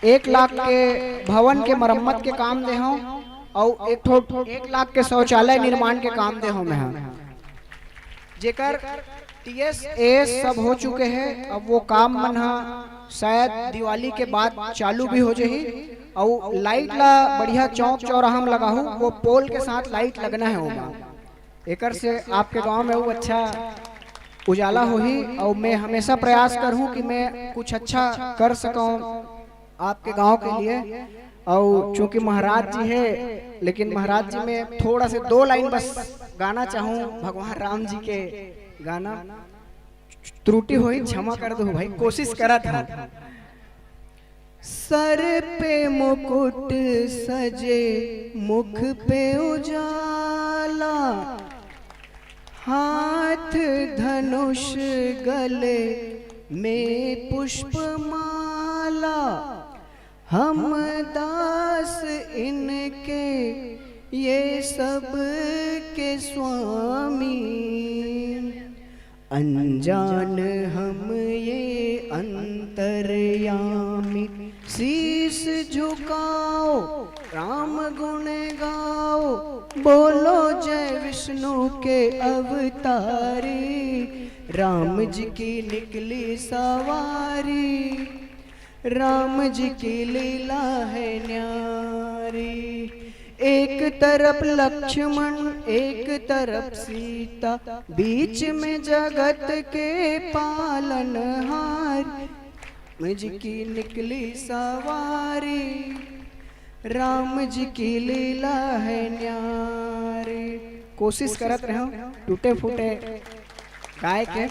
एक लाख के भवन के मरम्मत के काम दे हूँ और एक ठो एक लाख के शौचालय निर्माण के काम दे हूँ मैं ह। जेकर टीएस एएस सब हो चुके हैं, अब वो काम मन ह शायद दिवाली के बाद चालू भी हो जाही। और लाइट ला बढ़िया चौक चौराहा में लगाहू, वो पोल के साथ लाइट लगना है ओमा। एकर से आपके गांव में वो अच्छा उजाला होही। और मैं हमेशा प्रयास करहूँ कि मैं कुछ अच्छा कर सकूँ आपके गांव के लिए। और चूंकि महाराज जी है, लेकिन महाराज जी, मैं थोड़ा से दो लाइन बस गाना चाहूँ भगवान राम जी के गाना। त्रुटि होही, क्षमा कर दो भाई, कोशिश करत हूँ। सर पे मुकुट सजे, मुख पे उजाला, हाथ धनुष, गले में पुष्प माला। हम दास इनके, ये सब के स्वामी। अनजान हम ये अंतर्यामी। शीश झुकाओ, राम गुण गाओ, बोलो जय विष्णु के अवतारी। राम जी की निकली सवारी, राम जी की लीला है न्यारी। एक तरफ लक्ष्मण, एक तरफ सीता, बीच में जगत के पालनहार। राम जी की निकली सवारी, राम जी की लीला है न्यारी। कोशिश करत रहे हूँ टूटे फूटे गाय के,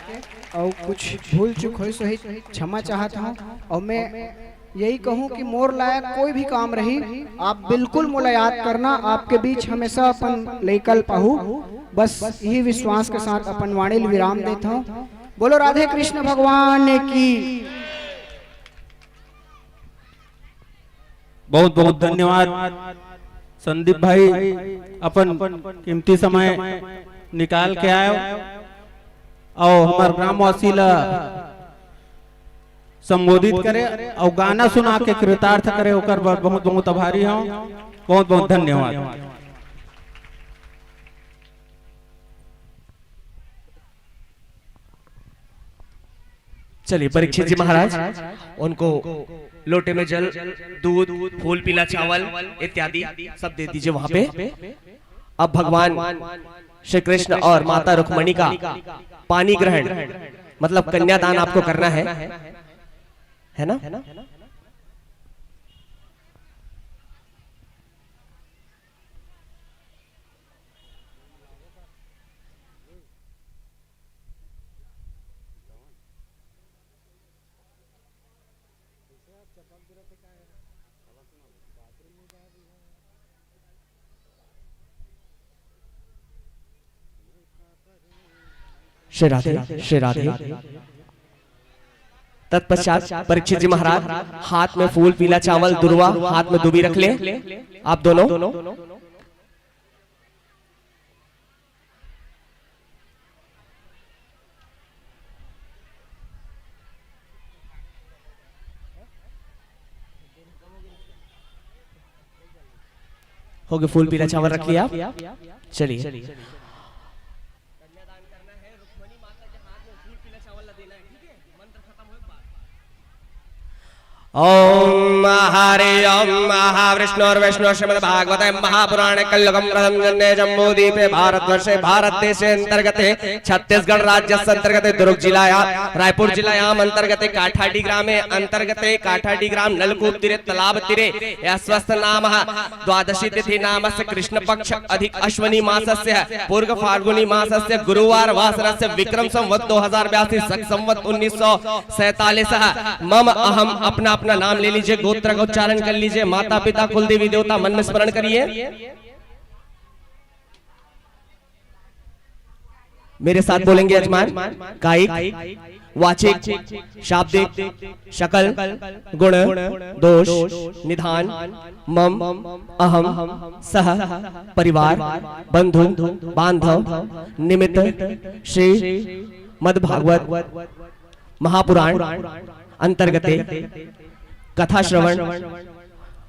और कुछ भूल चूक होइस होही, क्षमा चाहत हूँ। और मैं यही कहूँ कि मोर लायक कोई भी काम रही, आप बिल्कुल मोला याद करना, आपके बीच हमेशा अपन लइका ल पाहू। बस यही विश्वास के साथ अपन वाणी ल विराम देत हूँ। बोलो राधे कृष्ण भगवान की। बहुत बहुत धन्यवाद संदीप भाई, अपन कीमती समय निकाल के आए और हमार ग्रामवासी ला संबोधित करे और गाना सुना के कृतार्थ करे, ओकर बर बहुत बहुत आभारी हूँ। बहुत बहुत धन्यवाद। चलिए परीक्षित जी महाराज, उनको लोटे में जल, दूध, फूल, पीला चावल इत्यादि सब दे दीजिए वहां पे। अब भगवान श्री कृष्ण और माता रुक्मणी का पानी ग्रहण, मतलब कन्यादान आपको करना है, है ना? श्री राधे, श्री राधे। तत्पश्चात परीक्षित जी महाराज हाथ में फूल, पीला चावल, दुर्वा, हाथ में दूबी रख ले, आप दोनों। हो गए, फूल पीला चावल रख लिया। चलिए। ओम हरि ओम महाविष्णु और विष्णु श्रीमद् भागवते महापुराणे कलयुगम प्रथम जन्मे जम्बू दीपे भारतवर्षे भारत देशे अंतर्गते छत्तीसगढ़ राज्य अंतर्गते दुर्ग जिलाया रायपुर जिलायाम अंतर्गते काठाडी ग्रामे अंतर्गते काठाडी ग्राम नलकूप तीरे तालाब तीरे अस्वस्थ नाम द्वादशी तिथि नामस्य कृष्ण पक्ष अधिक अश्विनी मासस्य पूर्व फाल्गुनी मासस्य गुरुवार वासरस्य विक्रम संवत दो हजार बयासी सक संवत उन्नीस सौ सैंतालीस। मम अहम अपना अपना नाम ले लीजिए, गोत्र का उच्चारण कर लीजिए, माता पिता कुल देवी देवता मन में स्मरण करिए। मेरे साथ बोलेंगे यजमान। कायिक, वाचिक, शाब्दिक, शकल, गुण, दोष, निधान, मम, अहम, सह, परिवार, बंधु, बांधव, निमित्त, श्री मद्भागवत महापुराण अंतर्गते कथा श्रवण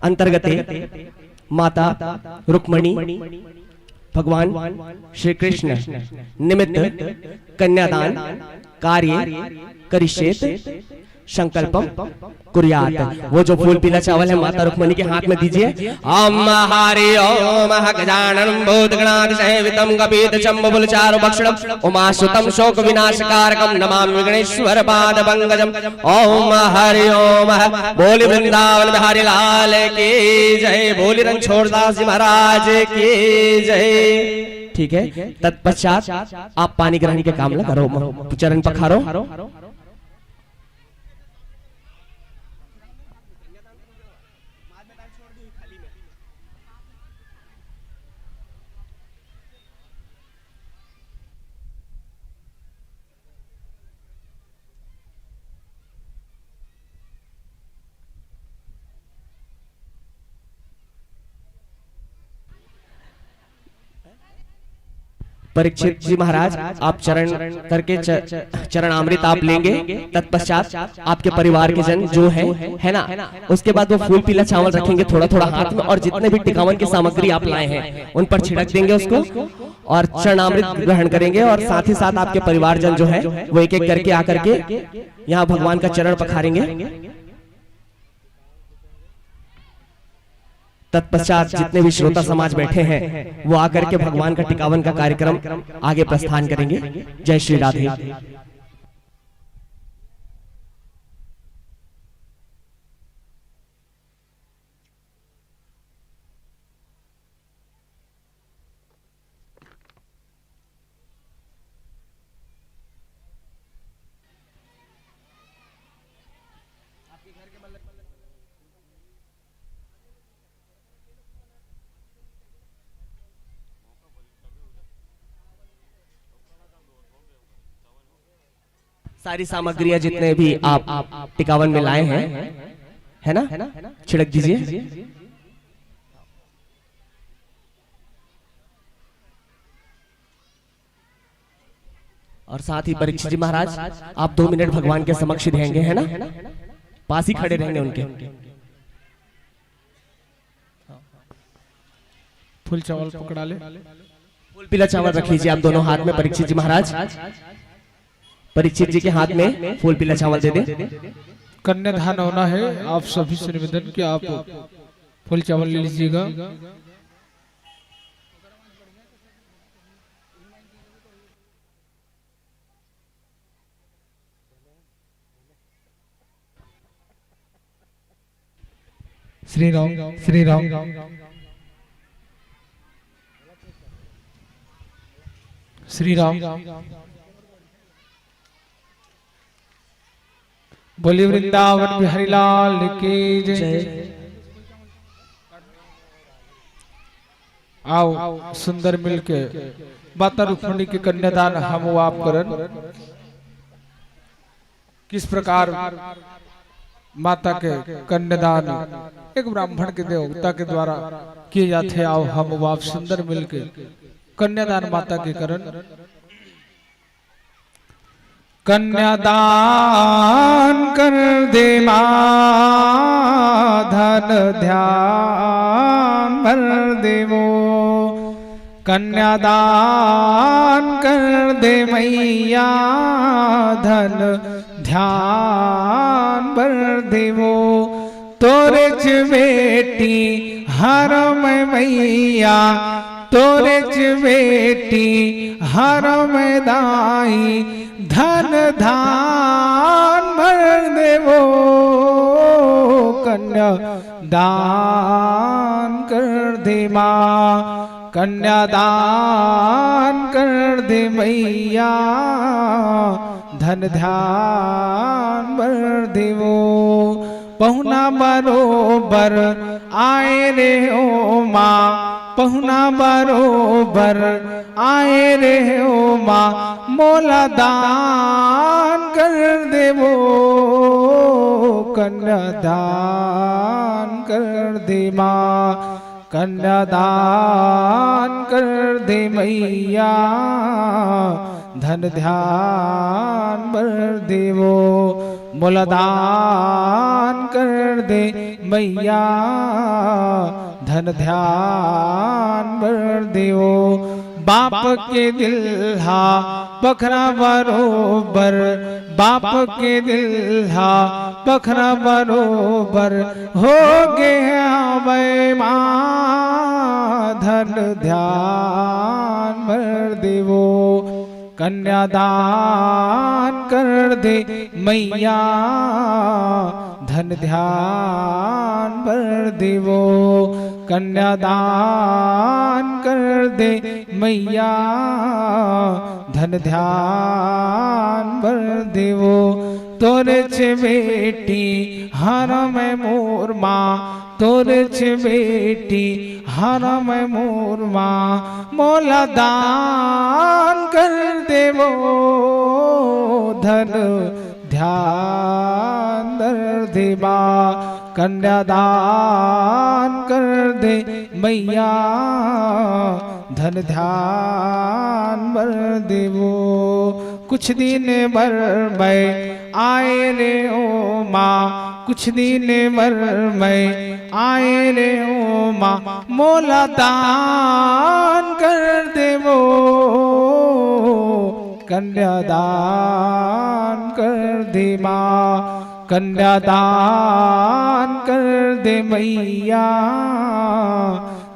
अंतर्गते माता रुक्मणी भगवान श्री कृष्ण निमित्त कन्यादान कार्य करिष्येत। संकल्पम कुर्यात। वो जो फूल पीला चावल है, माता रुक्मणी के हाथ में दीजिए। ओम हरि ओम गजानन भूतगणादिसेवितम कपित जम्बुफल चारु भक्षणम उमासुतम शोक विनाश कारकम नमामि विघ्नेश्वर पाद पंकजम। ओम हरि ओम। बोली वृंदावन बिहारी लाल की जय, बोली रणछोड़दास जी महाराज की जय। ठीक है, तत्पश्चात आप पानी ग्रहण के काम ल करो, चरण पखारो। परीक्षित जी महाराज, आप चरण करके च-, चरणामृत आप लेंगे, तत्पश्चात आपके परिवार के जन जो है, है ना, उसके बाद वो फूल पीला चावल रखेंगे थोड़ा थोड़ा हाथ में, और जितने भी टिकावन की सामग्री आप लाए हैं, उन पर छिड़क देंगे उसको, और चरणामृत ग्रहण करेंगे, और साथ ही साथ आपके परिवारजन जो है, वो एक एक करके आकर के यहाँ भगवान का चरण पखारेंगे। तत्पश्चात जितने भी श्रोता समाज बैठे हैं, वो आकर के भगवान का टिकावन का कार्यक्रम आगे प्रस्थान करेंगे। जय श्री राधे। सारी सामग्रियां जितने भी आप टिकावन में लाए हैं, है ना, छिड़क दीजिए। और साथ ही परीक्षित जी महाराज, आप दो मिनट भगवान के समक्ष रहेंगे, है ना, पास ही खड़े रहेंगे उनके। फूल चावल पकड़ा ले। फूल पीला चावल रख लीजिए आप दोनों हाथ में, परीक्षित जी महाराज। परीक्षित जी के हाथ में फूल पीला चावल दे दें। कन्यादान होना है, आप सभी से निवेदन कि आप फूल चावल ले लीजिएगा। श्री राम, श्री राम। श्री राम। बोली वृंदावन बिहारी लाल की जय। आओ सुंदर मिलके माता रुक्मणी के कन्यादान हम आप करन। किस प्रकार माता के कन्यादान एक ब्राह्मण के देवता के द्वारा किए जाथे। आओ हम आप सुंदर मिलके कन्यादान माता के करन। कन्यादान कर दे माँ, धन ध्यान भर दे वो। कन्यादान कर दे मैया, धन ध्यान भर दे वो। तोरेच बेटी हरम मैया, तोरेच बेटी हरम दाई, धन धान भर देवो। कन्या दान कर दे माँ, कन्या दान कर दे मैया, धन ध्यान भर देवो। पहुना बरोबर आए रे ओ माँ, पहुना बरोबर आए रे ओ माँ, मोला दान कर देवो। कन्या दान कर दे माँ, कन्या दान कर दे मैया, धन ध्यान भर देवो। मोला दान कर दे मैया, धन ध्यान भर देवो। बाप के दिल हा बखरा बरोबर, बाप के दिल हा बखरा बरोबर, हो गे हवय माँ धन ध्यान बर देवो। कन्यादान कर दे मैया, धन ध्यान बर देवो। कन्यादान कर दे मैया, धन ध्यान बर देवो। तोरेच बेटी हरँव मैं मोर माँ, तोरेच बेटी हरँव मैं मोर माँ, मोला दान कर देवो धन ध्यान बर दे माँ। कन्यादान कर दे मैया, धन ध्यान बर देवो। कुछ दिन बर मैं आए रे ओ माँ, कुछ दिन बर मैं आए रे ओ माँ, मोला दान कर देवो, कन्यादान कर दे माँ, कन्यादान कर दे मैया,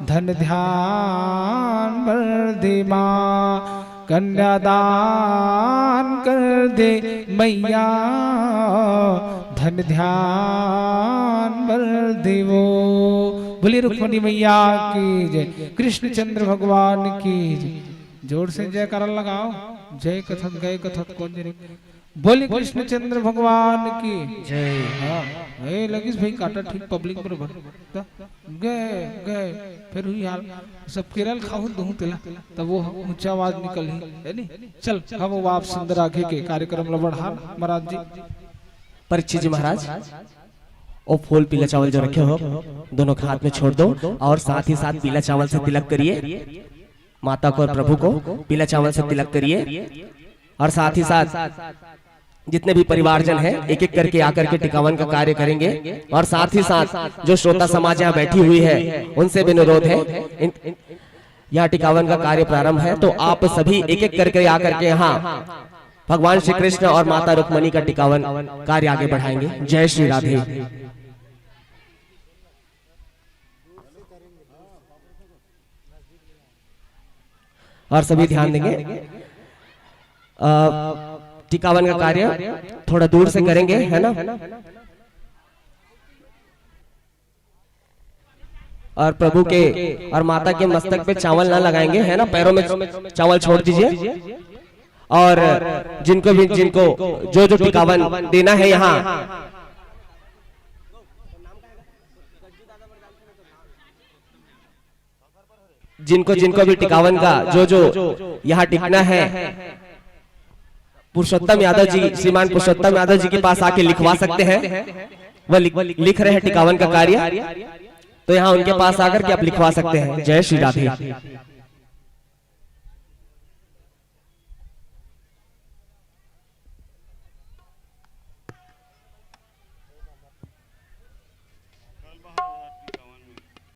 धन ध्यान बर दे माँ। कन्यादान कर दे मैया, धन ध्यान बर देवो। बोलिए रुक्मणी मैया की जय, कृष्णचंद्र भगवान की जय। जोर से जयकारा लगाओ। जय कथत गए कथत कोन जनी। बोलिए कृष्णचंद्र भगवान की जय। हाँ, ए लगिस भाई काटा ठीक पब्लिक बरोबर। त गए, गए, फिर हुई हाल। सब केरल खाहू दूँ तेला, तब वो ऊंचा आवाज निकलही, है नी? चल, हम वो आप सुंदर आगे के कार्यक्रम ला बढ़ान, महाराज जी। परीक्षित जी महाराज, वो फूल पीला चावल जो रखे हो, दोनों के हाथ में छोड़ दो और साथ ही साथ पीला चावल से तिलक करिए। माता को और प्रभु को पीला चावल से तिलक करिए और साथ ही साथ जितने भी परिवारजन हैं, एक एक करके आकर के टिकावन का कार्य करेंगे। और साथ ही साथ जो श्रोता समाज यहाँ बैठी हुई है, उनसे भी अनुरोध है, इन, यहाँ टिकावन का कार्य प्रारंभ है, तो आप सभी एक एक करके आकर के यहाँ भगवान श्री कृष्ण और माता रुक्मणी का टिकावन कार्य आगे बढ़ाएंगे। जय श्री राधे। और सभी ध्यान देंगे, अ, टिकावन का कार्य थोड़ा दूर से करेंगे, है ना? और प्रभु के और माता के मस्तक पे चावल ना लगाएंगे, है ना, पैरों में चावल छोड़ दीजिए। और जिनको भी, जिनको जो जो टिकावन देना है यहाँ, जिनको जिनको भी टिकावन का जो जो यहाँ टिकना है, पुरुषोत्तम यादव जी, श्रीमान पुरुषोत्तम यादव जी के पास आके लिखवा सकते हैं। वह लिख, लिख रहे हैं टिकावन का कार्य, तो यहाँ उनके पास आकर के आप लिखवा सकते हैं। जय श्री राधे।